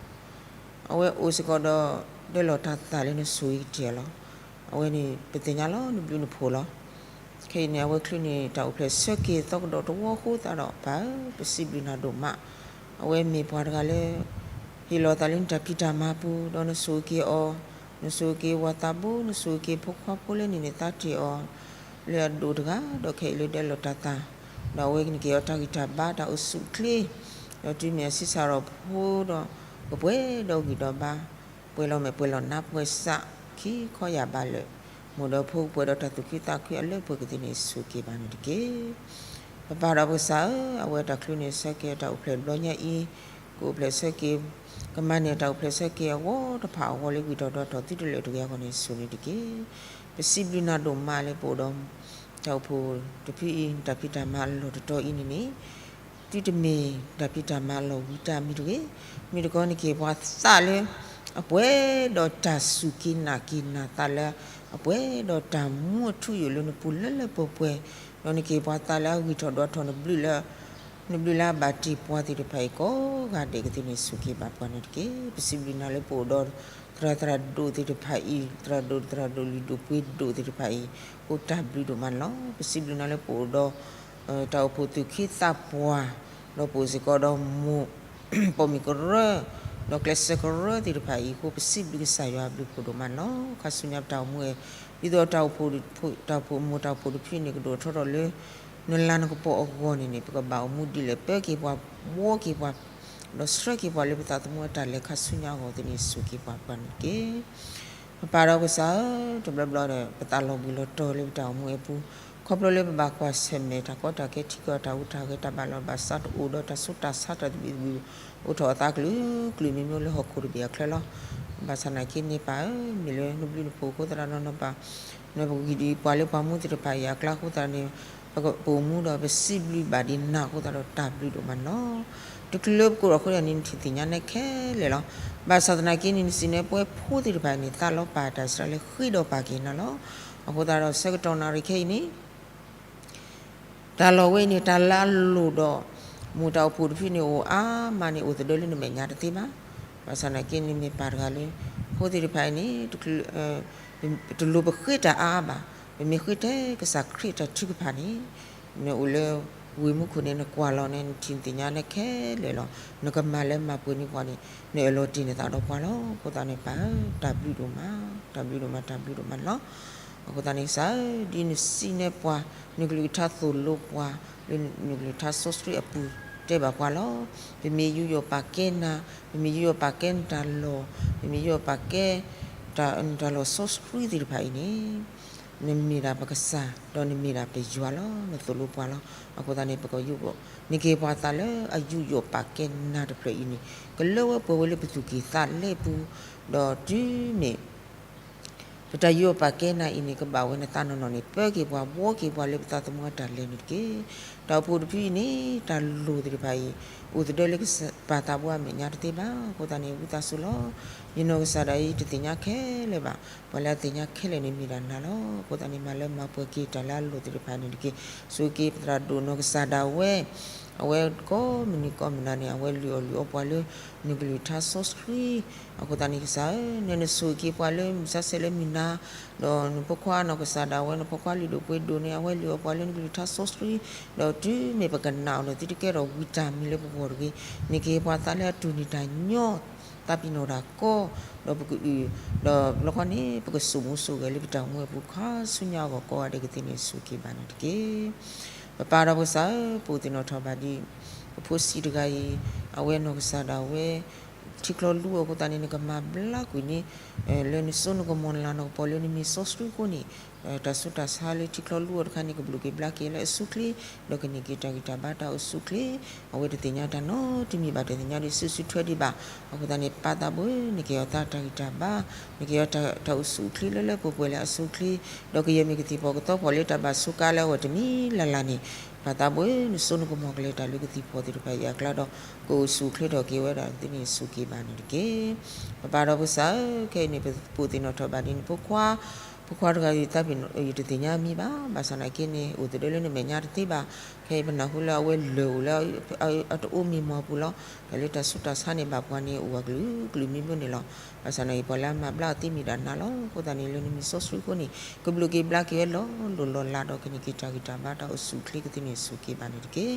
အဝဲအိၣ်စ့ၢ်ကီးဒီး ဒၢလီၤတၢ်သးလၢနဆိၣ်ဂ့ၤကတၢၢ်လီၤ. အဝဲန့ၣ် ပသ့ၣ်ညါလီၤ နဘျုးနဖှိၣ်လီၤ. ခဲအံၤန့ၣ် အဝဲချုးန့ၢ်တၢ်အိၣ်ဖျဲၣ်ဆၢက့ၤသီကဒီးတဝီအဃိသတးဒီး ပၢ်ဧၢ, ပစံးဘျုးနၤဒိၣ်မး. အဝဲမ့ၢ်ပှၤတဂၤလၢ ဟ့ၣ်လီၤသးလၢနတၢ်ဖံးတၢ်မၤပူၤ, ဒီးနဆိၣ်ဂ့ၤက့ၤအီၤ, နဆိၣ်ဂ့ၤက့ၤဝၤသးဘိ, နဆိၣ်ဂ့ၤက့ၤဖိခွါဖိလၢနန့ၢ်သါတ့ၢ်အီၤ လၢအဒိၣ်တဂၤ, ဒီးခဲအံၤလၢဒၢလီၤတၢ်သး, ဒီးအဝဲန့ၣ်က့ၤအီၤတၢ်ဂံၢ်တၢ်ဘါ တၢ်အိၣ်ဆူၣ်အိၣ်ချ့, ဒီးတုၤမ့ၢ်အဆံးစၢ်ထီၣ်ဖိဒီး ကပှဲၤဒီးဂံၢ်ဒီးဘါ, ပှဲၤလီၤမဲာ်ပှဲၤလီၤနါပှဲၤစး ခံခီယၢ်ဘးလၢာ်, မိၢ်ဒီးဖိကပှဲၤဒီးတၢ်သူၣ်ခုသးခုအလၢပှဲၤကသ့န့ၣ် ဆိၣ်ဂ့ၤဘၣ်န့ၣ်တက့ၢ်. ပပၢ်ဒီးပကစၢ်ဧၢ, အဝဲတၢ်ချုးန့ၢ်ဆၢက့ၤတၢ်အိၣ်ဖျဲၣ်ဘျီညါအံၤ, ကအိၣ်ဖျဲၣ်ဆၢက့ၤ, ကမၤန့ၢ်တၢ်အိၣ်ဖျဲၣ်ဆၢက့ၤအဂီၢ်တဖၣ်အဂီၢ်လၢဂံၢ်ထီၣ်ဒွးထီၣ်သုတလၢာ်တဂ့ၤအဂီၢ်န့ၣ် ဆိၣ်ဂ့ၤန့ၣ်တက့ၢ်. ပစံးဘျုးနၤဒိၣ်မးလၢပအိၣ်ဒီး တၢ်အိၣ်ဖှိၣ်တဖုအံၤ တၢ်ဖံးတၢ်မၤအလီၢ်တတီၤအံၤန့ၣ်န့ၣ်, သုတမ့ၢ်တၢ်ဖံးတၢ်မၤအလီၢ်ဝံၤတၢ်မံၤတဂ့ၤ, မ့ၢ်တခီန့ၣ်က့ၤပှၤသးလၢ အပှဲၤဒီးတၢ်စူၢ်က့ၤနာ်က့ၤနၤသးလၢ အပှဲၤဒီးတၢ်မူအထူအယိာ်လၢနပူၤလၢလၢပှဲၤပှဲၤ, ဒီးနက့ၤပှၤသးလၢအဂံၢ်ထီၣ်ဒွးထီၣ်နဘျုးလၢ နဘျုးလၢအဘၣ်တ့ၢ်ပှၤသ့ၣ်တဖၣ်အံၤကိးဂၤဒဲးကသ့န့ၣ် ဆိၣ်ဂ့ၤဘၣ်ပှၤန့ၣ်တက့ၢ်. ပစံးဘျုးနၤလၢပအိၣ်ဒီး သရၣ်သရၣ်ဒိၣ်သ့ၣ်တဖၣ်အံၤ, သရၣ်ဒိၣ်သရၣ်ဒိၣ်လုၢ်ဒိၣ်ပှ့ၤဒိၣ်သ့ၣ်တဖၣ်အံၤ, အိၣ်တၢ်ဘျုးဒိၣ်မးန့ၣ်လီၤ. ပစံးဘျုးနၤလၢပအိၣ်ဒီး တၢ်အိၣ်ဖှိၣ်သူၣ်က့သးပှၢ်, ဒီးပအိၣ်စ့ၢ်ကီးဒီးမိၢ် ပိာ်မုၣ်ကရၢ, ဒီးကျဲးစၢးကရၢသ့ၣ်တဖၣ်အံၤအဃိ ပစံးဘျုးကစၢ်ယွၤအဘျုးဖှိၣ်ဒိၣ်မးန့ၣ်လီၤ. ခါဆူညါပတၢ်အိၣ်မူဝဲ, ဒ်သိးတၢ်အိၣ်ဖှိၣ်, တၢ်အိၣ်ဖှိၣ်မိၢ်တၢ်အိၣ်ဖှိၣ်တဖုန့ၣ် ကဒိၣ်ထီၣ်ထီၣ်လၢ နလၤနကပီၤအဂီၢ်န့ၣ်န့ၣ် ပကဘၣ်အိၣ်မူဒ်လဲၣ် ပၢက့ၤပှၤ, ဘှီက့ၤပှၤ, ဒီးဆှၢက့ၤပှၤလၢပသးသမူအတၢ်လဲၤခါဆူညါအဂီၢ်သ့ၣ်န့ၣ် ဆိၣ်ဂ့ၤပှၤပှၤန့ၣ်တက့ၢ်. ပပၢ်ဒီးပကစၢ်ဧၢ, တဘျီဘျီဒီး ပသးလီၤဘှံးလီၤတီၤလၢပတၢ်အိၣ်မူအပူၤ, ခီဖျိလၢပဘၣ်ကွၢ်ဆၢၣ်မဲာ်တၢ်ကီတၢ်ခဲထံကီၢ်တၢ်ဟူးတၢ်ဂဲၤတၢ်ဘၣ်လီၤဘၣ်စးတအိၣ်ဒီးတၢ်ဆူးတၢ်ဆါတၢ်သဘံၣ်သဘုၣ် အိၣ်ထီၣ်အသးကလုာ်ကလုာ်မ့မ့ၢ်လၢဟီၣ်ခိၣ်တဘ့ၣ်အချၢလီၤ. ဘၣ်ဆၣ်သနာ်က့န့ၣ်ပၢ်ဧၢ, မ့ၢ်လၢနဘျုးနဖှိၣ်အဃိသတးဒီးနီၢ်ပၢ် နပဂံၢ်ဒံးပှၤလၢပှၤမူသ့ၣ်တဖၣ်အံၤအကျါအဃိသတးန့ၣ်, ပအိၣ်မူဒီးပစံးဘျုးဘၣ်ဒံးနၤအဃိသတးဒီးတၢ်ဘျုးဒိၣ်မးန့ၣ်လီၤ. တချုးလၢပကိးထီၣ်အဃိန့ၣ် နထံၣ်သ့ၣ်ညါနဲခဲလၢာ်လီၤ. ဘၣ်ဆၣ်သနာ်က့န့ၣ် နစံးန့ၢ်ပဝဲဖိသ့ၣ်တဖၣ်န့ၣ် သးလီၤပာ်တၢ်စှၤလၢဃ့ဒီးပာ်က့ၤနၤလီၤ. အဃိသတးဒီးဆၢကတီၢ်နၣ်ရံၣ်ခဲအံၤန့ၣ် တၢ်လီၢ်ဝဲအံၤန့ၣ် တၢ်လၢအလိၣ်ဒီး မိၢ်တၢ်အိၣ်ဖှိၣ်တဖုန့ၣ်အိၣ်အါမးန့ၣ် အိၣ်သဒၢလၢနမဲာ်ညါတသ့ဘၣ်. ဘၣ်ဆၣ်သနာ်က့န့ၣ်မ့ၢ်ပၢ်တဂၤလၢ ဖိသ့ၣ်တဖၣ်အံၤန့ၣ် တလိၣ်ပဃ့တၢ်အါအါဘၣ်. ပမ့ၢ်ဃ့ထဲကစၢ်ခရံာ်တၢ်ထုကဖၣ်န့ၣ် နအိၣ်လၢဝ့ၢ်မူခိၣ်န့ၣ် နကွၢ်လီၤန့ၣ် နထံၣ်သ့ၣ်ညါနဲခဲလၢာ်လီၤ. နကမၤလၢမၤပှဲၤန့ၢ်ပှၤန့ၣ် နအၢၣ်လီၤတ့ၢ်နသးဒီးပှၤလီၤ. အဃိသတးန့ၣ်ပၢ်ဧၢ, တၢ်ဘျုးဒိၣ်မး, တၢ်ဘျုးဒိၣ်မး, တၢ်ဘျုးဒိၣ်မးန့ၣ်လီၤ. အဃိသတးန့ၣ်ကစၢ်ဧၢ, ဒ်နစံးန့ၢ်ပှၤ နကလုၢ်ကထါသိၣ်လိပှၤ လၢနကလုၢ်ကထါစီဆှံအပူၤ တဲဘၣ်ပှၤလီၤ. ပမ့ၢ်ယူးယီၣ်ပာ်ကဲနၤ, ပမ့ၢ်ယူးယီၣ်ပာ်ကဲနတၢ်လီၢ်, ပမ့ၢ်ယူးယီၣ်ပာ်ကဲ နတၢ်လီၢ်စီဆှံသ့ၣ်တဖၣ်အံၤန့ၣ် နမ့ၢ်ဒၣ်ပကစၢ် ဒီးနမ့ၢ်ဒၣ်ပယွၤလီၤ. နသိၣ်လိပှၤလီၤ. အဃိသတးန့ၣ် ပကယူးယီၣ် နက့ၤပှၤသးလၢအယူးယီၣ်ပာ်ကဲနၤတဖျၢၣ်အံၤန့ၣ် ကလၢဝဲပှဲၤဝဲလၢပသူၣ်ကံၢ်သးလဲပူၤ, ဒီးတုၤမ့ၢ် ပတၢ်ယူးယီၣ်ပာ်ကဲနၤအံၤန့ၣ် ကဘၣ်ဝဲနသးနီၢ်နီၢ်န့ၣ် ပၢက့ၤပှၤ ဘှီက့ၤပှၤလၢပသးသမူအတၢ်လဲၤန့ၣ်တက့ၢ်. တၢ်အိၣ်ဖှိၣ်တဖုအံၤန့ၣ် တၢ်လိၣ်သ့ၣ်တဖၣ်အံၤ အိၣ်သဒၢလၢကစၢ်ပၢ်သးဘိအမဲာ်ညါတသ့ဘၣ်. အဃိသတးန့ၣ် ဝံသးစူၤလီၤ. ယနီၢ်ကစၢ်ဒၣ်အံၤ တသ့ၣ်ညါခဲလၢာ်ဘၣ်. ပှၤလၢအသ့ၣ်ညါခဲလၢာ်န့ၣ်မ့ၢ်ဒၣ်နၤလီၤ. အဃိသတးန့ၣ် မၤလၢမၤပှဲၤက့ၤတၢ်လၢအလိၣ်သ့ၣ်တဖၣ်န့ၣ်တက့ၢ်. ဆိၣ်ဂ့ၤက့ၤပသရၣ်ဒိၣ်နီၢ်ကစၢ်ဒၣ်ဝဲ အဝဲကိးမုၢ်နံၤကိးမုၢ်နၤန့ၣ် အဝဲလုၢ်အီၣ်လုၢ်အီပှၤလၢ နကလုၢ်ကထါစီဆှံ. အဃိသတးန့ၣ်ကစၢ်ဧၢ, နနဆိၣ်ဂ့ၤက့ၤပှၤလၢမုၢ်ဆါဆဲးလၢမုၢ်နၤ, ဒီးနဖိခွါနီၢ်ကစၢ်ဒၣ်ဝဲ နဖိခွါလုၢ်ဒိၣ်ပှ့ၤဒိၣ်န့ၣ် အဝဲလုၢ်အီပှၤလၢနကလုၢ်ကထါစီဆှံ, ဒီးတုၤမ့ၢ်ပကနာ်အီၤန့ၣ် သုတကဲထီၣ်ဝံတၢ်မံၤလၢပဂီၢ်တဂ့ၤ, နကဟ့ၣ်ပှၤသးလၢအတူၢ်န့ၢ်တၢ်ညီ, သးပ့ၤနီၣ်တၢ်ကီ, ဒီးပကအုၣ်, ဒီးဘျီခီန့ၣ် ပကစိာ်မူစိာ်ဂဲၤလၢပတၢ်အိၣ်မူအပူၤ ခါဆူညါအဂီၢ်ကိးဂၤဒဲးကသ့န့ၣ် ဆိၣ်ဂ့ၤဘၣ်န့ၣ်တက့ၢ်. ပပၢ်ဒီးပကစၢ်ဧၢ, ပအိၣ်သ့ၣ်နီၣ်ထီၣ်ဘၣ်ဒ် ဖိဆံးတဂၤအံၤ အဝဲနီၢ်ကစၢ်ဒၣ်ဝဲ ထံချီလူၤအဃိသတးန့ၣ် နကမၤဘျါကွံာ်န့ၢ် လၢနစိနကမီၤ နလၤနကပီၤလၢနမ့ၢ်စီဆှံအဃိန့ၣ် တၢ်ဆူးတၢ်ဆါလၢထံချီလူၤအီၤတခါန့ၣ် ကဘျုးက့ၤဘျါက့ၤလၢအစုချ့ ဒီးကန့ၢ်က့ၤတၢ်ဂံၢ်တၢ်ဘါတၢ်အိၣ်ဆူၣ်အိၣ်ချ့ အဝဲတသ့ၣ်ညါတၢ်နီတမံၤဘၣ် တသ့ၣ်ညါဒ်စုဆူထွဲဒံးဘၣ်. အဃိသတးန့ၣ် ပၢ်သးဘိ နကဟ့ၣ်အီၤသးတၢ်ဂံၢ်တၢ်ဘါ နကဟ့ၣ်အီၤတၢ်အိၣ်ဆူၣ်အိၣ်ချ့လၢလၢပှဲၤပှဲၤလၢအစုချ့ ဒီးကယဲၢ်မ့ၢ်ကသံၣ်ဖီၣ်ကသီဖီၣ်လၢတၢ်ဘၣ်ဆိးကါလၢအဂီၢ်တမံၤလၢ်လၢ်န့ၣ် ပၢ်သးဘိ နစိနကမီၤကလဲၤတၢ်လၢကသံၣ်ဖီၣ်သ့ၣ်တဖၣ်အံၤအကျါဒီး ကအိၣ်ဆူၣ်အိၣ်ချ့ထီၣ်က့ၤဝဲဒၣ်သ့န့ၣ် စူၢ်က့ၤဘၣ်န့ၣ်တက့ၢ်. ပပၢ်ဒီးပကစၢ်ဧၢ, ခဲအံၤန့ၣ် ပပိာ်သ့ၣ်နီၣ်ထီၣ်ဘၣ်ဒ်န့ၣ် ဖိခွါ, ဖိခွါတဂၤအံၤသးပ့ၤနီၣ် ယတသ့ၣ်ညါမံၤဘၣ်, ဘၣ်ဆၣ်သနာ်က့န့ၣ် အိၣ်သဒၢလၢနမဲာ်ညါတသ့ဘၣ်. ခဲအံၤပနၢ်ဟူလၢအဝဲလၢာ်အိၣ်လၢ အတအိၣ်မံမီၤပူၤလီၤ. တၢ်လၢတၢ်ဆူးတၢ်ဆါန့ၣ် ဘၣ်ပှၤန့ၣ် အိၣ်ဝဲကလုာ်ကလုာ်မံၤမံၤန့ၣ်လီၤ. ဘၣ်ဆၣ်သနာ်က့ ပှၤလၢအမၤဘျါအီၤသ့မ့ၢ်ဒၣ်နၤလီၤ. အဃိသတးန့ၣ် လၢနမ့ၢ်စီဆှံအဃိန့ၣ် ကဘျုးက့ၤဘျါက့ၤဝဲလီၤလိၢ်လီၤလးဒီး ကန့ၢ်က့ၤတၢ်ဂံၢ်တၢ်ဘါတၢ်အိၣ်ဆူၣ်အိၣ်ချ့ကသ့န့ၣ် စူၢ်က့ၤဘၣ်န့ၣ်တက့ၢ်.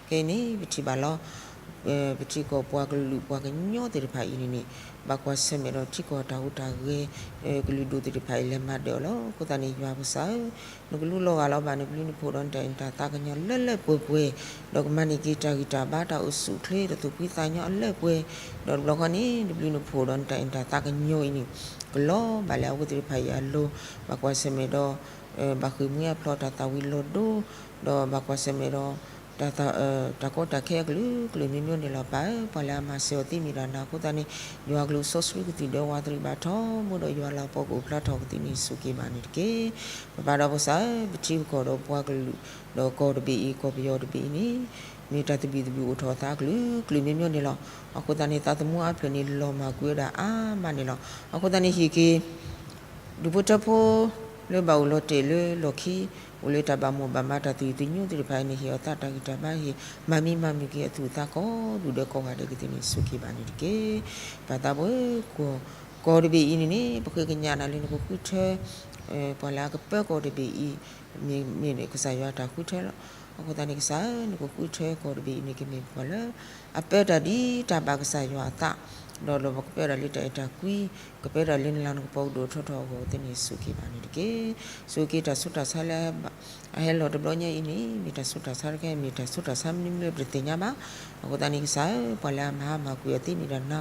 ခဲအံၤန့ၣ် ပထံၣ်ဘၣ်လီၤ ပထံကီၢ်ပှၤကလုာ်ပှၤကညီသ့ၣ်တဖၣ်အံၤန့ၣ်န့ၣ် ဘၣ်ကွၢ်ဆၢၣ်မဲာ်ဒီးထံကီၢ်တၢ်ဟူးတၢ်ဂဲၤ ကလုာ်ဒူၣ်သ့ၣ်တဖၣ်အံၤလဲၤမၤဒၢးအီၤလီၤ. အဃိသတးန့ၣ် ယွၤပကစၢ်ဧၢ, နကလူလီၤဂာ်လီၤဘၣ်နဘျုးနဖှိၣ်ဒီးနတၢ်အဲၣ်နတၢ်သးကညီၤလၢလၢပှဲၤပှဲၤ, ဒီးကမၤန့ၢ်က့ၤတၢ်ဂံၢ်တၢ်ဘါတၢ်အိၣ်ဆူၣ်အိၣ်ချ့တၢ်သူၣ်ဖှံသးညီအလၢပှဲၤ, ဒီးတဘျီဃီန့ၣ် နဘျုးနဖှိၣ်ဒီးနတၢ်အဲၣ်နတၢ်သးကညီၤအံၤန့ၣ် ကလီၤဘၣ်လၢအဝဲသ့ၣ်တဖၣ်အံၤအလိၤ, ဘၣ်ကွၢ်ဆၢၣ်မဲာ်ဒီး ဘၣ်ဃ့ၢ်မှံဟးဖျိးတၢ်သၣ်ဝံၤလီၤဒိ ဒီးဘၣ်ကွၢ်ဆၢၣ်မဲာ်ဒီး တၢ်ကီတၢ်ခဲအကလုာ်ကလုာ်မံၤမံၤန့ၣ်လီၤ. ပၢ်ဧၢ, ပှၤလၢအမၤစၢၤအီၤသ့မ့ၢ်ဒၣ်နၤအဃိသတးန့ၣ် ယွၤကလုၢ်စီဆှံကသံၣ်ဒၢဝးတရံးဘၣ်ထီဘိဒီး ယွၤလၤကပီၤကအိၣ်ဖျါထီၣ်ကသ့န့ၣ် စူၢ်က့ၤဘၣ်န့ၣ်တက့ၢ်. ပပၢ်ဒီးပကစၢ်ဧၢ, ပထံပကီၢ်ဒီးပှၤကလုာ် ဒီးကီၢ်တဘ့ၣ်အံၤ ကီၢ်ပယီၤတဘ့ၣ်အံၤန့ၣ် မ့ၢ်တၢ်သဘံၣ်သဘုၣ်အိၣ်ထီၣ်အသးကလုာ်ကလုာ်မံၤမံၤန့ၣ်လီၤ. အဃိသတးန့ၣ် သးသမူအါဖျၢၣ်န့ၣ် လီၤမၢ်ကွံာ်ဝဲဒၣ်အါမးန့ၣ်လီၤ. အဃိသတးန့ၣ် ဟ့ၣ်က့ၤ ဒူၣ်ဖိထၢဖိ လၢဘၣ်အိၣ်လီၤတဲာ်လၢလီၢ်ခံ အိၣ်လၢတၢ်ဘၣ်မိၢ်ဘၣ်မးတၢ်သူၣ်ယံၤသးညီသ့ၣ်တဖၣ်အံၤန့ၣ် ဟ့ၣ်အီၤသးတၢ်ဂံၢ်တၢ်ဘါဟ့ၣ် မၤမံမၤမုာ်က့ၤအသူၣ်အသးကိးဒူၣ်ဒီးကိးဂၤဒဲးကသ့န့ၣ် စူၢ်က့ၤဘၣ်န့ၣ်တက့ၢ်. ပၢ်သးဘိဧၢ, ကီၢ်တဘ့ၣ်အံၤန့ၣ်န့ၣ် ပဃ့ကညးနၤလၢနကဃုထၢ ပှၤလၢအကပၢကီၢ်တဘ့ၣ်အံၤ မ့ၢ် မ့ၢ်န့ၣ်ကစၢ်ယွၤတၢ်ဃုထၢလီၤ. အဃိသတးန့ၣ် ကစၢ်ဧၢ, နကဃုထၢကီၢ်တဘ့ၣ်အံၤန့ၣ် ကမ့ၢ်ပှၤလၢ အပၢတၢ်ဒ်တၢ်ဘၣ်ကစၢ်ယွၤအသး, ဒီးဒီးပကပၢတၢ်လၢတၢ်အဲၣ်တၢ်ကွံ, ကပၢတၢ်လၢနလၤနကပီၤကဒိၣ်ထီၣ်ထီထီၣ်အဂီၢ်ကသ့န့ၣ် စူၢ်က့ၤဘၣ်န့ၣ်တက့ၢ်. စူၢ်က့ၤတၢ်ဆူးတၢ်ဆါလၢ အဟဲလီၤတဘျီညါအံၤန့ၣ် မ့ၢ်တၢ်ဆူးတၢ်ဆါတခါ မ့ၢ်တၢ်ဆူးတၢ်ဆါမနုၤမနုၤပတသ့ၣ်ညါဘၣ်. အဃိသတးန့ၣ် ကစၢ်ဧၢ, ပှၤလၢအမၤဟါမၢ်ကွံာ်အီၤသ့မ့ၢ်ဒၣ်နၤ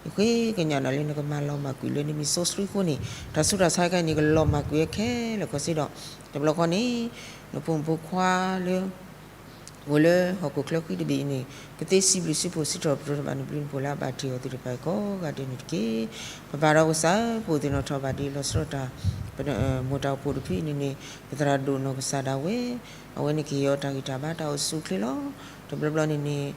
အဃိ ယဃ့ကညးနၤလၢနကမၤလီၤမၢ်ကွံာ်လၢနမ့ၢ်စီဆှံအဃိန့ၣ် တၢ်ဆူးတၢ်ဆါတခါအံၤန့ၣ် ကလီၤမၢ်ကွံာ်ဝဲခဲလၢာ်ခဲဆ့ဒီး တဘျီဃီန့ၣ် နဖိမုၣ်ဖိခွါလၢ အိၣ်လၢဟီၣ်ခိၣ်ချၢဃံတဘ့ၣ်အံၤန့ၣ် ကသ့စံးဘျုးစံးဖှိၣ်စံးထီၣ်ပတြၢၤဘၣ်နဘျုးနဖှိၣ်လၢအဘၣ်တ့ၢ်အီၤသ့ၣ်တဖၣ်အံၤကိးဂၤဒဲးန့ၣ်တက့ၢ်. ပပၢ်ဒီးကစၢ်ဧၢ, ပအိၣ်သ့ၣ်နီၣ်ထီၣ်ဘၣ်ဒ်လီၤဆီဒၣ်တၢ် မိၢ်တၢ်အိၣ်ဖှိၣ်တဖုအံၤန့ၣ်န့ၣ် ပသရၣ်ဒိၣ်နီၢ်ကစၢ်ဒၣ်ဝဲ အဝဲန့ၣ်ကဟ့ၣ်အီၤတၢ်ဂံၢ်တၢ်ဘါတၢ်အိၣ်ဆူၣ်အိၣ်ချ့လီၤ. တဘျီဘျီန့ၣ်န့ၣ်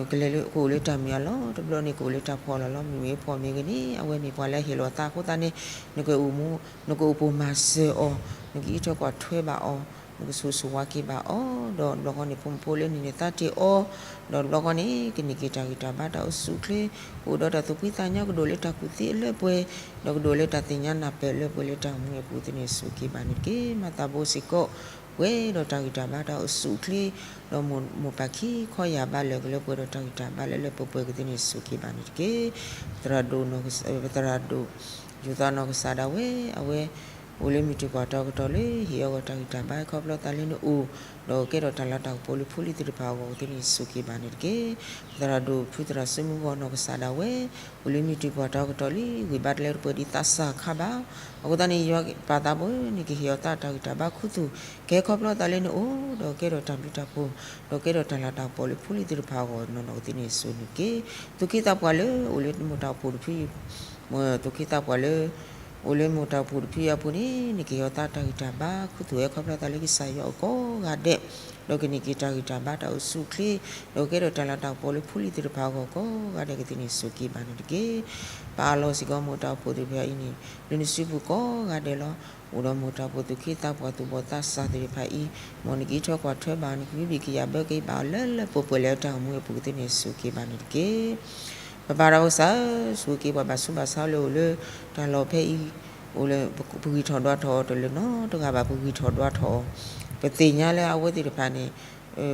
ကလဲၤလၢကအိၣ်လၢတၢ်မုာ်အလီၢ်, တဘျီန့ၣ်ကအိၣ်လၢတၢ်ဖှီၣ်အလီၢ်လီၤ. မုၢ်ဂ့ၤဖှီၣ်မ့ၢ်ဂ့ၤန့ၣ် အဝဲမ့ၢ်ပှၤလၢအဟ့ၣ်လီၤသးအဃိသတးန့ၣ် နကအိၣ်မူ နကအိၣ်ပိၢ်မၤစၢၤအီၤ, နကအံးထွဲကွၢ်ထွဲဘၣ်အီၤ, နကဆိၣ်ဂ့ၤဆိၣ်ဝါက့ၤဘၣ်အီၤ, ဒီးတဘျီဃီန့ၣ် ဖိမုၣ်ဖိလၢန့ၣ်န့ၣ် သးတ့ၢ်အီၤ, ဒီးတဘျီဃီန့ၣ် ကန့ၢ်က့ၤတၢ်ဂံၢ်တၢ်ဘါတၢ်အိၣ်ဆူၣ်အိၣ်ချ့, ကအိၣ်ဒီးတၢ်သူၣ်ဖှံသးညီကဒိၣ်လၢတၢ်ကူၣ်သ့အလၢပှဲၤ, ဒီးကဒိၣ်လၢတၢ်သ့ၣ်ညါနၢ်ပၢၢ်လၢပှဲၤလၢတၢ်အိၣ်မူအပူၤသ့န့ၣ် စူၢ်က့ၤဘၣ်န့ၣ်တက့ၢ်. မၤသးဘိစ့ၢ်ကီး ပှဲၤဒီးတၢ်ဂံၢ်တၢ်ဘါတၢ်အိၣ်ဆူၣ်အိၣ်ချ့, ဒီးမိၢ်ပၢ်ခံခီယာ်ဘါလၢာ်ကလၢပှဲၤဒီးတၢ်ဂံၢ်တၢ်ဘါလၢလၢပှဲၤပှဲၤကသ့န့ၣ် စူၢ်က့ၤဘၣ်န့ၣ်တက့ၢ်. ပသရၣ်ဒိၣ်နီၢ်ကစၢ် ပသရၣ်ဒိၣ် ယိၤသးနီၢ်ကစၢ်ဒၣ်ဝဲ အဝဲ အိၣ်လၢမုၢ်တ့ၢ်ကွၢ်တၢ်အကတီၢ်လၢ ဟ့ၣ်အဂီၢ်တၢ်ဂံၢ်တၢ်ဘါခီဖျိသးလၢနအိၣ်, ဒီးကဲထီၣ်တၢ်လၤတၢ်ကပီၤလၢဖိလံၤသ့ၣ်တဖၣ်အဂီၢ်ကသ့န့ၣ် စူၢ်က့ၤဘၣ်န့ၣ်တက့ၢ်. ပသရၣ်ဒိၣ်ဖုသရၣ်စုမုၢ်ဂီၢ်နီၢ်ကစၢ်ဒၣ်ဝဲ အိၣ်လၢမုၢ်တ့ၢ်ကွၢ်တၢ်အကတီၢ်လံ ဂံၢ်ဘါတလၢတပှဲၤဒ်သးစၢ်ခါဘၣ်. အဃိသတးန့ၣ် ယွၤပၢ်သးဘိန့ၣ် ကဟ့ၣ်အီၤသးတၢ်ဂံၢ်တၢ်ဘါခူသူၣ် ကဟဲခီဖျိသးလၢနအိၣ်, ဒီးကဲထီၣ်တၢ်ဘျုးတၢ်ဖှိၣ်, ဒီးကဲထီၣ်တၢ်လၤတၢ်ကပီၤလၢဖိလံၤသ့ၣ်တဖၣ်အဂီၢ်နီၢ်နီၢ်ကသ့န့ၣ် စူၢ်က့ၤန့ၣ်တက့ၢ်. သူၣ်က့သးပှၢ်လၢအိၣ်လၢမိၢ်တၢ်အိၣ်ဖှိၣ်တဖု သူၣ်က့သးပှၢ်လၢ အိၣ်လၢမိၢ်တၢ်အိၣ်ဖှိၣ်တဖုအံၤအပူၤန့ၣ် နကဟ့ၣ်အီၤသးတၢ်ဂံၢ်တၢ်ဘါခူသူၣ်ဟဲခီဖျိသးလၢကစၢ်ယွၤအအိၣ်ကိးဂၤဒဲး, ဒီးကန့ၢ်က့ၤတၢ်ဂံၢ်တၢ်ဘါတၢ်အိၣ်ဆူၣ်အိၣ်ချ့, ဒီးကဲထီၣ်တၢ်လၤတၢ်ကပီၤလၢဖိလံၤသ့ၣ်တဖၣ်အဂီၢ်ကိးဂၤဒဲးကသ့န့ၣ် စူၢ်က့ၤဘၣ်န့ၣ်တက့ၢ်. ပၢ်အလီၤစ့ၢ်ကီးမိၢ်တၢ်အိၣ်ဖှိၣ်သ့ၣ်တဖၣ်အံၤန့ၣ် လၢနစုပူၤကိးဂၤဒဲးလီၤ. အိၣ်ဒီးမိၢ်တၢ်အိၣ်ဖှိၣ်သူၣ်က့သးပှၢ်သူၣ်ဘီၣ်သးစၢ်သ့ၣ်တဖၣ်အံၤ မ်နကံးထီၣ်ကွၢ်ထွဲဘၣ် နကဘံၣ်ဘံၣ်ကယၤဘၢက့ၤဘၣ်အီၤလၢလၢပှဲၤပှဲၤလၢတၢ်အိၣ်မူအပူၤကသ့န့ၣ် စူၢ်က့ၤဘၣ်န့ၣ်တက့ၢ်. ပပၢ်ဒီးကစၢ်ဧၢ, စူၢ်က့ၤပှၤဘၣ်ဆူးဘၣ်ဆါလၢအိၣ်လၢတၢ်လီၢ်ဖဲအံၤ, အိၣ်လၢ ပဂံၢ်ထီၣ်ဒွးထီၣ်အီၤတလၢၤနီတဂၤဘၣ် ပဂံၢ်ထီၣ်ဒွးထီၣ်အီၤ, ပသ့ၣ်ညါလၢအဝဲသ့ၣ်တဖၣ်န့ၣ်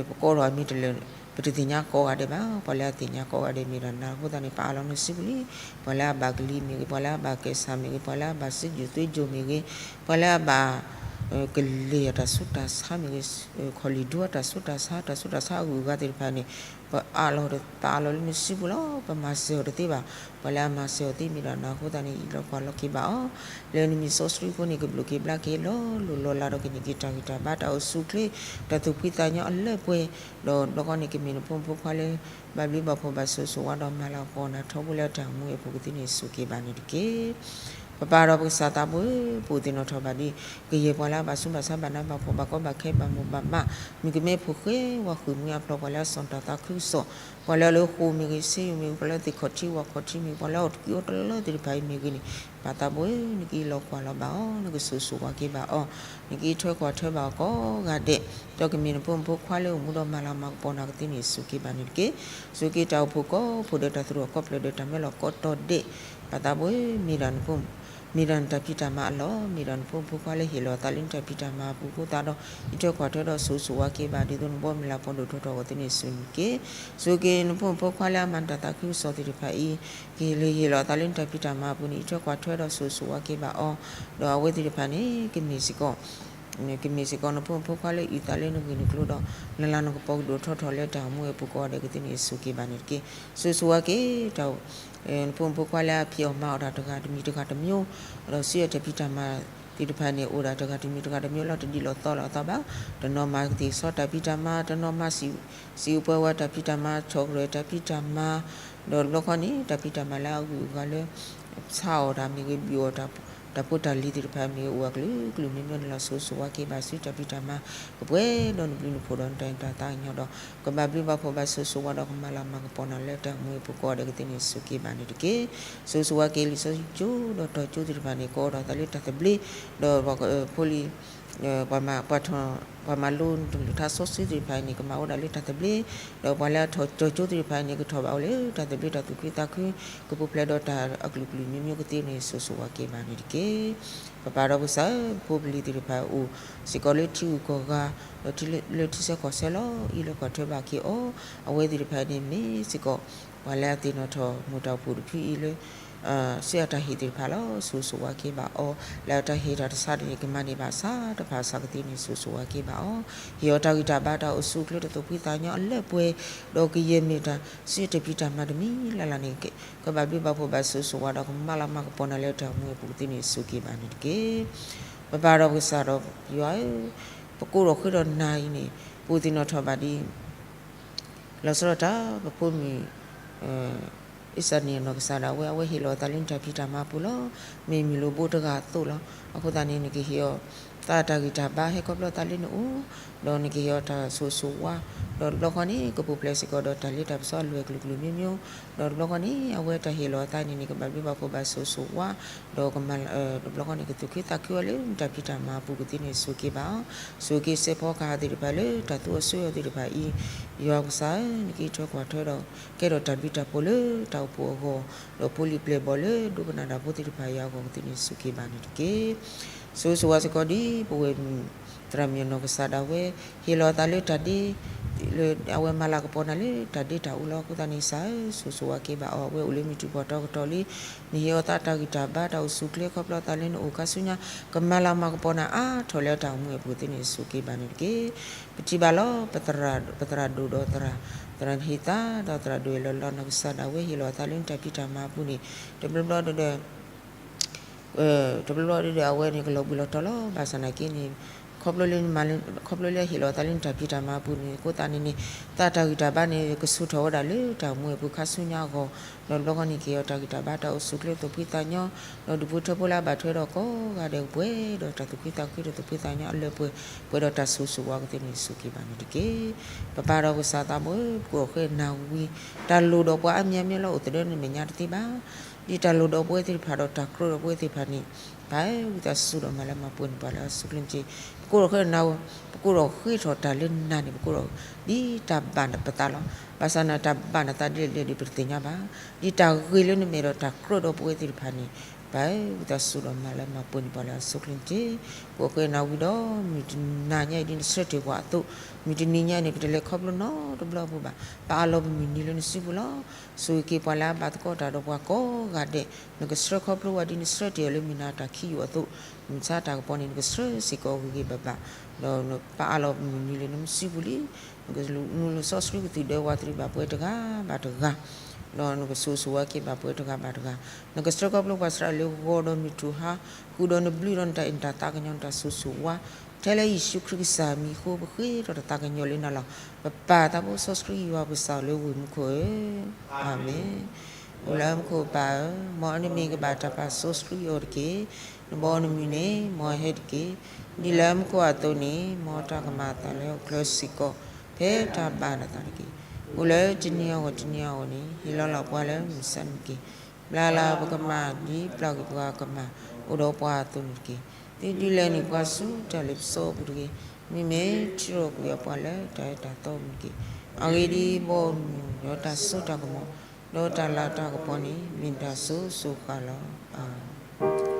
ပကိးထီၣ်အမံၤတလၢၤ, ပတသ့ၣ်ညါကိးဂၤဒဲးဘၣ်, ပှၤလၢအသ့ၣ်ညါကိးဂၤဒဲးမ့ၢ်ဒၣ်နၤအဃိသတးန့ၣ် ပၢ်အလီၤနစုပူၤလံ, ပှၤလၢအဘၣ်ကလံၤမ့ၢ်ဂ့ၤ, ပှၤလၢအဘၣ်ကဲစၢ်မ့ၢ်ဂ့ၤ, ပှၤလၢအဘၣ်စုစူၢ်သွ့စူၢ်မ့ၢ်ဂ့ၤ, ပှၤလၢအဘၣ် ကလ့ၤအတၢ်ဆူးတၢ်ဆါမ့ၢ်ဂ့ၤ, ခီၣ်လံၣ်ဒူအတၢ်ဆူးတၢ်ဆါ, တၢ်ဆူးတၢ်ဆါအဂုၤအဂၤသ့ၣ်တဖၣ်န့ၣ် ပအးလီၤ, ပအးလီၤလၢနစုပူၤလီၤ. ပမၤစၢၤအီၤတသ့ဘၣ်. ပှၤလၢအမၤစၢၤအီၤသ့မ့ၢ်ဒၣ်နၤအဃိသတးန့ၣ် အံးလီၤကွၢ်လီၤက့ၤဘၣ်အီၤ, လၢနမ့ၢ်စီဆှံဖိန့ၣ် ကဘျုးက့ၤဘျါက့ၤလီၤလိၢ်လီၤလးဒီး ကန့ၢ်က့ၤတၢ်ဂံၢ်တၢ်ဘါ တၢ်အိၣ်ဆူၣ်အိၣ်ချ့ တၢ်သူၣ်ဖှံသးညီအလၢပှဲၤ, ဒီးတဘျီဃီန့ၣ် ကမ့ၢ်နဖိမုၣ်ဖိခွါလၢ ဘၣ်ဘျုးဘၣ်ဖှိၣ်ဘၣ်ဆိၣ်ဂ့ၤဆိၣ်ဝါဒီး မၤလၤကပီၤနၤထီဘိလၢတၢ်အိၣ်မူအပူၤကသ့န့ၣ် စူၢ်က့ၤဘၣ်န့ၣ်တက့ၢ်. ပပၢ်ဒီးပကစၢ်သးဘိဧၢ, ပအိၣ်သ့ၣ်နီၣ်ထီၣ်ဘၣ်ဒ် ကယဲၢ်ပှၤလၢအဘၣ်ဆူးဘၣ်ဆါ ဘၣ်နးဘၣ်ဖှီၣ် ဘၣ်ကီဘၣ်ခဲ ဘၣ်မိၢ်ဘၣ်ပၢ်, မုၣ်ကမဲဖိဃဲ ဝၤဃုာ်မှံဟးဖျိး ပှၤလၢအစိာ်တၢ်သးခုကစီၣ်, ပှၤလၢအအိၣ်လၢဃိာ်မ့ၢ်ဂ့ၤ ဆ့ယိၣ်မ့ၢ်ဂ့ၤ ပှၤလၢအသ့ၣ်ခီၣ်ထံ ဝၤခီၣ်ထံမ့ၢ်ဂ့ၤ ပှၤလၢအအိၣ်တကံၢ်အိၣ်တလၢသ့ၣ်တဖၣ်အံၤမ့ၢ်ဂ့ၤန့ၣ်, ပၢ်သးဘိဧၢ, နကအံးလီၤကွၢ်လီၤဘၣ်အီၤ, နကဆိၣ်ဂ့ၤဆိၣ်ဝါက့ၤဘၣ်အီၤ, နကအံးထွဲကွၢ်ထွဲဘၣ်အီၤကိးဂၤဒဲး, ဒီးကမ့ၢ်နဖိမုၣ်ဖိခွါလၢအိၣ်မူဒီးမၤလၤမၤကပီၤနၤကသ့န့ၣ် စူၢ်က့ၤဘၣ်န့ၣ်တက့ၢ်. စူၢ်က့ၤတၢ်အိၣ်ဖှိၣ်ကိးဖှိၣ်ဒီးတၢ်သရိာ်ကိးဖျၢၣ်ဒီးတၢ်မၢလီၤကိးတီၤဒဲး, ပၢ်သးဘိဧၢ, မ့ၢ်ဒၣ်နဖိ မ့ၢ်ဒၣ်နတၢ်ဖံးတၢ်မၤအလီၢ်, မ့ၢ်ဒၣ်နဖိမုၣ်ဖိခွါလၢဟ့ၣ်လီၤအသးလၢနတၢ်ဖံးတၢ်မၤအပူၤအဃိသတးဒီး, အံးထွဲကွၢ်ထွဲဒီးဆိၣ်ဂ့ၤဆိၣ်ဝါက့ၤဘၣ် ဒ်သိးနဘီမုၢ်လၢ်ပှဲၤဒိၣ်ထီၣ်ထီၣ်အဂီၢ်သ့န့ၣ် စူၢ်က့ၤ, စူၢ်က့ၤနဖိမုၣ်ဖိခွါလၢအမၤနတၢ်သးခုကစီၣ်သ့ၣ်တဖၣ်အံၤ, ကဟ့ၣ်လီၤဟ့ၣ်လီၤအသးလၢနတၢ်ဖံးတၢ်မၤအပူၤန့ၣ် အံးထွဲကွၢ်ထွဲဒီးဆိၣ်ဂ့ၤဆိၣ်ဝါက့ၤဘၣ်အီၤ, ဒီးအဝဲသ့ၣ်တဖၣ်န့ၣ် ကမ့ၢ်စ့ၢ်ကီး ကမ့ၢ်စ့ၢ်ကီးနဖိမုၣ်ဖိခွါလၢအံးသးလၢနဂ့ၢ်နကျိၤဒီး နလၤနကပီၤကဒိၣ်ထီၣ်ထီၣ်လၢတၢ်အိၣ်မူအပူၤကိးဂၤဒဲးကသ့န့ၣ် စူၢ်က့ၤဘၣ်န့ၣ်တက့ၢ်. ဆိၣ်ဂ့ၤဆိၣ်ဝါက့ၤ တၢ် နဖိမုၣ်ဖိခွါလၢအဖံးအီၣ်မၤအီၣ်တၢ်တဂၤတမံၤတဂၤတမံၤ, ဒီးစုအတၢ်ဖံးတၢ်မၤသ့ၣ်တဖၣ်န့ၣ် အိၣ်ဒၣ်တဂၤတမံၤတဂၤတမံၤလီၤ တဒ်လီၤသီလီၤအသးဘၣ်, တနီၤမၤကသ့ၣ်စီတၢ်ဖံးတၢ်မၤ, တနီၤမၤ စံးပှဲၤဝဲတၢ်ဖံးတၢ်မၤ, ဆီၣ်ကရၢၢ်တၢ်ဖံးတၢ်မၤ, ဒီးတဘျီဃီန့ၣ် တၢ်ဖံးတၢ်မၤလၢအဂုၤအဂၤလၢ ဆါအီၣ်တၢ်မ့ၢ်ဂ့ၤ ဘုၣ်အီၣ်တၢ်ဖိတၢ်လံၤသ့ၣ်တဖၣ်မ့ၢ်ဂ့ၤ အိၣ်အကလုာ်ကလုာ်မ့မ့ၢ်န့ၣ်လီၤ. ဆိၣ်ဂ့ၤဆိၣ်ဝါက့ၤဘၣ်စုတၢ်ဖံးတၢ်မၤ ကပှဲၤဒီးနဘျုးနဖှိၣ်ဒီးနတၢ်အဲၣ်တၢ်သးကညီၤဒီး ကဘၣ်ဘျုးဘၣ်ဖှိၣ်ဘၣ်ဆိၣ်ဂ့ၤဆိၣ်ဝါဒီးကမၤလၤမၤကပီၤနၤလၢတၢ်အိၣ်မူအပူၤကိးဂၤဒဲးကသ့န့ၣ် စူၢ်က့ၤဘၣ်န့ၣ်တက့ၢ်. ဆိၣ်ဂ့ၤဆိၣ်ဝါက့ၤလံာ်စီဆှံကၠိဒီးတီၤကၠိသ့ၣ်တဖၣ်န့ၣ် ကအိၣ်ဒီးသးလၢတၢ်သဘျ့, ဒီးဖိလံၤ ပှၤမၤလိနတၢ်ကလုၢ်ကထါစီဆှံသ့ၣ်တဖၣ်အံၤန့ၣ် ကမၤအိၣ်ဒၣ်လၢတၢ်သဘျ့, ဒီးပှၤလၢအထီၣ်တီၤကၠိသ့ၣ်တဖၣ်အံၤန့ၣ် ကထီၣ်ဘၣ်အိၣ်လၢတၢ်သဘျ့တၢ်သူၣ်ခုသးခု, ကပူၤဖျဲးဒီးတၢ်အကလုာ်ကလုာ်မ့မ့ၢ်ကသ့န့ၣ် ဆိၣ်ဂ့ၤဆိၣ်ဝါက့ၤဘၣ်န့ၣ်တက့ၢ်. ပပၢ်ဒီးပကစၢ်ဧၢ, ပဖိပလံၤသ့ၣ်တဖၣ်အိၣ်စ့ၢ်ကီးလၢထံဂုၤကီၢ်ဂၤ, ဒီးလၢထံဆၢကီၢ်ဆၢလီၤ. အံးလီၤကွၢ်ထွဲဘၣ်က့ၤအီၤ, အဝဲသ့ၣ်တဖၣ်န့ၣ်မ့ၢ်စ့ၢ်ကီး ပှၤလၢအသ့ၣ်နီၣ်ထီၣ်မူးတၢ်အိၣ်ဖှိၣ်တဖုအံၤလၢ ဆူအတၢ်ဟ့ၣ်သ့ၣ်တဖၣ်လီၤ. ဆိၣ်ဂ့ၤဆိၣ်ဝါက့ၤဘၣ်အီၤ, လၢအတၢ်ဟ့ၣ်တၢ်တဆါန့ၣ် ကမၤန့ၢ်ဘၣ်ဆၣ်တဖၣ်ဆၣ်ကသ့န့ၣ် ဆိၣ်ဂ့ၤဆိၣ်ဝါက့ၤဘၣ်အီၤ, ဟ့ၣ်အီၤတၢ်ဂံၢ်တၢ်ဘါတၢ်အိၣ်ဆူၣ်အိၣ်ချ့တၢ်သူၣ်ဖှံသးညီအလၢပှဲၤ, ဒီးကယဲၢ်မ့ၢ်တၢ်စုအတၢ်ဖံးတၢ်မၤတမံၤလၢ်လၢ်န့ၣ် ကဘၣ်ဘျုးဘၣ်ဖှိၣ်ဘၣ်ဆိၣ်ဂ့ၤဆိၣ်ဝါဒီးကမၤလၤမၤကပီၤနၤလၢတၢ်အိၣ်မူအပူၤကသ့န့ၣ် စူၢ်က့ၤဘၣ်န့ၣ်တက့ၢ်. ပပၢ်ဒီးပကစၢ်ဒီးယွၤဧၢ, ပကိးထီၣ်ဃ့ထီၣ်နၤအံၤန့ၣ် ပအိၣ်သ့ၣ်နီၣ်ထီၣ်ဘၣ်ဒ် လီၤဆီဒၣ်တၢ် ပဖိမုၣ် အ့ၣ်စၢ်န့ၣ်အနီၢ်ကစၢ်ဒၣ်ဝဲ အဝဲဟ့ၣ်လီၤအသးလၢနတၢ်ဖံးတၢ်မၤအပူၤလီၤ. မ့ၢ်မုၢ်လိၣ်ဘိတဂၤအသိးလီၤ. အဃိသတးန့ၣ် နကဟ့ၣ်အီၤသးတၢ်ဂံၢ်တၢ်ဘါဟဲခီဖျိသးလၢနအိၣ်, ဒီးနကဟ့ၣ်အီၤတၢ်ဆိၣ်ဂ့ၤဆိၣ်ဝါ, ဒီးတဘျီဃီန့ၣ် ကပူၤဖျဲးစ့ၢ်ကီးဒီးတၢ်လ့တၢ်ပစီအလွဲၢ်ကလုာ်ကလုာ်မ့မ့ၢ်, ဒီးတဘျီဃီန့ၣ် အဝဲတၢ်ဟ့ၣ်လီၤအသးန့ၣ်န့ၣ် ကဘၣ်ဘျုးဘၣ်ဖှိၣ်ဘၣ်ဆိၣ်ဂ့ၤဆိၣ်ဝါ, ဒီးကမၤ တဘျီဃီန့ၣ် ကသူၣ်ခုသးခုအီၤလၢနတၢ်ဖံးတၢ်မၤအပူၤကသ့န့ၣ် စူၢ်က့ၤဘၣ်အီၤ, စူၢ်က့ၤစဲးဖီကဟၣ်သ့ၣ်တဖၣ်လၢတၢ်သူအီၤဆှၢအီၤသ့ၣ်တဖၣ်အံၤ, ယွၤကစၢ်ဧၢ, နကအံးထွဲကွၢ်ထွဲဒီး ကဲထီၣ်တၢ်ဘျုးတၢ်ဖှိၣ်လၢတၢ်အိၣ်ဖှိၣ်အဂီၢ်, ဒီးဖိလံၤပျဲၢ်ဘီၣ်လၢဒိကနၣ်တၢ်ဖိသ့ၣ်တဖၣ်အံၤအဂီၢ်ကသ့န့ၣ် စူၢ်က့ၤဘၣ်န့ၣ်တက့ၢ်. ဆိၣ်ဂ့ၤဆိၣ်ဝါစ့ၢ်ကီးဒ်ပဝဲၢ်မုၣ် သရၣ်မုၣ်အနီၢ်ကစၢ်ဒၣ်ဝဲ ဟ့ၣ်လီၤအသးလၢတၢ်ဒ့ လၢအဝဲမၤလၤကပီၤနၤလၢတၢ်ဒ့တၢ်အူလီၤ. အဃိသတးန့ၣ် ကစၢ်ဧၢ, ဆိၣ်ဂ့ၤဆိၣ်ဝါက့ၤဘၣ်အီၤ, အဝဲအိၣ်လၢမုၢ်ထူၣ်ဖှီၣ်တီကတီၢ်လံ, နဟ့ၣ်အီၤသးတၢ်ဂံၢ်တၢ်ဘါတၢ်အိၣ်ဆူၣ်အိၣ်ချ့ခီဖျိသးလၢနအိၣ်ခါဆူညါ, ကမၤလၤမၤကပီၤနၤအါထီၣ်လၢတၢ်အိၣ်မူအပူၤသ့န့ၣ် စူၢ်က့ၤဘၣ်န့ၣ်တက့ၢ်. ပထံၣ်ဘၣ်လီၤ ပသရၣ်ဒိၣ်ဒီး သရၣ်ဟ့ၣ်သါ ဒီးသရၣ်ဒိၣ်အလီၢ်လီၤ နီၢ်ကစၢ်ဒၣ်ဝဲဟ့ၣ်လီၤအသးလၢနတၢ်ဖံးတၢ်မၤအပူၤန့ၣ် တဘျီဘျီဒီး တဘျီဘျီဒီး အဝဲန့ၣ်ကလီၤဘှံးလီၤတီၤလီၤ. ဘၣ်ဆၣ်သနာ်က့န့ၣ် ခီဖျိလၢ ခီဖျိလၢဟ့ၣ်လီၤသးလၢနတၢ်ဖံးတၢ်မၤအပူၤန့ၣ် အဃိသတးန့ၣ်န့ၣ် သးတၢ်ဂံၢ်တၢ်ဘါန့ၣ် ကဆူၣ်ထီၣ်ဝဲဒၣ်လၢတၢ်အိၣ်မူအပူၤခါဆူညါအဂီၢ်, ဒီးတဘျီဃီန့ၣ် ကဟ့ၣ်အီၤတၢ်ဂံၢ်တၢ်ဘါတၢ်အိၣ်ဆူၣ်အိၣ်ချ့သူၣ်ဖှံသးညီ, ဒီးဒူၣ်ဖိထၢဖိလၢအဘၣ်ထွဲဒီးကိးဂၤဒဲးကပှဲၤဒီးတၢ်သူၣ်ခုသးခုဒီးသူၣ်ဖှံသးညီအလၢပှဲၤ, ပှဲၤဒီးတၢ်ဆိၣ်ဂ့ၤဆိၣ်ဝါကသ့န့ၣ် စူၢ်က့ၤဘၣ်န့ၣ်တက့ၢ်. ပပၢ်ဒီးပကစၢ်သးဘိဧၢ, ပကိးထီၣ်ဃ့နၤဝံၤ, တၢ်လိၣ်ဒီးပှၤအါမံၤအါမံၤလီၤ အိၣ်သဒၢနမဲာ်ညါတသ့ဘၣ်. ဒ်တၢ်လိၣ်ဒီးပဝဲသ့ၣ်တဖၣ်ဒီးတၢ်ကြၢးဒီးပဝဲသ့ၣ်တဖၣ်န့ၣ်, ပၢ်ဧၢ, ဝံသးစူၤဒီးမၤလၢမၤပှဲၤန့ၢ်ပှၤလၢအစူၢ်က့ၤနာ်က့ၤ, ပကိးထီၣ်ဃ့နၤဝံၤ, ပကိးထီၣ်ဃ့ထီၣ်တၢ်လၢနၤန့ၣ် ပကိးထီၣ် ဒ်တၢ်ဘၣ်ပသးလီၤ. ဘၣ်ဆၣ်န့ၣ် တၢ်ဘၣ်နသးဒ်လဲၣ်ဒ်လဲၣ်ဒီးပတသ့ၣ်ညါဘၣ်. ဒ်တၢ်ဂ့ၤလၢနမဲာ်ဒီးတၢ်ကြၢးဒီးပဝဲသ့ၣ်တဖၣ်န့ၣ် ပၢ်ဧၢ, ဝံသးစူၤဒီးမၤလၢမၤပှဲၤန့ၢ်ပှၤလၢအဆိချ့န့ၣ်တက့ၢ်. ပှၤကွဲးနၤဝံၤဒီး မုၢ်တနၤညါအံၤဒ်နဆှၢတ့ၢ်ပှၤအသိး, မုၢ်တနံၤညါအံၤန့ၣ် ပတလဲၤခီဖျိနီတဘျီအပူၤဘၣ်. ပအးလီၤပမုၢ်နံၤလၢနစုပူၤလီၤ. ဆိၣ်ဂ့ၤက့ၤပှၤလၢအဘၣ်သကိးတၢ်ဒီးပှၤကိးဂၤဒဲး, နကဆှၢခီဖျိဝဲဒ်နဆှၢတ့ၢ်အီၤလၢမုၢ်နၤတၢ်ခံးယိာ်အသိး, မုၢ်ဆါတၢ်ကပီၤန့ၣ်နကဆှၢစ့ၢ်ကီးအဂ့ၤဂ့ၤဘၣ်ဘၣ်, ဒီးပအးလီၤပမုၢ်နံၤလၢနစုပူၤလံ. နကလူလီၤစီဆှံကသံၣ်ဒၢဝးတရံးဘၣ်ပှၤတဂၤဘၣ်တဂၤ, ဒီးနကဆိၣ်ဂ့ၤဆိၣ်ဝါက့ၤဘၣ်ပှၤတဂၤဘၣ်တဂၤ, နကဆှၢခီဖျိပှၤသရၣ်လၢဂီၤဒီးမုၢ်ထူၣ်ဟါ, ဃုာ်ဒီးနဘျုးဒီးနတၢ်အဲၣ်နတၢ်သးကညီၤနတၢ်ဆိၣ်ဂ့ၤဆိၣ်ဝါ, ထဲလၢယ့ၣ်ၡူးခရံာ်ကစၢ်မံၤအဃိ ပဃ့ဒီးတၢ်သးကညီၤလၢနၤလီၤ. ပပၢ်သးဘိစီဆှံယွၤပကစၢ်လၢဝ့ၢ်မူခိၣ်ဧၢ, အၤမ့ၣ်. အိၣ်လၢမူခိၣ်ပၢ်ဧၢ, မ်နမံၤကဘၣ်တၢ်ပာ်စီဆှံအီၤတက့ၢ်. နဘီနမုၢ်န့ၣ် မ်အဟဲတက့ၢ်. ဒ်လၢမူခိၣ်အသိးန့ၣ် မ်တၢ်ကမၣ်အသးလၢဟီၣ်ခိၣ်ချၢစ့ၢ်ကီး ဖဲတၢ်ဘၣ်နသးတက့ၢ်. အိၣ်လၢတနံၤအဂီၢ်တနံၤအဂီၢ်န့ၣ် ဟ့ၣ်လီၤလၢပှၤလၢမုၢ်ဆါနံၤတက့ၢ်. ပျၢ်လၢပကမၣ်ဒ်ပျၢ်က့ၤပှၤကမၣ် အိၣ်ဒီးပှၤအသိးန့ၣ်တက့ၢ်. သုဒုးလဲၤနုာ်ပှၤဆူတၢ်လ့ပစီအပူၤတဂ့ၤ. မ့မ့ၢ်ထုးထီၣ်ကွံာ်အပှၤလၢတၢ်အဲၣ်တၢ်သီအပူၤတက့ၢ်. အဂ့ၢ်ဒ်အံၤ, ဘီမုၢ်ဒီးတၢ်စိတၢ်ကမီၤ ဒီးတၢ်လၤတၢ်ကပီၤန့ၣ် မ့ၢ်တၢ်စိၤစိၤဃၣ်ဃၣ်လီၤ. အၤမ့ၣ်.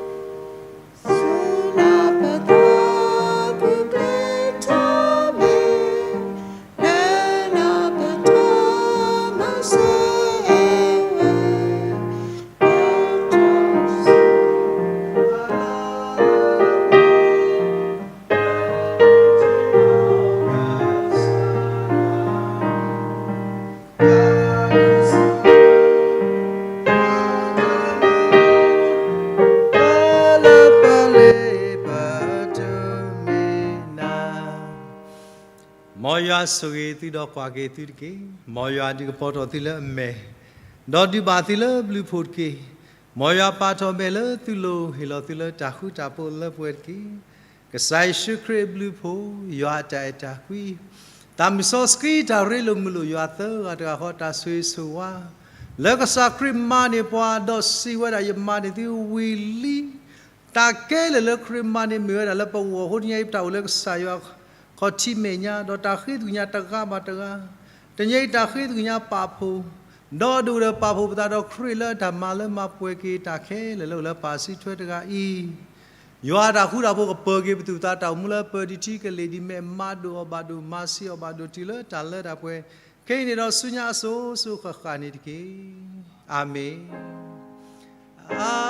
မ်ယွၤဆိၣ်ဂ့ၤသုဒီးကွၢ်က့ၤသုတက့ၢ်. မ်ယွၤဒုးကပီၤထီၣ်သုလၢအမဲာ်, ဒီးဒုးဘၣ်သုလၢဘျုးဖှိၣ်တက့ၢ်. မ်ယွၤပာ်ထီၣ်မဲာ်လၢသုလိၤ ဟ့ၣ်လီၤသုလၢတၢ်ဃူတၢ်ဖိးလၢပှဲၤတက့ၢ်. ကစၢ်ယ့ၣ်ၡူးခရံာ်အဘျုးအဖှိၣ်, ယွၤအတၢ်အဲၣ်တၢ်ကွံ, သးမုၢ်စီဆှံတၢ်ရ့လိာ်မုာ်လိာ်ယွၤသၢဂၤတဂၤဃီ တၢ်ဆိၣ်ဂ့ၤဆိၣ်ဝါ လၢကစၢ်ခရံာ်မၤန့ၢ်ပှၤ ဒီးစံးဝဲဒၣ် ယမၤန့ၢ်သုဝံၤလံ. တၢ်ခဲလၢာ်လၢခရံာ်မၤန့ၢ်မ့ၢ်ဝဲဒၣ်လၢပဂီၢ်အဃိ တနံၤအံၤ ပတၢ်အိၣ်လၢကစၢ်ယွၤခီၣ်ထံးမဲာ်ညါ ဒီးတၢ်ဃ့သကွံာ်ညါတဂၤဘၣ်တဂၤ, တနံၤအံၤတၢ်ဃ့သကွံာ်ညါပာ်ဖှိၣ်, ဒီးဒိၣ်ဒီးပာ်ဖှိၣ်ပသးဒီးခရံာ်လၢတၢ်မၤလၢမၤပှဲၤက့ၤတၢ်ခဲလၢာ်လၢအိၣ်လၢပၢ်စုထွဲတဂၤအံၤ ယွၤအတၢ်ဃူတၢ်ဖိးကပၢၤက့ၤပသူၣ်ပသး တၢ်အိၣ်မူလၢပၢၤဒံးထံကလ့ၢ်ဒံးမဲာ် မၤဒိၣ်အီၤဘၣ်ဒိၣ် မၤဆံးအီၤဘၣ်ဒိၣ်တုၤလၢတၢ်လၢတၢ်ပှဲၤ ခဲအံၤန့ၣ်ဒီးဆူညါအစိၤစိၤဃၣ်ဃၣ်န့ၣ်တက့ၢ်. အၤမ့ၣ်.